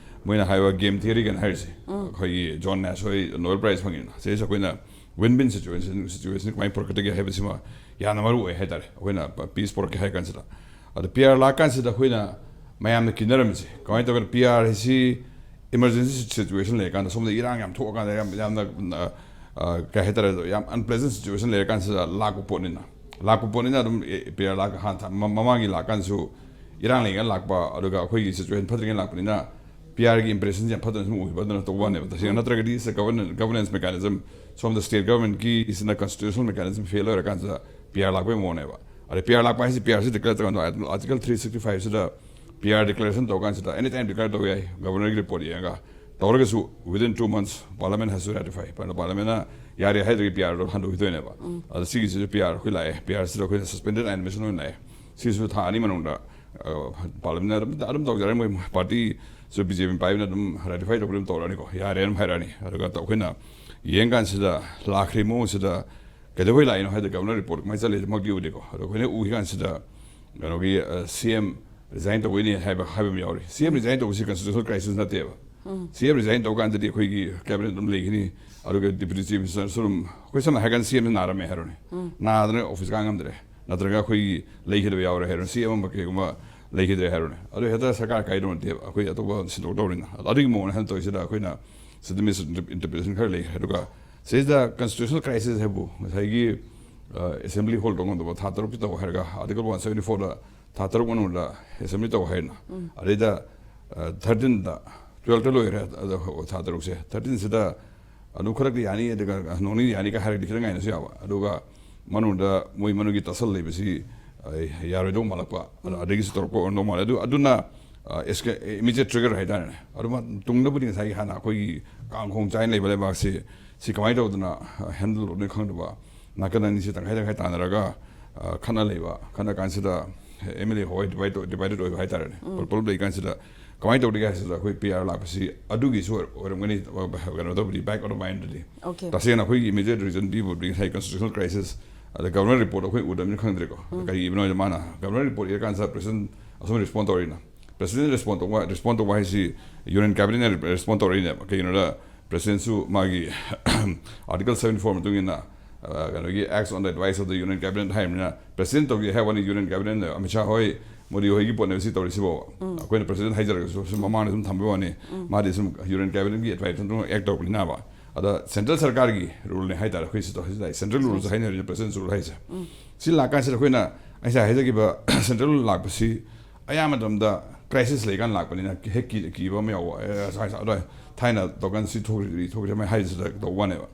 ꯃꯣꯏꯅ ꯍꯥꯏꯕ ꯒꯦꯝ ꯊꯤꯑꯣꯔꯤ ꯀꯩꯅꯣ ꯍꯥꯏꯔꯤꯁꯦ, ꯑꯩꯈꯣꯏꯒꯤ ꯖꯣꯟ ꯅꯦꯁ ꯍꯣꯏ ꯅꯣꯕꯦꯜ ꯄ꯭ꯔꯥꯏꯖ ꯐꯪꯉꯤꯗꯅ, ꯁꯤꯗꯩꯁꯤꯗ ꯑꯩꯈꯣꯏꯅ ꯋꯤꯟ ꯋꯤꯟ ꯁꯤꯆꯨꯋꯦꯁꯟ, ꯁꯤꯆꯨꯋꯦꯁꯟ ꯀꯃꯥꯏꯅ ꯄꯨꯔꯛꯀꯗꯒꯦ ꯍꯥꯏꯕꯁꯤꯃ ꯌꯥꯝꯅ ꯃꯔꯨ ꯑꯣꯏ ꯍꯥꯏꯇꯥꯔꯦ꯫ ꯑꯩꯈꯣꯏꯅ ꯄ-, ꯄꯤꯁ ꯄꯨꯔꯛꯀꯦ ꯍꯥꯏ ꯀꯥꯟꯁꯤꯗ꯫ ꯑꯗꯣ ꯄꯤ ꯑꯥꯔ ꯂꯥꯛ ꯀꯥꯟꯁꯤꯗ ꯑꯩꯈꯣꯏꯅ ꯃꯌꯥꯝꯅ ꯀꯤꯅꯔꯝꯃꯤꯁꯦ ꯀꯃꯥꯏꯅ ꯇꯧꯒꯦꯗ, ꯄꯤ ꯑꯥꯔ ꯍꯥꯏꯁꯤ ꯏꯃꯔꯖꯦꯟꯁꯤ ꯁꯤꯆꯨꯋꯦꯁꯟ ꯂꯩꯔꯀꯥꯟꯗ, ꯁꯣꯝꯗ ꯏꯔꯥꯡ ꯌꯥꯝ ꯊꯣꯛꯑꯀꯥꯟꯗ, ꯌꯥꯝ, ꯌꯥꯝꯅ, ꯑ, ꯑ, ꯀꯩ ꯍꯥꯏꯇꯥꯔꯦ, ꯌꯥꯝ ꯑꯟꯄ꯭ꯂꯦꯖꯦꯟ ꯁꯤꯆꯨꯋꯦꯁꯟ ꯂꯩꯔꯀꯥꯟꯁꯤꯗ ꯂꯥꯛꯄ ꯄꯣꯠꯅꯤꯅ, ꯂꯥꯛꯄ ꯄꯣꯠꯅꯤꯅ ꯑꯗꯨꯝ, ꯑꯦ, ꯄꯤ ꯑꯥꯔ ꯂꯥꯛ ꯍꯥꯟꯅ ꯊ-, ꯃ-, ꯃꯃꯥꯡꯒꯤ ꯂꯥꯛꯀꯥꯟꯗꯁꯨ ꯏꯔꯥꯡ ꯂꯩꯉꯩ ꯂꯥꯛꯄ, ꯑꯗꯨꯒ ꯑꯩꯈꯣꯏꯒꯤ ꯁꯤꯆꯨꯋꯦꯁꯟ ꯐꯠꯇ꯭ꯔꯤꯉꯩ ꯂꯥꯛꯄꯅꯤꯅ ꯄꯤ ꯑꯥꯔꯒꯤ ꯏꯝꯄ꯭ꯔꯦꯁꯟꯁꯦ ꯌꯥꯝ ꯐꯠꯇꯅ ꯁꯨꯝ ꯎꯈꯤꯕ, ꯑꯗꯨꯅ ꯇꯧꯕ ꯋꯥꯅꯦꯕ꯫ ꯇꯁꯦꯡꯅ ꯅꯠꯇ꯭ꯔꯒꯗꯤ it's a governance, governance mechanism, ꯁꯣꯝꯗ ꯁ꯭ꯇꯦꯠ ꯒꯚꯔꯟꯃꯦꯟꯠꯀꯤ ꯁꯤꯅ ꯀꯟꯁꯇꯤꯇ꯭ꯌꯨꯁꯅꯦꯜ ꯃꯦꯀꯥꯅꯤꯖꯝ ꯐꯦꯜ ꯑꯣꯏꯔꯀꯥꯟꯁꯤꯗ ꯄꯤ ꯑꯥꯔ ꯂꯥꯛꯄꯒꯤ ꯃꯑꯣꯡꯅꯦꯕ꯫ ꯑꯗꯩ ꯄꯤ ꯑꯥꯔ ꯂꯥꯛꯄ ꯍꯥꯏꯁꯤ, ꯄꯤ ꯑꯥꯔꯁꯤ ꯗꯤꯀ꯭ꯂꯦꯌꯔ ꯇꯧꯀꯥꯟꯗ, ꯑꯥꯔꯇꯤꯀꯜ ꯊ꯭ꯔꯤ ꯁꯤꯛꯁꯇꯤ ꯐꯥꯏꯚꯁꯤꯗ ꯄꯤ ꯑꯥꯔ ꯗꯤꯀ꯭ꯂꯦꯔꯦꯁꯟ ꯇꯧꯀꯥꯟꯁꯤꯗ ꯑꯦꯅꯤ ꯇꯥꯏꯝ ꯗꯤꯀ꯭ꯂꯦꯌꯔ ꯇꯧꯕ ꯌꯥꯏ, ꯒꯚꯔꯅꯔꯒꯤ ꯔꯤꯄꯣꯔꯠ ꯌꯦꯡꯉꯒ꯫ ꯇꯧꯔꯒꯁꯨ within two months Parliament has to ratify, ꯄꯥꯔꯂꯥꯃꯦꯟꯅ ꯌꯥꯔꯦ ꯍꯥꯏꯗ꯭ꯔꯒꯗꯤ ꯄꯤ ꯑꯥꯔꯗꯣ ꯍꯟꯗꯣꯛꯈꯤꯗꯣꯏꯅꯦꯕ꯫ ꯑꯗꯣ ꯁꯤꯒꯤꯁꯤꯁꯨ ꯄꯤ ꯑꯥꯔ ꯑꯩꯈꯣꯏ ꯂꯥꯛꯑꯦ, ꯄꯤ ꯑꯥꯔꯁꯤꯗ ꯑꯩꯈꯣꯏꯅ ꯁꯁꯄꯦꯟꯗꯦꯗ ꯑꯦꯅꯤꯃꯦꯁꯟ ꯑꯣꯏꯅ ꯂꯥꯛꯑꯦ꯫ ꯁꯤꯁꯨ ꯊꯥ ꯑꯅꯤ ꯃꯅꯨꯡꯗ, ꯑ, ꯄꯥꯔꯂꯥꯃꯦꯟꯅ ꯑꯗꯨꯝ, ꯑꯗꯨꯝ ꯇꯧꯖꯔꯅꯤ, ꯃꯣꯏ ꯄꯥꯔꯇꯤꯁꯨ ꯕꯤ ꯖꯦ ꯄꯤ ꯄꯥꯏꯕꯅ ꯑꯗꯨꯝ ꯔꯦꯇꯤꯐꯥꯏ ꯇꯧꯕ ꯑꯗꯨꯝ ꯇꯧꯔꯛꯑꯅꯤꯀꯣ, ꯌꯥꯔꯦ ꯑꯗꯨꯝ ꯍꯥꯏꯔꯛꯑꯅꯤ꯫ ꯑꯗꯨꯒ ꯑꯩꯈꯣꯏꯅ ꯌꯦꯡꯀꯥꯟꯁꯤꯗ, ꯂꯥꯛꯈ꯭ꯔꯤ ꯃꯑꯣꯡꯁꯤꯗ ꯀꯩꯗꯧꯕꯩ ꯂꯥꯛꯏꯅꯣ ꯍꯥꯏꯗ ꯒꯚꯔꯅꯔ ꯔꯤꯄꯣꯔꯠꯃꯛꯇꯤ ꯎꯗꯦꯀꯣ꯫ ꯑꯗꯣ ꯑꯩꯈꯣꯏꯅ ꯎꯈꯤ ꯀꯥꯟꯁꯤꯗ ꯀꯩꯅꯣꯒꯤ, ꯑ, ꯁꯤ ꯑꯦꯝ ꯔꯤꯖꯥꯏꯟ ꯇꯧꯕꯩꯅꯦ ꯍꯥꯏꯕ, ꯍꯥꯏꯕ ꯑꯃ ꯌꯥꯎꯔꯤ꯫ ꯁꯤ ꯑꯦꯝ ꯔꯤꯖꯥꯏꯟ ꯇꯧꯕꯁꯤ ꯀꯟꯁꯇꯤꯇ꯭ꯌꯨꯁꯅꯦꯜ ꯀ꯭ꯔꯥꯏꯁꯤꯁ ꯅꯠꯇꯦꯕ꯫ ꯁꯤ ꯑꯦꯝ ꯔꯤꯖꯥꯏꯟ ꯇꯧꯀꯥꯟꯗꯗꯤ ꯑꯩꯈꯣꯏꯒꯤ ꯀꯦꯕꯤꯅꯦꯠ ꯑꯗꯨꯝ ꯂꯩꯒꯅꯤ, ꯑꯗꯨꯒ ꯗꯤꯄ꯭ꯌꯨꯇꯤ ꯆꯤꯐ ꯃꯤꯅꯤꯁꯇꯔꯁꯨ ꯑꯗꯨꯝ, ꯑꯩꯈꯣꯏ ꯁꯝꯅ ꯍꯥꯏꯔꯀꯥꯟꯗ ꯁꯤ ꯑꯦꯝꯁꯤ ꯅꯥꯔꯝꯃꯦ ꯍꯥꯏꯔꯣꯅꯦ, ꯅꯥꯗꯅ ꯑꯣꯐꯤꯁ ꯀꯥ ꯉꯝꯗ꯭ꯔꯦ, ꯅꯠꯇ꯭ꯔꯒ ꯑꯩꯈꯣꯏꯒꯤ ꯂꯩꯈꯤꯗꯕ ꯌꯥꯎꯔꯦ ꯍꯥꯏꯔꯣꯅꯦ, ꯁꯤ ꯑꯦꯝ ꯑꯃ ꯀꯩꯒꯨꯝꯕ ꯂꯩꯈꯤꯗ꯭ꯔꯦ ꯍꯥꯏꯔꯣꯅꯦ, ꯑꯗꯨ ꯍꯦꯛꯇ ꯁꯔꯀꯥꯔ ꯀꯥꯏꯗꯧ ꯅꯠꯇꯦꯕ, ꯑꯩꯈꯣꯏ ꯑꯇꯣꯞꯄ ꯁꯤꯟꯗꯣꯛꯇꯧꯔꯤꯅ꯫ ꯑꯗꯨꯒꯤ ꯃꯑꯣꯡꯗ ꯍꯟ ꯇꯧꯔꯤꯁꯤꯗ ꯑꯩꯈꯣꯏꯅ ꯁꯤꯗ ꯃꯤꯁ ꯏꯟꯇꯔꯄ꯭ꯔꯤꯇꯦꯁꯟ ꯈꯔ ꯂꯩ꯫ ꯑꯗꯨꯒ ꯁꯤꯗ ꯀꯟꯁꯇꯤꯇ꯭ꯌꯨꯁꯅꯦꯜ ꯀ꯭ꯔꯥꯏꯁꯤꯁ ꯍꯥꯏꯕꯨ ꯉꯁꯥꯏꯒꯤ, ꯑ, ꯑꯦꯁꯦꯝꯕ꯭ꯂꯤ ꯍꯣꯜ ꯇꯧ ꯉꯝꯗꯕ, ꯊꯥ ꯇꯔꯨꯛꯀꯤ ꯇꯧ ꯍꯥꯏꯔꯒ ꯑꯥꯔꯇꯤꯀꯜ ꯋꯥꯟ ꯁꯕꯦꯟꯇꯤ ꯐꯣꯔꯗ ꯊꯥ ꯇꯔꯨꯛ ꯃꯅꯨꯡꯗ ꯑꯦꯁꯦꯝꯕ꯭ꯂꯤ ꯇꯧ ꯍꯥꯏꯅ꯫ ꯑꯗꯩꯗ, ꯑ, ꯊꯥꯔꯇꯤꯟꯗ, ꯇꯨꯌꯦꯜꯐꯇ ꯂꯣꯏꯈ꯭ꯔꯦ, ꯑꯗꯣ ꯊꯥ ꯇꯔꯨꯛꯁꯦ꯫ ꯊꯥꯔꯇꯤꯟꯁꯤꯗ ꯑꯗꯨꯝ ꯈꯔꯗꯤ ꯌꯥꯅꯤ, ꯑꯗꯨꯒ ꯅꯣꯡꯅꯤꯗꯤ ꯌꯥꯅꯤꯒ ꯍꯥꯏꯔꯗꯤ ꯈꯤꯇꯪ ꯉꯥꯏꯅꯁꯨ ꯌꯥꯕ꯫ ꯑꯗꯨꯒ ꯃꯅꯨꯡꯗ ꯃꯣꯏ ꯃꯅꯨꯡꯒꯤ ꯇꯛꯁꯜ ꯂꯩꯕꯁꯤ, ꯑ, ꯌꯥꯔꯣꯏꯗꯧ ꯃꯥꯜꯂꯛꯄ, ꯑꯗ-, ꯑꯗꯒꯤꯁꯨ ꯇꯧꯔꯛꯄ ꯑꯣꯏꯔꯝꯗꯧ ꯃꯥꯜꯂꯦ꯫ ꯑꯗꯨ, ꯑꯗꯨꯅ, ꯑ, ꯏꯁꯀ-, ꯏꯃꯤꯗꯤꯌꯦꯠ ꯇ꯭ꯔꯤꯒꯔ ꯍꯥꯏꯇꯥꯔꯦꯅꯦ꯫ ꯑꯗꯨ ꯃ-, ꯇꯨꯡꯗꯕꯨꯗꯤ ꯉꯁꯥꯏꯒꯤ ꯍꯥꯟꯅ ꯑꯩꯈꯣꯏꯒꯤ ꯀꯥꯡ ꯈꯣꯡ ꯆꯥꯏꯅ ꯂꯩꯕ ꯂꯩꯕꯥꯛꯁꯤ, ꯁꯤ ꯀꯃꯥꯏꯅ ꯇꯧꯗꯅ, ꯑ, ꯍꯦꯟꯗꯜ ꯇꯧꯗꯣꯏꯅꯣ ꯈꯪꯗꯕ, ꯅꯥꯀꯟ ꯑꯅꯤꯁꯤ ꯇꯪꯈꯥꯏ ꯇꯪꯈꯥꯏ ꯇꯥꯟꯅꯔꯒ, ꯑ, ꯈꯠꯅ ꯂꯩꯕ, ꯈꯠꯅ ꯀꯥꯟꯁꯤꯗ ꯑꯦꯝ ꯑꯦꯜ ꯑꯦ ꯍꯣꯏ ꯗꯤꯚꯥꯏꯗꯦꯠ, ꯗꯤꯚꯥꯏꯗꯦꯠ ꯑꯣꯏꯕ ꯍꯥꯏꯇꯥꯔꯦꯅꯦ꯫ ꯄꯨꯂꯞ ꯂꯩ ꯀꯥꯟꯁꯤꯗ ꯀꯃꯥꯏꯅ ꯇꯧꯔꯤꯒꯦ ꯍꯥꯏꯁꯤꯗ ꯑꯩꯈꯣꯏ ꯄꯤ ꯑꯥꯔ ꯂꯥꯛꯄꯁꯤ ꯑꯗꯨꯒꯤꯁꯨ ꯑꯣꯏꯔꯝꯒꯅꯤ, ꯑ, ꯀꯩꯅꯣ ꯇꯧꯕꯗꯤ, ꯕꯦꯛ ꯑꯣꯐ ꯃꯥꯏꯟꯗꯗꯤ꯫ ꯑꯣꯀꯦ꯫ ꯇꯁꯦꯡꯅ ꯑꯩꯈꯣꯏꯒꯤ ꯏꯃꯤꯗꯤꯌꯦꯠ ꯔꯤꯖꯟ ꯄꯤꯕꯕꯨꯗꯤ ꯉꯁꯥꯏ ꯀꯟꯁꯇꯤꯇ꯭ꯌꯨꯁꯅꯦꯜ ꯀ꯭ꯔꯥꯏꯁꯤꯁ ꯑꯗ ꯒꯕꯔꯅꯔ ꯔꯤꯄꯣꯔꯠ ꯑꯩꯈꯣꯏ ꯎꯗꯕꯅꯤꯅ ꯈꯪꯗ꯭ꯔꯦꯀꯣ꯫ ꯀꯔꯤ ꯏꯕꯅꯣ ꯍꯥꯏꯁꯦ, ꯃꯥꯅ ꯒꯕꯔꯅꯔ ꯔꯤꯄꯣꯔꯠ ꯏꯔꯀꯥꯟꯁꯤꯗ ꯄ꯭ꯔꯦꯁꯤꯗꯦꯟ ꯑꯁꯨꯝ ꯔꯦꯁꯄꯣꯟ ꯇꯧꯔꯛꯏꯅ꯫ ꯄ꯭ꯔꯦꯁꯤꯗꯦꯟ ꯔꯦꯁꯄꯣꯟ ꯇꯧꯕ, ꯔꯦꯁꯄꯣꯟ ꯇꯧꯕ ꯍꯥꯏꯁꯤ ꯌꯨꯅꯤꯌꯟ ꯀꯦꯕꯤꯅꯦꯠꯅ ꯔꯦꯁꯄꯣꯟ ꯇꯧꯔꯛꯏꯅꯦꯕ꯫ ꯀꯩꯒꯤꯅꯣꯗ ꯄ꯭ꯔꯦꯁꯤꯗꯦꯟꯁꯨ ꯃꯥꯒꯤ Article seventy four ꯃꯇꯨꯡ ꯏꯟꯅ, ꯑ, ꯀꯩꯅꯣꯒꯤ acts on the advice of the Union Cabinet ꯍꯥꯏꯕꯅꯤꯅ, ꯄ꯭ꯔꯦꯁꯤꯗꯦꯟ ꯇꯧꯒꯦ ꯍꯥꯏꯕ ꯋꯥꯅꯤ, ꯌꯨꯅꯤꯌꯟ ꯀꯦꯕꯤꯅꯦꯠꯅ ꯑꯃꯤꯠ ꯁꯥꯍ ꯍꯣꯏ, ꯃꯣꯗꯤ ꯍꯣꯏꯒꯤ ꯄꯣꯠꯅꯦꯕ ꯁꯤ ꯇꯧꯔꯤꯁꯤꯕꯣ꯫ ꯑꯩꯈꯣꯏꯅ ꯄ꯭ꯔꯦꯁꯤꯗꯦꯟ ꯍꯥꯏꯖꯔꯒꯁꯨ ꯁꯨꯝ ꯃꯃꯥꯡꯗ ꯁꯨꯝ ꯊꯝꯕ ꯋꯥꯅꯤ, ꯃꯥꯗꯤ ꯁꯨꯝ ꯌꯨꯅꯤꯌꯟ ꯀꯦꯕꯤꯅꯦꯠꯀꯤ ꯑꯦꯗꯚꯥꯏꯁ ꯃꯇꯨꯡ ꯑꯦꯛ ꯇꯧꯔꯛꯄꯅꯤꯅꯕ꯫ ꯑꯗ ꯁꯦꯟꯇ꯭ꯔꯦꯜ ꯁꯔꯀꯥꯔꯒꯤ ꯔꯨꯜꯅꯦ ꯍꯥꯏꯇꯥꯔꯦ, ꯑꯩꯈꯣꯏ ꯁꯤ ꯇꯧ-, ꯍꯥꯏꯁꯤꯗ ꯁꯦꯟꯇ꯭ꯔꯦꯜ ꯔꯨꯜꯁꯨ ꯍꯥꯏꯅꯔꯤꯅ ꯄ꯭ꯔꯦꯁꯤꯗꯦꯟꯁ ꯔꯨꯜ ꯍꯥꯏꯁꯦ꯫ ꯁꯤ ꯂꯥꯛꯀꯥꯟꯁꯤꯗ ꯑꯩꯈꯣꯏꯅ ꯉꯁꯥꯏ ꯍꯥꯏꯖꯈꯤꯕ ꯁꯦꯟꯇ꯭ꯔꯦꯜ ꯔꯨꯜ ꯂꯥꯛꯄꯁꯤ ꯑꯌꯥꯝꯕ ꯃꯇꯝꯗ ꯀ꯭ꯔꯥꯏꯁꯤꯁ ꯂꯩꯀꯥꯟ ꯂꯥꯛꯄꯅꯤꯅ ꯍꯦꯛ ꯀꯤ-, ꯀꯤꯕ ꯑꯃ ꯌꯥꯎꯕ꯫ ꯑꯦ, ꯑꯁ, ꯑꯁ, ꯑꯗꯣ ꯊꯥꯏꯅ ꯇꯧꯀꯥꯟ ꯁꯤ ꯊꯣꯛꯈ꯭ꯔꯤ, ꯊꯣꯛꯈ꯭ꯔꯤ ꯍꯥꯏꯅ ꯍꯥꯏꯔꯤꯁꯤꯗ ꯇꯧꯕ ꯋꯥꯅꯦꯕ꯫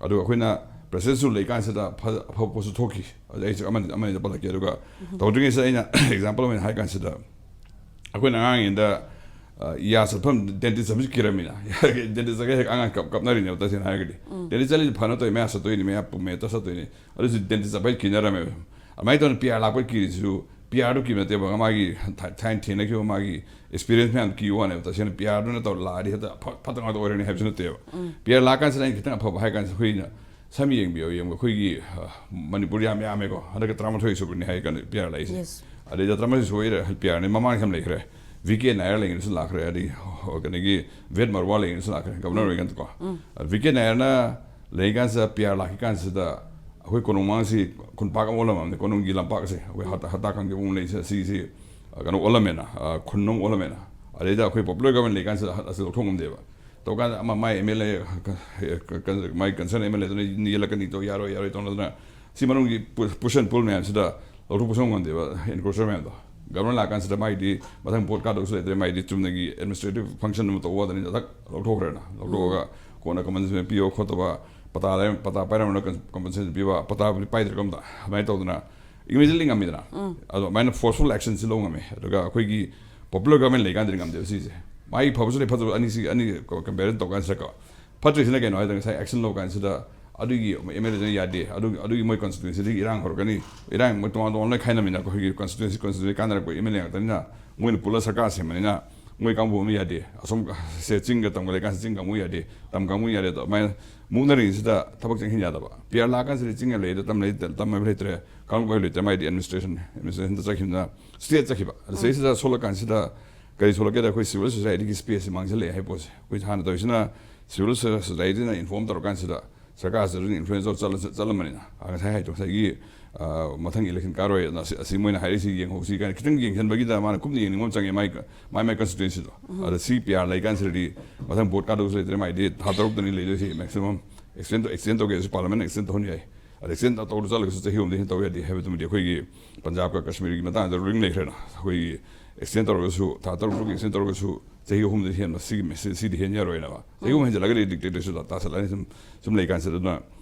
ꯑꯗꯨꯒ ꯑꯩꯈꯣꯏꯅ ꯄ꯭ꯔꯦꯁꯤꯗꯦꯟꯁ ꯔꯨꯜ ꯂꯩꯀꯥꯟꯁꯤꯗ ꯐ-, ꯑꯐꯕ ꯄꯣꯠꯁꯨ ꯊꯣꯛꯈꯤ꯫ ꯑꯗ ꯑꯩꯁꯨ ꯑꯃꯅꯤ, ꯑꯃꯅꯤꯗ ꯄꯜꯂꯛꯀꯦ꯫ ꯑꯗꯨꯒ ꯇꯧꯗ꯭ꯔꯤꯉꯩꯁꯤꯗ ꯑꯩꯅ ꯑꯦꯛꯖꯥꯝꯄꯜ ꯑꯣꯏꯅ ꯍꯥꯏ ꯀꯥꯟꯁꯤꯗ, ꯑꯩꯈꯣꯏꯅ ꯑꯉꯥꯡ ꯑꯣꯏꯔꯤꯉꯩꯗ, ꯑ, ꯌꯥ ꯆꯠꯐꯝ, ꯗꯦꯟꯇꯤꯁ ꯆꯠꯐꯝꯁꯤ ꯀꯤꯔꯝꯃꯤꯅ꯫ ꯗꯦꯟꯇꯤꯁ ꯆꯠꯀꯦ ꯍꯦꯛ ꯑꯉꯥꯡ ꯀꯞ-, ꯀꯞꯅꯔꯤꯅꯦꯕ, ꯇꯁꯦꯡꯅ ꯍꯥꯏꯔꯒꯗꯤ꯫ ꯗꯦꯟꯇꯤꯁ ꯆꯠꯂꯤꯁꯦ ꯐꯅ ꯇꯧꯏ, ꯃꯌꯥ ꯆꯠꯇꯣꯏꯅꯤ, ꯃꯌꯥ ꯄꯨꯝꯃꯦ, ꯇ ꯆꯠꯇꯣꯏꯅꯤ꯫ ꯑꯗꯨꯁꯨ ꯗꯦꯟꯇꯤꯁ ꯆꯠꯄꯩ ꯀꯤꯅꯔꯝꯃꯦꯕ꯫ ꯑꯗꯨꯃꯥꯏꯅ ꯇꯧꯗꯅ ꯄꯤ ꯑꯥꯔ ꯂꯥꯛꯄꯩ ꯀꯤꯔꯤꯁꯤꯁꯨ, ꯄꯤ ꯑꯥꯔꯗꯨ ꯀꯤꯕ ꯅꯠꯇꯦꯕ, ꯃꯥꯒꯤ ꯊꯥ-, ꯊꯥꯏꯅ ꯊꯦꯡꯅꯈꯤꯕ ꯃꯥꯒꯤ ꯑꯦꯛꯁꯄꯤꯔꯤꯌꯦꯟꯁ ꯃꯌꯥꯝ ꯀꯤꯕ ꯋꯥꯅꯦꯕ꯫ ꯇꯁꯦꯡꯅ ꯄꯤ ꯑꯥꯔꯗꯨꯅ ꯇꯧꯔ ꯂꯥꯛꯑꯗꯤ ꯍꯦꯛꯇ ꯐ-, ꯐꯠꯇ ꯉꯥꯛꯇ ꯑꯣꯏꯔꯅꯤ ꯍꯥꯏꯕꯁꯨ ꯅꯠꯇꯦꯕ꯫ ꯄꯤ ꯑꯥꯔ ꯂꯥꯛꯀꯥꯟꯁꯤꯗ ꯑꯩꯅ ꯈꯤꯇꯪ ꯑꯐꯕ ꯍꯥꯏ ꯀꯥꯟꯁꯤꯗ, ꯑꯩꯈꯣꯏꯅ ꯁꯝ ꯌꯦꯡꯕꯤꯌꯣ, ꯌꯦꯡꯕ ꯑꯩꯈꯣꯏꯒꯤ, ꯑ, ꯃꯅꯤꯄꯨꯔ ꯌꯥꯝ ꯌꯥꯝꯃꯦꯀꯣ, ꯍꯟꯗꯛꯀ ꯇꯔꯥꯃꯥꯊꯣꯏ ꯁꯨꯕꯅꯤ ꯍꯥꯏ ꯀꯥꯟꯗ ꯄꯤ ꯑꯥꯔ ꯂꯥꯛꯏꯁꯦ꯫ Yes. ꯑꯗꯩꯗ ꯇꯔꯥꯃꯥꯊꯣꯏ ꯁꯨꯕ ꯄꯤ ꯑꯥꯔꯅꯤ, ꯃꯃꯥꯡꯗ ꯌꯥꯝ ꯂꯩꯈ꯭ꯔꯦ꯫ ꯚꯤ ꯀꯦ ꯅꯥꯌꯔ ꯂꯩꯉꯩꯗꯁꯨ ꯂꯥꯛꯈ꯭ꯔꯦ, ꯑꯗꯩ, ꯑ, ꯀꯩꯅꯣꯒꯤ ꯚꯦꯗ ꯃꯔꯋꯥ ꯂꯩꯉꯩꯗꯁꯨ ꯂꯥꯛꯈ꯭ꯔꯦ, ꯒꯕꯔꯅꯔ ꯑꯣꯏꯔꯤꯀꯥꯟꯗꯀꯣ꯫ ꯚꯤ ꯀꯦ ꯅꯥꯌꯔꯅ ꯂꯩꯔꯤꯀꯥꯟꯁꯤꯗ ꯄꯤ ꯑꯥꯔ ꯂꯥꯛꯈꯤ ꯀꯥꯟꯁꯤꯗ ꯑꯩꯈꯣꯏ ꯀꯣꯅꯨꯡ ꯃꯥꯡꯁꯤ ꯈꯨꯟꯄꯥꯛ ꯑꯃ ꯑꯣꯜꯂꯝꯃꯕꯅꯤ, ꯀꯣꯅꯨꯡꯒꯤ ꯂꯝꯄꯥꯛꯁꯦ, ꯑꯩꯈꯣꯏ ꯍꯇꯥ-, ꯍꯇꯥ ꯀꯥꯡꯖꯩꯕꯨꯡ ꯂꯩꯁꯦ, ꯁꯤꯁꯤ, ꯑ, ꯀꯩꯅꯣ ꯑꯣꯜꯂꯝꯃꯦꯅ, ꯑ, ꯈꯨꯟ ꯑꯃ ꯑꯣꯜꯂꯝꯃꯦꯅ꯫ ꯑꯗꯩꯗ ꯑꯩꯈꯣꯏ ꯄꯣꯄꯨꯂꯔ ꯒꯚꯔꯟꯃꯦꯟ ꯂꯩꯀꯥꯟꯁꯤꯗ ꯑꯁꯤ ꯂꯧꯊꯣꯛ ꯉꯝꯗꯦꯕ꯫ ꯇꯧꯀꯥꯟꯗ ꯑꯃ my M L A, my concern M L ꯑꯦꯗꯨꯅ ꯌꯦꯜꯂꯛꯀꯅꯤ ꯇꯧ, ꯌꯥꯔꯣꯏ, ꯌꯥꯔꯣꯏ ꯇꯧꯅꯗꯅ ꯁꯤ ꯃꯅꯨꯡꯒꯤ ꯄꯨ-, push and pull ꯃꯌꯥꯝꯁꯤꯗ ꯂꯧꯊꯣꯛ ꯄꯨꯁꯟ ꯉꯝꯗꯦꯕ, ꯏꯟꯀ꯭ꯔꯣꯆꯔ ꯃꯌꯥꯝꯗꯣ꯫ ꯒꯕꯔꯅꯔ ꯂꯥꯛꯀꯥꯟꯁꯤꯗ ꯃꯥꯏꯗꯤ ꯃꯊꯪ ꯚꯣꯠ ꯀꯥꯗꯧꯁꯨ ꯂꯩꯇ꯭ꯔꯦ, ꯃꯥꯏꯗꯤ ꯆꯨꯝꯅꯒꯤ ꯑꯦꯗꯃꯤꯅꯤꯁꯇ꯭ꯔꯦꯇꯤꯚ ꯐꯪꯁꯟ ꯑꯃ ꯇꯧꯕ ꯋꯥꯗꯅꯤ, ꯊꯛ ꯂꯧꯊꯣꯛꯈ꯭ꯔꯦꯅ꯫ ꯂꯧꯊꯣꯛꯑꯒ ꯀꯣꯟꯅ ꯀꯝꯄꯟꯁꯦꯁꯟ ꯄꯤꯌꯣ ꯈꯣꯠꯇꯕ, ꯄꯇꯥ ꯂꯩ-, ꯄꯇꯥ ꯄꯥꯏꯔꯝꯃꯒꯅ ꯀꯝ-, ꯀꯝꯄꯟꯁꯦꯁꯟ ꯄꯤꯕ, ꯄꯇꯥꯕꯨꯗꯤ ꯄꯥꯏꯗ꯭ꯔꯦ ꯀꯝꯇ꯫ ꯑꯗꯨꯃꯥꯏꯅ ꯇꯧꯗꯅ ꯏꯃꯤꯗꯤꯌꯦꯠꯂꯤ ꯉꯝꯃꯤꯗꯅ꯫ ꯑꯗꯣ ꯑꯗꯨꯃꯥꯏꯅ ꯐꯣꯔꯁꯐꯨꯜ ꯑꯦꯛꯁꯟꯁꯤ ꯂꯧ ꯉꯝꯃꯦ꯫ ꯑꯗꯨꯒ ꯑꯩꯈꯣꯏꯒꯤ ꯄꯣꯄꯨꯂꯔ ꯒꯚꯔꯟꯃꯦꯟ ꯂꯩꯀꯥꯟꯗꯗꯤ ꯉꯝꯗꯦꯕ ꯁꯤꯁꯦ꯫ ꯃꯥꯒꯤ ꯐꯕꯁꯨ ꯂꯩ, ꯐꯠꯇꯕ ꯑꯅꯤꯁꯤ, ꯑꯅꯤ ꯀꯝꯄꯦꯔꯤꯖꯟ ꯇꯧꯀꯥꯟꯁꯤꯗꯀꯣ, ꯐꯠꯇ꯭ꯔꯤꯁꯤꯅ ꯀꯩꯅꯣ ꯍꯥꯏꯗ ꯉꯁꯥꯏ ꯑꯦꯛꯁꯟ ꯂꯧꯀꯥꯟꯁꯤꯗ ꯑꯗꯨꯒꯤ ꯑꯦꯝ ꯑꯦꯜ ꯑꯦꯗꯨꯅ ꯌꯥꯗꯦ, ꯑꯗꯨꯒꯤ, ꯑꯗꯨꯒꯤ ꯃꯣꯏ ꯀꯟꯁꯇꯤꯇ꯭ꯋꯦꯟꯁꯤꯗꯒꯤ ꯏꯔꯥꯡ ꯍꯧꯔꯛꯀꯅꯤ, ꯏꯔꯥꯡ ꯃꯣꯏ ꯇꯣꯉꯥꯟ ꯇꯣꯉꯥꯟ ꯂꯣꯏ ꯈꯥꯏꯅꯕꯅꯤꯅ ꯑꯩꯈꯣꯏꯒꯤ ꯀꯟꯁꯇꯤꯇ꯭ꯋꯦꯟꯁꯤ, ꯀꯟꯁꯇꯤꯇ꯭ꯋꯦꯟꯁꯤ ꯀꯥꯟꯅꯔꯛꯄ ꯑꯦꯝ ꯑꯦꯜ ꯑꯦ ꯉꯥꯛꯇꯅꯤꯅ ꯃꯣꯏꯅ ꯄꯨꯜꯂ ꯁꯔꯀꯥꯔ ꯁꯦꯝꯕꯅꯤꯅ ꯃꯣꯏ ꯀꯥꯡꯕꯨ ꯑꯃ ꯌꯥꯗꯦ, ꯑꯁꯣꯝ ꯁꯦ ꯆꯤꯡꯒ ꯇꯝꯒ ꯂꯩꯀꯥꯟꯁꯤ ꯆꯤꯡ ꯀꯥꯡꯕꯨ ꯌꯥꯗꯦ, ꯇꯝ ꯀꯥꯡꯕꯨ ꯌꯥꯗꯦ, ꯑꯗꯨꯃꯥꯏꯅ ꯃꯨꯛꯅꯔꯤꯉꯩꯁꯤꯗ ꯊꯕꯛ ꯆꯪꯁꯤꯟ ꯌꯥꯗꯕ꯫ ꯄꯤ ꯑꯥꯔ ꯂꯥꯛꯀꯥꯟꯁꯤꯗꯤ ꯆꯤꯡꯒ ꯂꯩꯗ ꯇꯝ ꯂꯩ, ꯇꯝ ꯍꯥꯏꯕ ꯂꯩꯇ꯭ꯔꯦ, ꯀꯥꯡꯂꯨꯞ ꯍꯥꯏꯕ ꯂꯩꯇ꯭ꯔꯦ, ꯑꯦꯗꯃꯤꯅꯤꯁꯇ꯭ꯔꯦꯁꯟ, ꯑꯦꯗꯃꯤꯅꯤꯁꯇ꯭ꯔꯦꯁꯟꯗ ꯆꯠꯈꯤꯕꯅ ꯁ꯭ꯇꯦꯠ ꯆꯠꯈꯤꯕ꯫ ꯑꯗ ꯁꯤꯗꯩꯁꯤꯗ ꯁꯣꯛꯂꯀꯥꯟꯁꯤꯗ ꯀꯔꯤ ꯁꯣꯛꯂꯛꯀꯦꯗ, ꯑꯩꯈꯣꯏ ꯁꯤꯚꯤꯜ ꯁꯣꯁꯥꯏꯇꯤꯒꯤ ꯁ꯭ꯄꯦꯁꯁꯤ ꯃꯥꯡꯁꯤꯜꯂꯛꯑꯦ ꯍꯥꯏꯕ ꯄꯣꯠꯁꯦ꯫ ꯑꯩꯈꯣꯏ ꯍꯥꯟꯅ ꯇꯧꯔꯤꯁꯤꯅ ꯁꯤꯚꯤꯜ ꯁꯣꯁꯥꯏꯇꯤꯅ ꯏꯟꯐꯣꯔꯝ ꯇꯧꯔꯀꯥꯟꯁꯤꯗ ꯁꯔꯀꯥꯔꯁꯤꯗ ꯑꯗꯨꯝ ꯏꯟꯐ꯭ꯂꯨꯌꯦꯟꯁ ꯇꯧꯔ ꯆꯠꯂ-, ꯆꯠꯂꯝꯕꯅꯤꯅ꯫ ꯑ, ꯉꯁꯥꯏ ꯍꯥꯏꯗꯣ, ꯉꯁꯥꯏꯒꯤ, ꯑ, ꯃꯊꯪ ꯏꯂꯦꯛꯁꯟ ꯀꯥꯔꯣꯏ, ꯑꯁꯤ, ꯑꯁꯤ ꯃꯣꯏꯅ ꯍꯥꯏꯔꯛꯏꯁꯤ ꯌꯦꯡꯍꯧꯁꯤ ꯀꯥꯏꯅ ꯈꯤꯇꯪ ꯌꯦꯡꯁꯤꯟꯕꯒꯤꯗ ꯃꯥꯅ ꯀꯨꯞꯅ ꯌꯦꯡꯅꯤꯡꯕ ꯑꯃ ꯆꯪꯉꯦ, ꯃꯥꯏ, ꯃꯥꯏ, ꯃꯥꯏ ꯀꯟꯁꯇꯤꯇ꯭ꯋꯦꯟꯁꯤꯗꯣ꯫ ꯑꯗ ꯁꯤ ꯄꯤ ꯑꯥꯔ ꯂꯩꯀꯥꯟꯁꯤꯗꯗꯤ ꯃꯊꯪ ꯚꯣꯠ ꯀꯥꯗꯧꯁꯨ ꯂꯩꯇ꯭ꯔꯦ, ꯃꯥꯏꯗꯤ ꯊꯥ ꯇꯔꯨꯛꯇꯅꯤ ꯂꯩꯗꯣꯏꯁꯤ ꯃꯦꯛꯁꯤꯃꯝ꯫ ꯑꯦꯛꯁꯇꯦꯟ, ꯑꯦꯛꯁꯇꯦꯟ ꯇꯧꯒꯦ ꯍꯥꯏꯁꯨ ꯄꯥꯔꯂꯤꯌꯥꯃꯦꯟ ꯑꯦꯛꯁꯇꯦꯟ ꯇꯧꯍꯟ ꯌꯥꯏ꯫ ꯑꯗ ꯑꯦꯛꯁꯇꯦꯟ ꯇꯧꯔ ꯆꯠꯂꯒꯁꯨ ꯆꯍꯤ ꯑꯍꯨꯝꯗꯤ ꯍꯦꯟꯅ ꯇꯧ ꯌꯥꯗꯦ ꯍꯥꯏꯕꯗꯨꯃꯗꯤ ꯑꯩꯈꯣꯏꯒꯤ ꯄꯟꯖꯥꯕꯀ ꯀꯥꯁꯃꯤꯔꯒꯤ ꯃꯇꯥꯡꯗ ꯔꯨꯂꯤꯡ ꯂꯩꯈ꯭ꯔꯦꯅ꯫ ꯑꯩꯈꯣꯏꯒꯤ ꯑꯦꯛꯁꯇꯦꯟ ꯇꯧꯔꯒꯁꯨ, ꯊꯥ ꯇꯔꯨꯛ ꯇꯔꯨꯛꯀꯤ ꯑꯦꯛꯁꯇꯦꯟ ꯇꯧꯔꯒꯁꯨ ꯆꯍꯤ ꯑꯍꯨꯝꯗꯤ ꯍꯦꯟꯕ ꯁꯤꯒꯤ, ꯁꯤ-, ꯁꯤꯗꯤ ꯍꯦꯟ ꯌꯥꯔꯣꯏꯅꯕ꯫ ꯆꯍꯤ ꯑꯍꯨꯝ ꯍꯦꯟꯖꯜꯂꯒꯗꯤ ꯗꯤꯛꯇꯦꯇꯔꯁꯤꯞ ꯇꯥꯁꯜꯂꯛꯑꯅꯤ, ꯁꯨꯝ, ꯁꯨꯝ ꯂꯩꯀꯥꯟꯁꯤꯗ꯫ ꯑꯗꯨꯅ,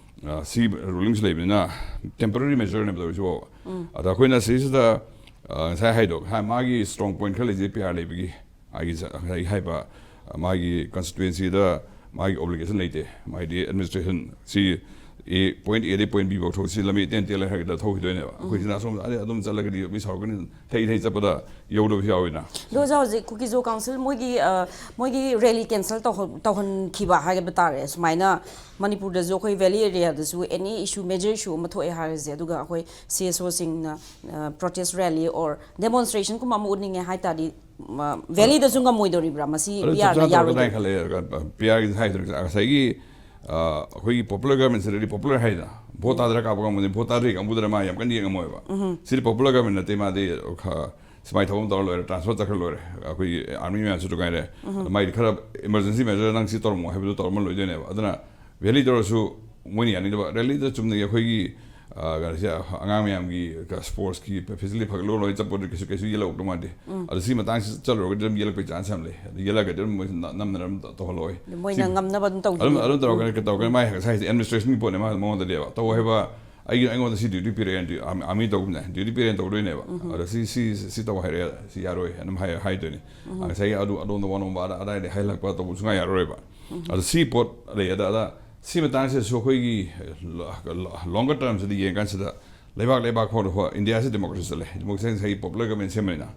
ꯑ, ꯁꯤ ꯔꯨꯂꯤꯡꯁꯨ ꯂꯩꯕꯅꯤꯅ ꯇꯦꯝꯄꯔꯔꯤ ꯃꯦꯖꯔꯅꯦꯕ ꯇꯧꯔꯤꯁꯤꯕꯣ꯫ ꯑꯗ ꯑꯩꯈꯣꯏꯅ ꯁꯤꯁꯤꯗ, ꯑ, ꯉꯁꯥꯏ ꯍꯥꯏꯗꯣ, ꯍꯥ, ꯃꯥꯒꯤ ꯁ꯭ꯇꯔꯣꯡ ꯄꯣꯏꯟ ꯈꯔ ꯂꯩꯖꯩ ꯄꯤ ꯑꯥꯔ ꯂꯩꯕꯒꯤ꯫ ꯃꯥꯒꯤ ꯉꯁꯥꯏ ꯍꯥꯏꯕ, ꯑ, ꯃꯥꯒꯤ ꯀꯟꯁꯇꯤꯇ꯭ꯋꯦꯟꯁꯤꯗ ꯃꯥꯒꯤ ꯑꯣꯕ꯭ꯂꯤꯒꯦꯁꯟ ꯂꯩꯇꯦ꯫ ꯃꯥꯒꯤꯗꯤ ꯑꯦꯗꯃꯤꯅꯤꯁꯇ꯭ꯔꯦꯁꯟ ꯁꯤ ꯑꯦ, ꯄꯣꯏꯟꯠ ꯑꯦꯗꯒꯤ ꯄꯣꯏꯟꯠ ꯕꯤ ꯐꯥꯎ ꯊꯣꯛꯁꯤ ꯂꯝꯕꯤ ꯇꯦꯟ ꯇꯦꯜꯂꯦ ꯍꯥꯏꯔꯒꯗꯤ ꯊꯧꯈꯤꯗꯣꯏꯅꯦꯕ꯫ ꯑꯩꯈꯣꯏꯁꯤꯅ ꯑꯁꯣꯝ ꯑꯗꯩ ꯑꯗꯨꯝ ꯆꯠꯂꯒꯗꯤ ꯃꯤ ꯁꯥꯎꯔꯛꯀꯅꯤ, ꯊꯩ ꯊꯩ ꯆꯠꯄꯗ ꯌꯧꯗꯕꯁꯨ ꯌꯥꯎꯋꯤꯅ꯫ ꯑꯗꯣ ꯑꯣꯖꯥ, ꯍꯧꯖꯤꯛ ꯀꯨꯀꯤꯖꯣ ꯀꯥꯎꯟꯁꯤꯜ ꯃꯣꯏꯒꯤ, ꯑ, ꯃꯣꯏꯒꯤ ꯔꯦꯂꯤ ꯀꯦꯟꯁꯦꯜ ꯇꯧꯍꯧ-, ꯇꯧꯍꯟꯈꯤꯕ ꯍꯥꯏꯕ ꯇꯥꯔꯦ꯫ ꯁꯨꯃꯥꯏꯅ ꯃꯅꯤꯄꯨꯔꯗꯁꯨ ꯑꯩꯈꯣꯏ ꯚꯦꯂꯤ ꯑꯦꯔꯤꯌꯥꯗꯁꯨ ꯑꯦꯅꯤ ꯏꯁꯨ, ꯃꯦꯖꯔ ꯏꯁꯨ ꯑꯃ ꯊꯣꯛꯑꯦ ꯍꯥꯏꯔꯁꯦ, ꯑꯗꯨꯒ ꯑꯩꯈꯣꯏ ꯁꯤ ꯑꯦꯁ ꯑꯣꯁꯤꯡꯅ, ꯑ, ꯄ꯭ꯔꯣꯇꯦꯁ ꯔꯦꯂꯤ ꯑꯣꯔ ꯗꯦꯃꯣꯟꯁꯇ꯭ꯔꯦꯁꯟꯒꯨꯝꯕ ꯑꯃ ꯎꯠꯅꯤꯡꯉꯦ ꯍꯥꯏ ꯇꯥꯔꯗꯤ, ꯃ-, ꯚꯦꯂꯤꯗꯁꯨ ꯉꯝꯃꯣꯏꯗꯧꯔꯤꯕ꯭ꯔꯥ? ꯃꯁꯤ ꯑꯗꯨ ꯄꯤ ꯑꯥꯔꯅ ꯆꯞ ꯆꯥꯅ ꯌꯥꯔꯣꯏꯗꯣꯏ-, ꯇꯧꯔꯛꯀꯗ꯭ꯔꯥ ꯍꯥꯏꯅ ꯈꯜꯂꯦ꯫ ꯄꯤ ꯑꯥꯔꯒꯤ ꯍꯥꯏꯗꯣꯏꯅꯦ, ꯉꯁꯥꯏꯒꯤ, ꯑ, ꯑꯩꯈꯣꯏꯒꯤ ꯄꯣꯄꯨꯂꯔ ꯒꯚꯔꯟꯃꯦꯟꯁꯤꯗꯗꯤ ꯄꯣꯄꯨꯂꯔ ꯍꯥꯏꯗꯅ, ꯚꯣꯠ ꯊꯥꯗꯔ ꯀꯥꯞꯄ ꯀꯥꯡꯕꯨꯗꯤ ꯚꯣꯠ ꯊꯥꯗꯔꯤ ꯀꯥꯡꯕꯨꯗꯨꯅ ꯃꯥ ꯌꯥꯝ ꯀꯟꯅ ꯌꯦꯡꯉꯝꯃꯣꯏꯕ꯫ ꯁꯤꯗꯤ ꯄꯣꯄꯨꯂꯔ ꯒꯚꯔꯟꯃꯦꯟ ꯅꯠꯇꯦ, ꯃꯥꯗꯤ ꯈ-, ꯁꯤꯐꯥꯏ ꯊꯕꯛ ꯑꯃ ꯇꯧꯔ ꯂꯣꯏꯔꯦ, ꯇ꯭ꯔꯥꯟꯁꯐꯔ ꯆꯠꯈ꯭ꯔ ꯂꯣꯏꯔꯦ, ꯑꯩꯈꯣꯏꯒꯤ ꯑꯥꯔꯃꯤ ꯃꯌꯥꯝꯁꯨ ꯇꯣꯉꯥꯏꯔꯦ꯫ ꯑꯗ ꯃꯥꯏꯗꯤ ꯈꯔ ꯏꯃꯔꯖꯦꯟꯁꯤ ꯃꯦꯖꯔ ꯅꯪ ꯁꯤ ꯇꯧꯔꯝꯃꯣ ꯍꯥꯏꯕꯗꯨ ꯇꯧꯔꯝꯃ ꯂꯣꯏꯗꯣꯏꯅꯦꯕ꯫ ꯑꯗꯨꯅ ꯔꯦꯂꯤ ꯇꯧꯔꯁꯨ ꯃꯣꯏꯅ ꯌꯥꯅꯤꯡꯗꯕ꯫ ꯔꯦꯂꯤꯗ ꯆꯨꯝꯅꯒꯤ ꯑꯩꯈꯣꯏꯒꯤ, ꯑ, ꯀꯩꯅꯣꯁꯦ, ꯑꯉꯥꯡ ꯃꯌꯥꯝꯒꯤ ꯁ꯭ꯄꯣꯔꯠꯁꯀꯤ ꯐꯦꯁꯤꯂꯤꯇꯤ ꯐꯒꯠꯂꯣ ꯂꯣꯏ ꯆꯠꯄꯗꯨ ꯀꯩꯁꯨ, ꯀꯩꯁꯨ ꯌꯦꯜꯂꯛꯇꯧ ꯃꯥꯟꯗꯦ꯫ ꯑꯗꯣ ꯁꯤ ꯃꯇꯥꯡꯁꯤ ꯆꯠꯂꯨꯔꯒꯗꯤ ꯑꯗꯨꯝ ꯌꯦꯜꯂꯛꯄꯒꯤ ꯆꯥꯟꯁ ꯌꯥꯝ ꯂꯩ꯫ ꯑꯗꯨ ꯌꯦꯜꯂꯛꯑꯒꯗꯤ ꯑꯗꯨꯝ ꯃꯣꯏ ꯅ-, ꯅꯝꯗꯅ ꯑꯗꯨꯝ ꯇꯧꯍꯜꯂꯛꯑꯣꯏ꯫ ꯑꯗꯨ ꯃꯣꯏꯅ ꯁꯤ ꯉꯝꯅꯕ ꯑꯗꯨꯝ ꯇꯧꯈꯤꯅꯤ꯫ ꯑꯗꯨꯝ, ꯑꯗꯨꯝ ꯇꯧꯔꯛꯀꯅꯤ, ꯇꯧꯔꯛꯀꯅꯤ꯫ ꯃꯥꯏ ꯉꯁꯥꯏꯁꯦ ꯑꯦꯗꯃꯤꯅꯤꯁꯇ꯭ꯔꯦꯁꯟꯒꯤ ꯄꯣꯠꯅꯦ, ꯃꯥ ꯃꯉꯣꯟꯗꯗꯤ꯫ ꯇꯧ ꯍꯥꯏꯕ, ꯑꯩꯒꯤ, ꯑꯩꯉꯣꯟꯗ ꯁꯤ ꯗ꯭ꯌꯨꯇꯤ ꯄꯤꯔꯛꯑꯦ, ꯑꯥꯔꯃꯤ, ꯑꯥꯔꯃꯤ ꯇꯧꯕꯅꯦ, ꯗ꯭ꯌꯨꯇꯤ ꯄꯤꯔꯛꯑꯦꯅ ꯇꯧꯗꯣꯏꯅꯦꯕ꯫ ꯑꯗꯣ ꯁꯤ, ꯁꯤ, ꯁꯤ ꯇꯧ ꯍꯥꯏꯔꯛꯑꯦ, ꯁꯤ ꯌꯥꯔꯣꯏ ꯑꯗꯨꯝ ꯍꯥꯏ-, ꯍꯥꯏꯗꯣꯏꯅꯦ꯫ ꯉꯁꯥꯏꯒꯤ ꯑꯗꯨ, ꯑꯗꯣꯝꯗ ꯋꯥꯅꯣꯝꯕ ꯑꯗꯥ-, ꯑꯗꯥꯏꯗꯩ ꯍꯥꯏꯍꯜꯂꯛꯄ ꯇꯧꯕ ꯁꯨꯡꯌꯥ ꯌꯥꯔꯔꯣꯏꯕ꯫ ꯑꯗꯣ ꯁꯤ ꯄꯣꯠ ꯂꯩ꯫ ꯑꯗ, ꯑꯗ ꯁꯤ ꯃꯇꯥꯡꯁꯤꯗꯁꯨ ꯑꯩꯈꯣꯏꯒꯤ ꯂꯣ-, ꯂꯣ-, ꯂꯣꯡꯒꯔ ꯇꯔꯝꯁꯤꯗ ꯌꯦꯡꯀꯥꯟꯁꯤꯗ ꯂꯩꯕꯥꯛ, ꯂꯩꯕꯥꯛ ꯐꯥꯎꯗ ꯍꯣ-, ꯏꯟꯗꯤꯌꯥꯁꯤ ꯗꯦꯃꯣꯀ꯭ꯔꯦꯁꯤ ꯆꯠꯂꯦ꯫ ꯗꯦꯃꯣꯀ꯭ꯔꯦꯁꯤ ꯉꯁꯥꯏꯒꯤ ꯄꯣꯄꯨꯂꯔ ꯒꯚꯔꯟꯃꯦꯟ ꯁꯦꯝꯕꯅꯤꯅ꯫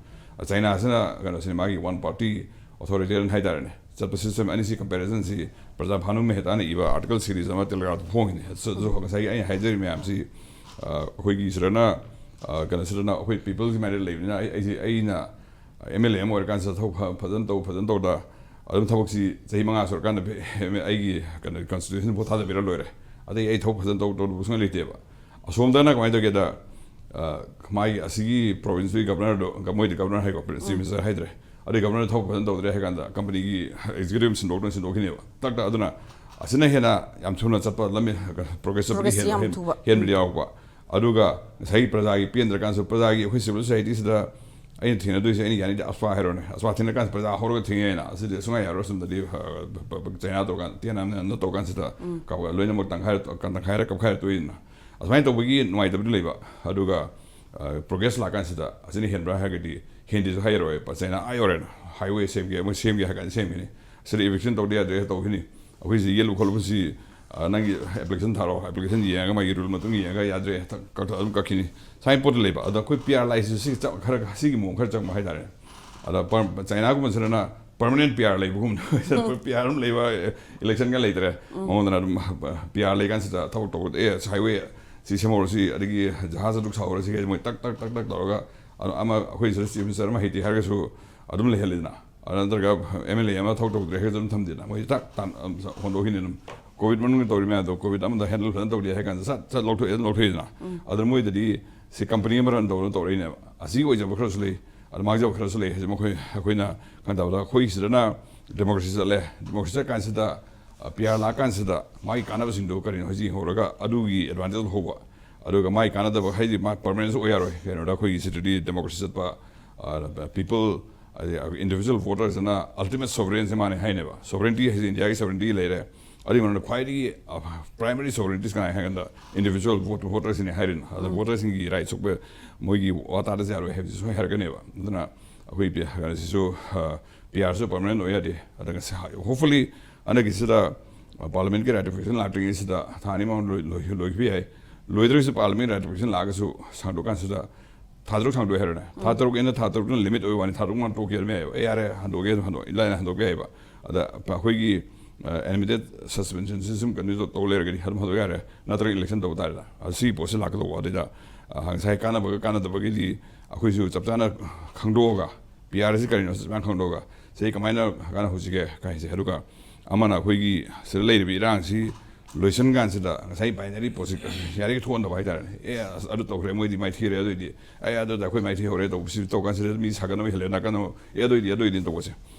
ꯆꯥꯏꯅꯥꯁꯤꯅ ꯀꯩꯅꯣꯁꯤꯅ ꯃꯥꯒꯤ ꯋꯥꯟ ꯄꯥꯔꯇꯤ ꯑꯣꯊꯣꯔꯤꯇꯦꯔꯤꯌꯟ ꯍꯥꯏꯇꯥꯔꯦꯅꯦ, ꯆꯠꯄ ꯁꯤꯁꯇꯦꯝ ꯑꯅꯤꯁꯤ ꯀꯝꯄꯦꯔꯤꯖꯟꯁꯤ ꯄ꯭ꯔꯖꯥ ꯚꯥꯅꯨ ꯃꯦꯍꯇꯥꯅ ꯏꯕ ꯑꯥꯔꯇꯤꯀꯜ ꯁꯤꯔꯤꯁ ꯑꯃ ꯇꯦꯂꯦꯒ꯭ꯔꯥꯐꯇ ꯐꯣꯡꯉꯤꯅꯤ꯫ ꯑꯗꯨ ꯑꯗꯨ ꯉꯁꯥꯏꯒꯤ ꯑꯩꯅ ꯍꯥꯏꯖꯔꯤꯕ ꯃꯌꯥꯝꯁꯤ ꯑꯩꯈꯣꯏꯒꯤ ꯁꯤꯗꯅ ꯀꯩꯅꯣꯁꯤꯗꯅ ꯑꯩꯈꯣꯏ ꯄꯤꯄꯜꯁꯀꯤ ꯃꯥꯏꯟꯗ ꯂꯩꯕꯅꯤꯅ ꯑꯩ ꯑꯩꯁꯦ ꯑꯩꯅ ꯑꯦꯝ ꯑꯦꯜ ꯑꯦ ꯑꯃ ꯑꯣꯏꯔꯀꯥꯟꯁꯤꯗ ꯊꯕꯛ ꯐ- ꯐꯖꯅ ꯇꯧ ꯐꯖꯅ ꯇꯧꯗ ꯑꯗꯨꯝ ꯊꯕꯛꯁꯤ ꯆꯍꯤ ꯃꯉꯥ ꯁꯨꯔꯀꯥꯟꯗ ꯄꯤ- ꯑꯩꯒꯤ ꯀꯩꯅꯣ ꯀꯟꯁꯇꯤꯇ꯭ꯌꯨꯁꯟ ꯚꯣꯠ ꯊꯥꯗꯕꯤꯔ ꯂꯣꯏꯔꯦ꯫ ꯑꯗꯩ ꯑꯩ ꯊꯕꯛ ꯐꯖꯅ ꯇꯧ ꯇꯧꯗꯕ ꯁꯨꯡꯂꯩ ꯂꯩꯇꯦꯕ꯫ ꯑꯁꯣꯝꯗꯅ ꯀꯃꯥꯏꯅ ꯇꯧꯒꯦꯗ, ꯑ, ꯃꯥꯒꯤ ꯑꯁꯤꯒꯤ ꯄ꯭ꯔꯣꯚꯤꯟꯁꯇꯨꯒꯤ ꯒꯕꯔꯅꯔꯗꯣ, ꯃꯣꯏꯗꯤ ꯒꯕꯔꯅꯔ ꯍꯥꯏꯀꯣ, ꯆꯤꯐ ꯃꯤꯅꯤꯁꯇꯔ ꯍꯥꯏꯗ꯭ꯔꯦ꯫ ꯑꯗꯩ ꯒꯕꯔꯅꯔ ꯊꯕꯛ ꯐꯖꯅ ꯇꯧꯗ꯭ꯔꯦ ꯍꯥꯏ ꯀꯥꯟꯗ ꯀꯝꯄꯅꯤꯒꯤ ꯑꯦꯛꯖꯤꯀ꯭ꯌꯨꯇꯤꯚ ꯁꯤꯟꯗꯣꯛꯇꯅ ꯁꯤꯟꯗꯣꯛꯈꯤꯅꯦꯕ꯫ ꯇꯛꯇ ꯑꯗꯨꯅ ꯑꯁꯤꯅ ꯍꯦꯟꯅ ꯌꯥꯝ ꯊꯨꯅ ꯆꯠꯄ ꯂꯝꯕꯤ, ꯄ꯭ꯔꯣꯒ꯭ꯔꯦꯁ ꯆꯠꯄꯒꯤ ꯄ꯭ꯔꯣꯒ꯭ꯔꯦꯁꯁꯤ ꯍꯦꯟ- ꯌꯥꯝ ꯍꯦꯟ- ꯊꯨꯕ꯫ ꯍꯦꯟꯕꯗꯤ ꯌꯥꯎꯔꯛꯄ꯫ ꯑꯗꯨꯒ ꯉꯁꯥꯏꯒꯤ ꯄ꯭ꯔꯖꯥꯒꯤ ꯄꯦꯟꯗ꯭ꯔꯀꯥꯟꯁꯨ, ꯄ꯭ꯔꯖꯥꯒꯤ ꯑꯩꯈꯣꯏ ꯁꯤꯚꯤꯜ ꯁꯣꯁꯥꯏꯇꯤꯁꯤꯗ ꯑꯩꯅ ꯊꯦꯡꯅꯗꯣꯏꯁꯦ, ꯑꯩꯅ ꯌꯥꯅꯤꯡꯗꯦ ꯑꯁꯄꯥ ꯍꯥꯏꯔꯣꯅꯦ, ꯑꯁꯄꯥ ꯊꯦꯡꯅꯔꯀꯥꯟꯁꯤ ꯄ꯭ꯔꯖꯥ ꯍꯧꯔꯒ ꯊꯦꯡꯉꯦꯅ꯫ ꯑꯁꯤꯗꯤ ꯁꯨꯡꯌꯥ ꯌꯥꯔꯣꯏ꯫ ꯁꯣꯝꯗꯗꯤ, ꯑ, ꯄ- ꯄ- ꯆꯥꯏꯅꯥ ꯇꯧꯔꯀꯥꯟ ꯇꯦꯟ ꯑꯃꯅ ꯇꯧꯔꯀꯥꯟꯁꯤꯗ ꯀꯧ- ꯂꯣꯏꯅꯃꯛ ꯇꯪꯈꯥꯏ ꯇꯪꯈꯥꯏꯔ ꯀꯞꯈꯥꯏꯔ ꯇꯣꯛꯏꯗꯅ꯫ ꯑꯁꯨꯃꯥꯏꯅ ꯇꯧꯕꯒꯤ ꯅꯨꯡꯉꯥꯏꯇꯕꯗꯤ ꯂꯩꯕ꯫ ꯑꯗꯨꯒ ꯄ꯭ꯔꯣꯒ꯭ꯔꯦꯁ ꯂꯥꯛꯀꯥꯟꯁꯤꯗ ꯑꯁꯤꯅ ꯍꯦꯟꯕ꯭ꯔꯥ ꯍꯥꯏꯔꯒꯗꯤ ꯍꯦꯟꯗꯦꯁꯨ ꯍꯥꯏꯔꯣꯏ꯫ ꯆꯥꯏꯅꯥ ꯑꯥ ꯌꯧꯔꯦꯅ, ꯍꯥꯏꯋꯦ ꯁꯦꯝꯒꯦ, ꯃꯣꯏ ꯁꯦꯝꯒꯦ ꯍꯥꯏ ꯀꯥꯟꯗ ꯁꯦꯝꯒꯅꯤ꯫ ꯁꯤꯗ ꯏꯚꯤꯛꯁꯟ ꯇꯧꯗ ꯌꯥꯗ꯭ꯔꯦ ꯇꯧꯈꯤꯅꯤ꯫ ꯑꯩꯈꯣꯏꯁꯤ ꯌꯦꯠꯂꯨ ꯈꯣꯠꯂꯨꯕꯁꯤ, ꯑ, ꯅꯪꯒꯤ ꯑꯦꯄ꯭ꯂꯤꯀꯦꯁꯟ ꯊꯥꯔꯛꯑꯣ, ꯑꯦꯄ꯭ꯂꯤꯀꯦꯁꯟ ꯌꯦꯡꯉꯒ ꯃꯥꯒꯤ ꯔꯨꯜ ꯃꯇꯨꯡ ꯌꯦꯡꯉꯒ ꯌꯥꯗ꯭ꯔꯦ, ꯊꯛ- ꯀꯛꯊ- ꯑꯗꯨꯝ ꯀꯛꯈꯤꯅꯤ꯫ ꯁꯨꯃꯥꯏꯅ ꯄꯣꯠꯇ ꯂꯩꯕ꯫ ꯑꯗ ꯑꯩꯈꯣꯏ ꯄꯤ ꯑꯥꯔ ꯂꯥꯛꯏꯁꯤ ꯁꯤ ꯆꯞ- ꯈꯔ ꯁꯤꯒꯤ ꯃꯑꯣꯡ ꯈꯔ ꯆꯪꯕ ꯍꯥꯏꯇꯥꯔꯦ꯫ ꯑꯗ ꯄꯔ- ꯆꯥꯏꯅꯥꯒꯨꯝꯕꯁꯤꯅ ꯄꯔꯃꯅꯦꯟ ꯄꯤ ꯑꯥꯔ ꯂꯩꯕꯒꯨꯝꯅ ꯄꯤ ꯑꯥꯔ ꯑꯃ ꯂꯩꯕ, ꯏꯂꯦꯛꯁꯟꯒ ꯂꯩꯇ꯭ꯔꯦ꯫ ꯃꯉꯣꯟꯗꯅ ꯑꯗꯨꯝ ꯄꯤ ꯑꯥꯔ ꯂꯩꯀꯥꯟꯁꯤꯗ ꯊꯕꯛ ꯇꯧꯕꯗ, "ꯑꯦ, ꯁꯤ ꯍꯥꯏꯋꯦ ꯁꯤ ꯁꯦꯝꯍꯧꯔꯁꯤ, ꯑꯗꯒꯤ ꯖꯍꯥꯖ ꯑꯗꯨꯛ ꯁꯥꯍꯧꯔꯁꯤ" ꯍꯥꯏꯁꯦ ꯃꯣꯏ ꯇꯛ ꯇꯛ ꯇꯛ ꯇꯛ ꯇꯧꯔꯒ ꯑꯗꯨ ꯑꯃ ꯑꯩꯈꯣꯏ ꯁꯤꯗ ꯆꯤꯐ ꯃꯤꯅꯤꯁꯇꯔ ꯑꯃ ꯍꯩꯇꯦ ꯍꯥꯏꯔꯒꯁꯨ ꯑꯗꯨꯝ ꯂꯩꯍꯜꯂꯤꯗꯅ꯫ ꯑꯗꯨ ꯅꯠꯇ꯭ꯔꯒ ꯑꯦꯝ ꯑꯦꯜ ꯑꯦ ꯑꯃ ꯊꯕꯛ ꯇꯧꯗ꯭ꯔꯦ ꯍꯥꯏꯔꯒꯁꯨ ꯑꯗꯨꯝ ꯊꯝꯗꯦꯗꯅ꯫ ꯃꯣꯏ ꯇꯛ ꯇꯥꯟ ꯑꯗꯨꯝ ꯍꯣꯟꯗꯣꯛꯈꯤꯅꯤ ꯑꯗꯨꯝ꯫ ꯀꯣꯚꯤꯗ ꯃꯅꯨꯡꯗ ꯇꯧꯔꯤ ꯃꯌꯥꯝꯗꯣ ꯀꯣꯚꯤꯗ ꯑꯃꯗ ꯍꯦꯟꯗꯜ ꯐꯖꯅ ꯇꯧꯗꯦ ꯍꯥꯏ ꯀꯥꯟꯗ ꯁꯠ ꯁꯠ ꯂꯧꯊꯣꯛꯑꯦ ꯑꯗꯨꯝ ꯂꯧꯊꯣꯛꯏꯗꯅ꯫ ꯑꯗꯨ ꯃꯣꯏꯗꯗꯤ ꯁꯤ ꯀꯝꯄꯅꯤ ꯑꯃ ꯔꯟ ꯇꯧꯔꯒ ꯇꯧꯔꯛꯏꯅꯦꯕ꯫ ꯑꯁꯤꯒꯤ ꯑꯣꯏꯖꯕ ꯈꯔꯁꯨ ꯂꯩ, ꯑꯗꯨ ꯃꯥꯡꯖꯕ ꯈꯔꯁꯨ ꯂꯩ ꯍꯥꯏꯁꯦ ꯃꯈꯣꯏ ꯑꯩꯈꯣꯏꯅ ꯀꯩꯅꯣ ꯇꯧꯕꯗ ꯑꯩꯈꯣꯏ ꯁꯤꯗꯅ ꯗꯦꯃꯣꯀ꯭ꯔꯦꯁꯤ ꯆꯠꯂꯦ꯫ ꯗꯦꯃꯣꯀ꯭ꯔꯦꯁꯤ ꯆꯠꯀꯥꯟꯁꯤꯗ ꯄꯤ ꯑꯥꯔ ꯂꯥꯛꯀꯥꯟꯁꯤꯗ ꯃꯥꯒꯤ ꯀꯥꯟꯅꯕꯁꯤꯡꯗꯣ ꯀꯔꯤꯅꯣ ꯍꯥꯏꯁꯤ ꯌꯦꯡꯍꯧꯔꯒ ꯑꯗꯨꯒꯤ ꯑꯦꯗꯚꯥꯟꯇꯦꯖ ꯂꯧꯍꯧꯕ꯫ ꯑꯗꯨꯒ ꯃꯥꯒꯤ ꯀꯥꯟꯅꯗꯕ ꯍꯥꯏꯗꯤ ꯃꯥ ꯄꯔꯃꯅꯦꯟꯁꯨ ꯑꯣꯏ ꯌꯥꯔꯣꯏ꯫ ꯀꯩꯅꯣꯗ ꯑꯩꯈꯣꯏꯒꯤ ꯁꯤꯗꯗꯤ ꯗꯦꯃꯣꯀ꯭ꯔꯦꯁꯤ ꯆꯠꯄ ꯄꯤꯄꯜ ꯍꯥꯏꯗꯤ ꯏꯟꯗꯤꯕꯤꯖꯨꯋꯦꯜ ꯚꯣꯇꯔꯁꯤꯅ ꯑꯜꯇꯤꯃꯦꯠ ꯁꯣꯚꯔꯦꯟꯁꯦ ꯃꯥꯅꯦ ꯍꯥꯏꯅꯦꯕ꯫ ꯁꯣꯚꯔꯦꯟꯇꯤ ꯍꯥꯏꯁꯦ ꯏꯟꯗꯤꯌꯥꯒꯤ ꯁꯣꯚꯔꯦꯟꯇꯤ ꯂꯩꯔꯦ꯫ ꯑꯗꯨꯒꯤ ꯃꯅꯨꯡꯗ ꯈ꯭ꯋꯥꯏꯗꯒꯤ ꯄ꯭ꯔꯥꯏꯃꯔꯤ ꯁꯣꯚꯔꯦꯟꯇꯤꯁ ꯀꯅꯥ ꯍꯥꯏ ꯀꯥꯟꯗ ꯏꯟꯗꯤꯕꯤꯖꯨꯋꯦꯜ ꯚꯣꯇꯔꯁꯤꯅꯦ ꯍꯥꯏꯔꯤꯅ꯫ ꯑꯗ ꯚꯣꯇꯔꯁꯤꯡꯒꯤ ꯔꯥꯏꯠ ꯁꯣꯛꯄ, ꯃꯣꯏꯒꯤ ꯋꯥ ꯇꯥꯗꯁꯨ ꯌꯥꯔꯣꯏ ꯍꯥꯏꯕꯁꯤ ꯁꯣꯏ ꯍꯥꯏꯔꯛꯀꯅꯦꯕ꯫ ꯑꯗꯨꯅ ꯑꯩꯈꯣꯏ ꯄꯤ- ꯀꯩꯅꯣꯁꯤꯁꯨ, ꯄꯤ ꯑꯥꯔꯁꯨ ꯄꯔꯃꯅꯦꯟ ꯑꯣꯏ ꯌꯥꯗꯦ꯫ ꯑꯗ ꯉꯁꯤ ꯍꯣꯞꯐꯨꯜꯂꯤ ꯍꯟꯗꯛꯀꯤꯁꯤꯗ ꯄꯥꯔꯂꯤꯌꯥꯃꯦꯟꯠꯀꯤ ꯔꯦꯇꯤꯐꯤꯀꯦꯁꯟ ꯂꯥꯛꯇ꯭ꯔꯤꯉꯩꯁꯤꯗ ꯊꯥ ꯑꯅꯤ ꯃꯃꯥꯡꯗ ꯂꯣꯏ- ꯂꯣꯏ- ꯂꯣꯏꯈꯤꯕ ꯌꯥꯏ꯫ ꯂꯣꯏꯗ꯭ꯔꯒꯁꯨ ꯄꯥꯔꯂꯤꯌꯥꯃꯦꯟꯠ ꯔꯦꯇꯤꯐꯤꯀꯦꯁꯟ ꯂꯥꯛꯑꯒꯁꯨ ꯁꯥꯡꯗꯣꯛꯀꯥꯟꯁꯤꯗ ꯊꯥ ꯇꯔꯨꯛ ꯁꯥꯡꯗꯣꯛꯑꯦ ꯍꯥꯏꯔꯣꯅꯦ, ꯊꯥ ꯇꯔꯨꯛ ꯑꯩꯅ ꯊꯥ ꯇꯔꯨꯛꯅ ꯂꯤꯃꯤꯠ ꯑꯣꯏꯕ ꯋꯥꯅꯤ, ꯊꯥ ꯇꯔꯨꯛ ꯃꯅꯨꯡꯗ ꯇꯣꯛꯀꯦ ꯑꯗꯨꯝ ꯌꯥꯏꯑꯕ꯫ ꯑꯦ, ꯌꯥꯔꯦ, ꯍꯟꯗꯣꯛꯀꯦ ꯑꯗꯨꯝ ꯍꯟꯗꯣꯛ, ꯏꯂꯥꯏꯅ ꯍꯟꯗꯣꯛꯄ ꯌꯥꯏꯑꯕ꯫ ꯑꯗ ꯑꯩꯈꯣꯏꯒꯤ ꯑꯦꯅꯤꯃꯦꯇꯦꯠ ꯁꯁꯄꯦꯟꯁꯟꯁꯤ ꯁꯨꯝ ꯀꯟꯇꯤꯅ꯭ꯌꯨ ꯇꯧ ꯂꯩꯔꯒꯗꯤ ꯑꯗꯨꯝ ꯍꯟꯗꯣꯛ ꯌꯥꯔꯦ, ꯅꯠꯇ꯭ꯔꯒ ꯏꯂꯦꯛꯁꯟ ꯇꯧꯕ ꯇꯥꯔꯦꯗ꯫ ꯑꯗ ꯁꯤꯒꯤ ꯄꯣꯠꯁꯤ ꯂꯥꯛꯀꯗꯧꯕ꯫ ꯑꯗꯨꯗ ꯑ, ꯉꯁꯥꯏ ꯀꯥꯟꯅꯕꯒ ꯀꯥꯟꯅꯗꯕꯒꯤꯗꯤ ꯑꯩꯈꯣꯏꯁꯨ ꯆꯞ ꯆꯥꯅ ꯈꯪꯗꯣꯛꯑꯒ, ꯄꯤ ꯑꯥꯔ ꯑꯁꯤ ꯀꯔꯤꯅꯣ ꯆꯞ ꯆꯥꯅ ꯈꯪꯗꯣꯛꯑꯒ, ꯁꯤ ꯀꯃꯥꯏꯅ ꯀꯥꯟꯅꯍꯧꯁꯤꯒꯦ ꯀꯥꯏꯁꯦ꯫ ꯑꯗꯨꯒ ꯑꯃꯅ ꯑꯩꯈꯣꯏꯒꯤ ꯁꯤꯗ ꯂꯩꯔꯤꯕ ꯏꯔꯥꯡꯁꯤ ꯂꯣꯏꯁꯤꯟ ꯀꯥꯟꯁꯤꯗ ꯉꯁꯥꯏ ꯕꯥꯏꯅꯔꯤ ꯄꯣꯠꯁꯤ ꯌꯥꯔꯤꯒꯩ ꯊꯣꯛꯍꯟꯗꯕ ꯍꯥꯏꯇꯥꯔꯦꯅꯦ꯫ ꯑꯦ, ꯑꯁ, ꯑꯗꯨ ꯇꯧꯈ꯭ꯔꯦ, ꯃꯣꯏꯗꯤ ꯃꯥꯏꯊꯤꯔꯦ, ꯑꯗꯨꯑꯣꯏꯗꯤ ꯑꯩ ꯑꯗꯨꯗ ꯑꯩꯈꯣꯏ ꯃꯥꯏꯊꯤ ꯍꯧꯔꯦ ꯇꯧꯕꯁꯤ ꯇꯧ ꯀꯥꯟꯁꯤꯗ ꯃꯤ ꯁꯥꯒꯠꯅꯕ ꯍꯦꯜꯂꯦ, ꯅꯥꯀꯟ ꯑꯃ, "ꯑꯦ, ꯑꯗꯨꯑꯣꯏꯗꯤ, ꯑꯗꯨꯑꯣꯏꯗꯤ" ꯇꯧꯕꯁꯦ꯫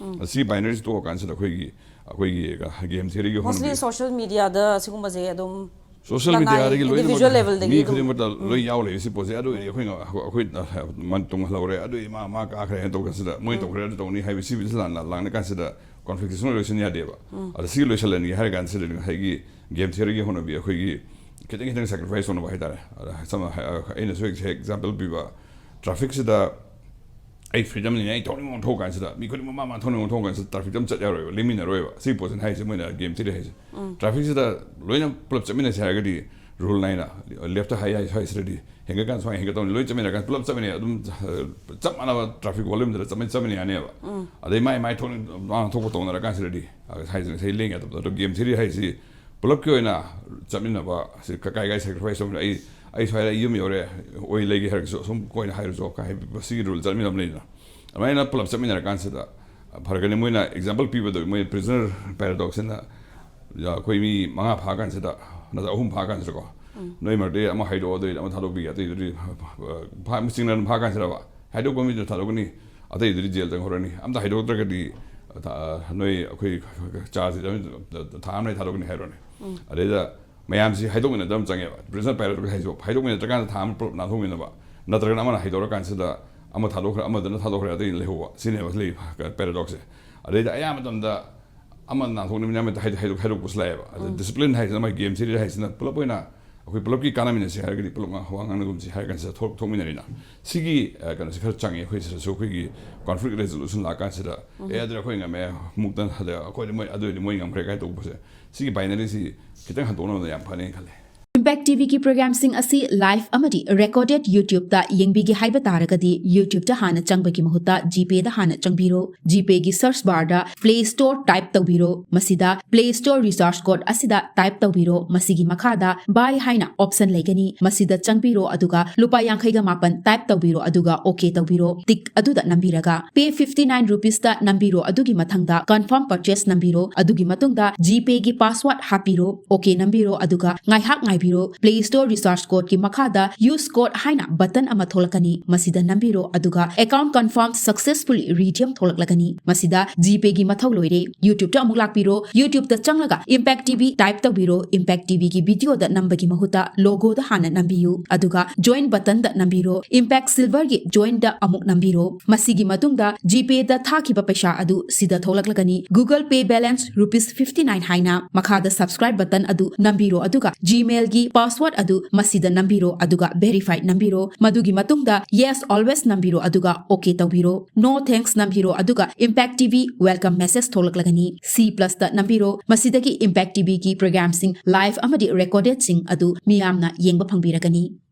ꯁꯤ ꯕꯥꯏꯅꯔꯤꯁꯤ ꯇꯣꯛꯑꯀꯥꯟꯁꯤꯗ ꯑꯩꯈꯣꯏꯒꯤ, ꯑꯩꯈꯣꯏꯒꯤ ꯒꯦꯝ ꯊꯤꯌꯔꯤꯒꯤ ꯃꯣꯁꯂꯤ ꯍꯧꯅꯕꯤ ꯁꯣꯁꯤꯌꯦꯜ ꯃꯤꯗꯤꯌꯥꯗ ꯁꯤꯒꯨꯝꯕꯁꯦ ꯑꯗꯨꯝ ꯁꯣꯁꯤꯌꯦꯜ ꯂꯅꯥꯏ, ꯃꯤꯗꯤꯌꯥꯗꯒꯤ ꯂꯣꯏꯅꯃꯛ individual levelꯗꯒꯤ ꯃꯤ ꯑꯗꯨꯝ ꯈꯨꯗꯤꯡꯃꯛꯇ ꯂꯣꯏ ꯌꯥꯎ ꯂꯩꯔꯦ ꯁꯤ ꯄꯣꯠꯁꯦ꯫ ꯑꯗꯨ ꯑꯣꯏꯔꯗꯤ ꯑꯩꯈꯣꯏꯅ, ꯑꯩꯈꯣꯏ ꯃꯟ ꯇꯨꯡꯍꯜꯍꯧꯔꯦ, ꯑꯗꯨ ꯑꯣꯏꯔꯗꯤ ꯃꯥ, ꯃꯥ ꯀꯥꯈ꯭ꯔꯦ ꯍꯥꯏꯅ ꯇꯧꯕ ꯀꯥꯟꯁꯤꯗ, ꯃꯣꯏ ꯇꯧꯈ꯭ꯔꯦ ꯑꯗꯨ ꯇꯧꯅꯤ ꯍꯥꯏꯕ ꯁꯤꯕꯨꯗꯤ ꯂꯥꯟ-, ꯂꯥꯟꯅ ꯀꯥꯟꯁꯤꯗ ꯀꯣꯟꯐ꯭ꯂꯤꯛꯇꯦꯁꯟ ꯂꯣꯏꯁꯤꯟ ꯌꯥꯗꯦꯕ꯫ ꯑꯗ ꯁꯤ ꯂꯣꯏꯁꯤꯜꯍꯟꯒꯦ ꯍꯥꯏꯔ ꯀꯥꯟꯁꯤꯗ ꯉꯁꯥꯏꯒꯤ ꯒꯦꯝ ꯊꯤꯌꯔꯤꯒꯤ ꯍꯧꯅꯕꯤ ꯑꯩꯈꯣꯏꯒꯤ ꯈꯤꯇꯪ ꯈꯤꯇꯪ ꯁꯦꯀ꯭ꯔꯤꯐꯥꯏꯁ ꯇꯧꯅꯕ ꯍꯥꯏꯇꯥꯔꯦ꯫ ꯑꯗ ꯁꯝꯅ ꯍꯥꯏ-, ꯑꯩꯅꯁꯨ ꯍꯦꯛ, ꯍꯦꯛ ꯑꯦꯛꯖꯥꯝꯄꯜ ꯄꯤꯕ, ꯇ꯭ꯔꯥꯐꯤꯛꯁꯤꯗ ꯑꯩ ꯐ꯭ꯔꯤꯗꯝꯅꯤꯅ ꯑꯩ ꯊꯧꯅꯤꯡꯕ ꯊꯧ ꯀꯥꯟꯁꯤꯗ, ꯃꯤ ꯈꯨꯗꯤꯡꯃꯛ ꯃꯥ ꯃꯥ ꯊꯧꯅꯤꯡꯕ ꯊꯧ ꯀꯥꯟꯁꯤꯗ ꯇ꯭ꯔꯥꯐꯤꯛꯇ ꯑꯃ ꯆꯠ ꯌꯥꯔꯣꯏꯕ, ꯂꯦꯡꯃꯤꯟꯅꯔꯣꯏꯕ꯫ ꯁꯤ ꯄꯣꯠꯁꯤꯅ ꯍꯥꯏꯁꯦ, ꯃꯣꯏꯅ ꯒꯦꯝ ꯊꯤꯌꯔꯤ ꯍꯥꯏꯁꯦ꯫ ꯇ꯭ꯔꯥꯐꯤꯛꯁꯤꯗ ꯂꯣꯏꯅ ꯄꯨꯂꯞ ꯆꯠꯃꯤꯟꯅꯁꯦ ꯍꯥꯏꯔꯒꯗꯤ, ꯔꯨꯜ ꯅꯥꯏꯅ ꯂꯦꯐꯇ ꯍꯥꯏ, ꯍꯥꯏ, ꯍꯥꯏꯁꯤꯔꯗꯤ ꯍꯦꯟꯒꯠꯀꯥꯟ ꯁꯨꯃꯥꯏꯅ ꯍꯦꯟꯒꯠꯇꯧꯅꯤ, ꯂꯣꯏ ꯆꯠꯃꯤꯟꯅꯔꯀꯥꯟ ꯄꯨꯂꯞ ꯆꯠꯃꯤꯟꯅꯩ, ꯑꯗꯨꯝ, ꯑ, ꯆꯞ ꯃꯥꯟꯅꯕ ꯇ꯭ꯔꯥꯐꯤꯛ ꯋꯣꯂ꯭ꯌꯨꯝꯗꯨꯗ ꯆꯠꯃꯤꯟ-, ꯆꯠꯃꯤꯟꯅ ꯌꯥꯅꯦꯕ꯫ ꯑꯗꯩ ꯃꯥꯏ ꯃꯥꯏ ꯊꯧꯅꯤꯡ ꯃꯥ ꯊꯣꯛꯄ ꯇꯧꯅꯔꯀꯥꯟꯁꯤꯗꯗꯤ, ꯑ, ꯍꯥꯏꯁꯦ ꯉꯁꯥꯏ ꯂꯦꯡ ꯌꯥꯗꯕꯗꯣ꯫ ꯑꯗꯣ ꯒꯦꯝ ꯊꯤꯌꯔꯤ ꯍꯥꯏꯁꯤ ꯄꯨꯂꯞꯀꯤ ꯑꯣꯏꯅ ꯆꯠꯃꯤꯟꯅꯕ, ꯁꯤ ꯀ-, ꯀꯥꯏ ꯀꯥꯏ ꯁꯦꯀ꯭ꯔꯤꯐꯥꯏꯁ ꯇꯧꯃꯤꯟꯅ-, ꯑꯩ, ꯑꯩ ꯁ꯭ꯋꯥꯏꯗ ꯑꯩ ꯌꯨꯝ ꯌꯧꯔꯦ, ꯑꯣꯏ ꯂꯩꯒꯦ ꯍꯥꯏꯔꯒꯁꯨ, ꯑꯁꯨꯝ ꯀꯣꯏꯅ ꯍꯥꯏꯔꯁꯨ ꯀꯥꯏ ꯍꯥꯏꯕ ꯁꯤꯒꯤ ꯔꯨꯜ ꯆꯠꯃꯤꯟꯅꯕ ꯂꯩꯗꯅ꯫ ꯑꯗꯨꯃꯥꯏꯅ ꯄꯨꯂꯞ ꯆꯠꯃꯤꯟꯅꯔꯀꯥꯟꯁꯤꯗ ꯐꯔꯛꯀꯅꯤ꯫ ꯃꯣꯏꯅ ꯑꯦꯛꯖꯥꯝꯄꯜ ꯄꯤꯕꯗꯣ, ꯃꯣꯏ ꯄ꯭ꯔꯤꯖꯅꯔ ꯄꯦꯔꯥꯗꯣꯛꯁꯤꯅ ꯑꯩꯈꯣꯏ ꯃꯤ ꯃꯉꯥ ꯐꯥꯀꯥꯟꯁꯤꯗ, ꯅꯠꯇ꯭ꯔ ꯑꯍꯨꯝ ꯐꯥꯀꯥꯟꯁꯤꯗꯀꯣ, ꯅꯣꯏ ꯃꯔꯛꯇꯒꯤ ꯑꯃ ꯍꯥꯏꯗꯣꯛꯑꯣ, ꯑꯗꯨꯏꯗꯤ ꯑꯃ ꯊꯥꯗꯣꯛꯄꯤꯒꯦ, ꯑꯇꯩꯗꯨꯗꯤ ꯐꯥ-, ꯆꯤꯡꯅ ꯑꯗꯨꯝ ꯐꯥꯀꯥꯟꯁꯤꯗꯕ, ꯍꯥꯏꯗꯣꯛꯄ ꯃꯤꯗꯨ ꯊꯥꯗꯣꯛꯀꯅꯤ, ꯑꯇꯩꯗꯨꯗꯤ ꯖꯦꯜ ꯆꯪꯍꯧꯔꯅꯤ꯫ ꯑꯝꯇ ꯍꯥꯏꯗꯣꯛꯇ꯭ꯔꯒꯗꯤ, ꯊꯥ-, ꯅꯣꯏ ꯑꯩꯈꯣꯏ ꯆꯥꯔꯖ ꯊꯥ ꯑꯃ ꯂꯩ ꯊꯥꯗꯣꯛꯀꯅꯤ ꯍꯥꯏꯔꯣꯅꯦ꯫ ꯑꯗꯩꯗ ꯃꯌꯥꯝꯁꯤ ꯍꯥꯏꯗꯣꯛꯃꯤꯟꯅꯗꯕ ꯑꯃ ꯆꯪꯉꯦꯕ꯫ ꯄ꯭ꯔꯤꯖꯅꯔ ꯄꯦꯔꯥꯗꯣꯛ ꯍꯥꯏꯁꯤꯕꯨ ꯍꯥꯏꯗꯣꯛꯃꯤꯟꯅꯗ꯭ꯔꯀꯥꯟꯗ ꯊꯥ ꯑꯃ ꯄꯨꯂꯞ ꯅꯥꯟꯊꯣꯛꯃꯤꯟꯅꯕ, ꯅꯠꯇ꯭ꯔꯒꯅ ꯑꯃꯅ ꯍꯥꯏꯗꯣꯔꯀꯥꯟꯁꯤꯗ ꯑꯃ ꯊꯥꯗꯣꯛꯈ꯭ꯔꯦ, ꯑꯃꯗꯨꯅ ꯊꯥꯗꯣꯛꯈ꯭ꯔꯦ, ꯑꯇꯩ ꯂꯩꯍꯧꯕ꯫ ꯁꯤꯅꯦꯕ ꯂꯩ ꯄꯦꯔꯥꯗꯣꯛꯁꯦ꯫ ꯑꯗꯩꯗ ꯑꯌꯥꯝꯕ ꯃꯇꯝꯗ ꯑꯃ ꯅꯥꯟꯊꯣꯛꯅꯕꯅꯤ, ꯑꯃ ꯍꯥꯏꯗꯣꯛ-, ꯍꯥꯏꯗꯣꯛꯄꯁꯨ ꯂꯥꯛꯑꯦꯕ꯫ ꯑꯗ ꯗꯤꯁꯤꯄ꯭ꯂꯤꯟ ꯍꯥꯏꯁꯤꯅ, ꯃꯥꯒꯤ ꯒꯦꯝ ꯊꯤꯌꯔꯤ ꯍꯥꯏꯁꯤꯅ ꯄꯨꯂꯞ ꯑꯣꯏꯅ ꯑꯩꯈꯣꯏ ꯄꯨꯂꯞꯀꯤ ꯀꯥꯟꯅꯃꯤꯟꯅꯁꯤ ꯍꯥꯏꯔꯒꯗꯤ ꯄꯨꯂꯞ ꯉꯥꯡ-, ꯋꯥ ꯉꯥꯡꯅꯒꯨꯝꯁꯤ ꯍꯥꯏꯔ ꯀꯥꯟꯁꯤꯗ ꯊꯣꯛ-, ꯊꯣꯛꯃꯤꯟꯅꯔꯤꯅ꯫ ꯁꯤꯒꯤ, ꯑ, ꯀꯩꯅꯣꯁꯦ ꯈꯔ ꯆꯪꯉꯦ ꯑꯩꯈꯣꯏ ꯁꯤꯗꯁꯨ꯫ ꯑꯩꯈꯣꯏꯒꯤ ꯀꯣꯟꯐ꯭ꯂꯤꯛ ꯔꯦꯖꯣꯂꯨꯁꯟ ꯂꯥꯛꯀꯥꯟꯁꯤꯗ, "ꯑꯦ, ꯑꯗꯨꯗꯤ ꯑꯩꯈꯣꯏ ꯉꯝꯃꯦ, ꯃꯨꯛꯇ ꯑꯗ ꯑꯩꯈꯣꯏꯗꯤ ꯃꯣꯏ, ꯑꯗꯨ ꯑꯣꯏꯔꯗꯤ ꯃꯣꯏ ꯉꯝꯈ꯭ꯔꯦ" ꯀꯥꯏ ꯇꯧꯕꯁꯦ, ꯁꯤꯒꯤ ꯕꯥꯏꯅꯔꯤꯁꯤ ꯈꯤꯇꯪ ꯍꯟꯗꯣꯛꯅꯕꯗ ꯌꯥꯝ ꯐꯅꯤ ꯈꯜꯂꯦ꯫ Impact TVꯒꯤ programꯁꯤꯡ ꯑꯁꯤ live ꯑꯃꯗꯤ recorded YouTubeꯇ ꯌꯦꯡꯕꯤꯒꯦ ꯍꯥꯏꯕ ꯇꯥꯔꯒꯗꯤ, YouTubeꯇ ꯍꯥꯟꯅ ꯆꯪꯕꯒꯤ ꯃꯍꯨꯠꯇ GPayꯗ ꯍꯥꯟꯅ ꯆꯪꯕꯤꯔꯣ꯫ GPayꯒꯤ search barꯗ Play Store type ꯇꯧꯕꯤꯔꯣ꯫ ꯃꯁꯤꯗ Play Store recharge code ꯑꯁꯤꯗ type ꯇꯧꯕꯤꯔꯣ꯫ ꯃꯁꯤꯒꯤ ꯃꯈꯥꯗ Buy ꯍꯥꯏꯅ option ꯂꯩꯒꯅꯤ꯫ ꯃꯁꯤꯗ ꯆꯪꯕꯤꯔꯣ, ꯑꯗꯨꯒ ꯂꯨꯄꯥ ꯌꯥꯡꯈꯩꯒ ꯃꯥꯄꯟ type ꯇꯧꯕꯤꯔꯣ, ꯑꯗꯨꯒ OK ꯇꯧꯕꯤꯔꯣ꯫ Tick ꯑꯗꯨꯗ ꯅꯝꯕꯤꯔꯒ Pay fifty nine rupeesꯇ ꯅꯝꯕꯤꯔꯣ, ꯑꯗꯨꯒꯤ ꯃꯊꯪꯗ Confirm Purchase ꯅꯝꯕꯤꯔꯣ, ꯑꯗꯨꯒꯤ ꯃꯇꯨꯡꯗ GPayꯒꯤ password ꯍꯥꯞꯄꯤꯔꯣ, OK ꯅꯝꯕꯤꯔꯣ, ꯑꯗꯨꯒ ꯉꯥꯏꯍꯥꯛ ꯉꯥꯏꯕꯤꯔꯣ꯫ Play Store recharge codeꯀꯤ ꯃꯈꯥꯗ Use code ꯍꯥꯏꯅ button ꯑꯃ ꯊꯣꯛꯂꯛꯀꯅꯤ꯫ ꯃꯁꯤꯗ ꯅꯝꯕꯤꯔꯣ, ꯑꯗꯨꯒ Account confirm successfully redeem ꯊꯣꯛꯂꯛꯂꯒꯅꯤ꯫ ꯃꯁꯤꯗ GPayꯒꯤ ꯃꯊꯧ ꯂꯣꯏꯔꯦ꯫ YouTubeꯇ ꯑꯃꯨꯛ ꯂꯥꯛꯄꯤꯔꯣ꯫ YouTubeꯇ ꯆꯪꯂꯒ Impact TV type ꯇꯧꯕꯤꯔꯣ꯫ Impact TVꯒꯤ videoꯗ ꯅꯝꯕꯒꯤ ꯃꯍꯨꯠꯇ logoꯗ ꯍꯥꯟꯅ ꯅꯝꯕꯤꯌꯨ, ꯑꯗꯨꯒ Join buttonꯗ ꯅꯝꯕꯤꯔꯣ꯫ Impact Silverꯒꯤ Joinꯗ ꯑꯃꯨꯛ ꯅꯝꯕꯤꯔꯣ꯫ ꯃꯁꯤꯒꯤ ꯃꯇꯨꯡꯗ GPayꯗ ꯊꯥꯈꯤꯕ ꯄꯩꯁꯥ ꯑꯗꯨ ꯁꯤꯗ ꯊꯣꯛꯂꯛꯂꯒꯅꯤ꯫ Google Pay balance rupees fifty nine ꯍꯥꯏꯅ꯫ ꯃꯈꯥꯗ Subscribe button ꯑꯗꯨ ꯅꯝꯕꯤꯔꯣ, ꯑꯗꯨꯒ Gmailꯒꯤ password ꯑꯗꯨ ꯃꯁꯤꯗ ꯅꯝꯕꯤꯔꯣ, ꯑꯗꯨꯒ Verify ꯅꯝꯕꯤꯔꯣ꯫ ꯃꯗꯨꯒꯤ ꯃꯇꯨꯡꯗ Yes Always ꯅꯝꯕꯤꯔꯣ, ꯑꯗꯨꯒ OK ꯇꯧꯕꯤꯔꯣ꯫ No Thanks ꯅꯝꯕꯤꯔꯣ, ꯑꯗꯨꯒ Impact TV welcome message ꯊꯣꯛꯂꯛꯂꯒꯅꯤ꯫ C plusꯇ ꯅꯝꯕꯤꯔꯣ꯫ ꯃꯁꯤꯗꯒꯤ Impact TVꯒꯤ programꯁꯤꯡ live ꯑꯃꯗꯤ recordedꯁꯤꯡ ꯑꯗꯨ ꯃꯤꯌꯥꯝꯅ ꯌꯦꯡꯕ ꯐꯪꯕꯤꯔꯒꯅꯤ꯫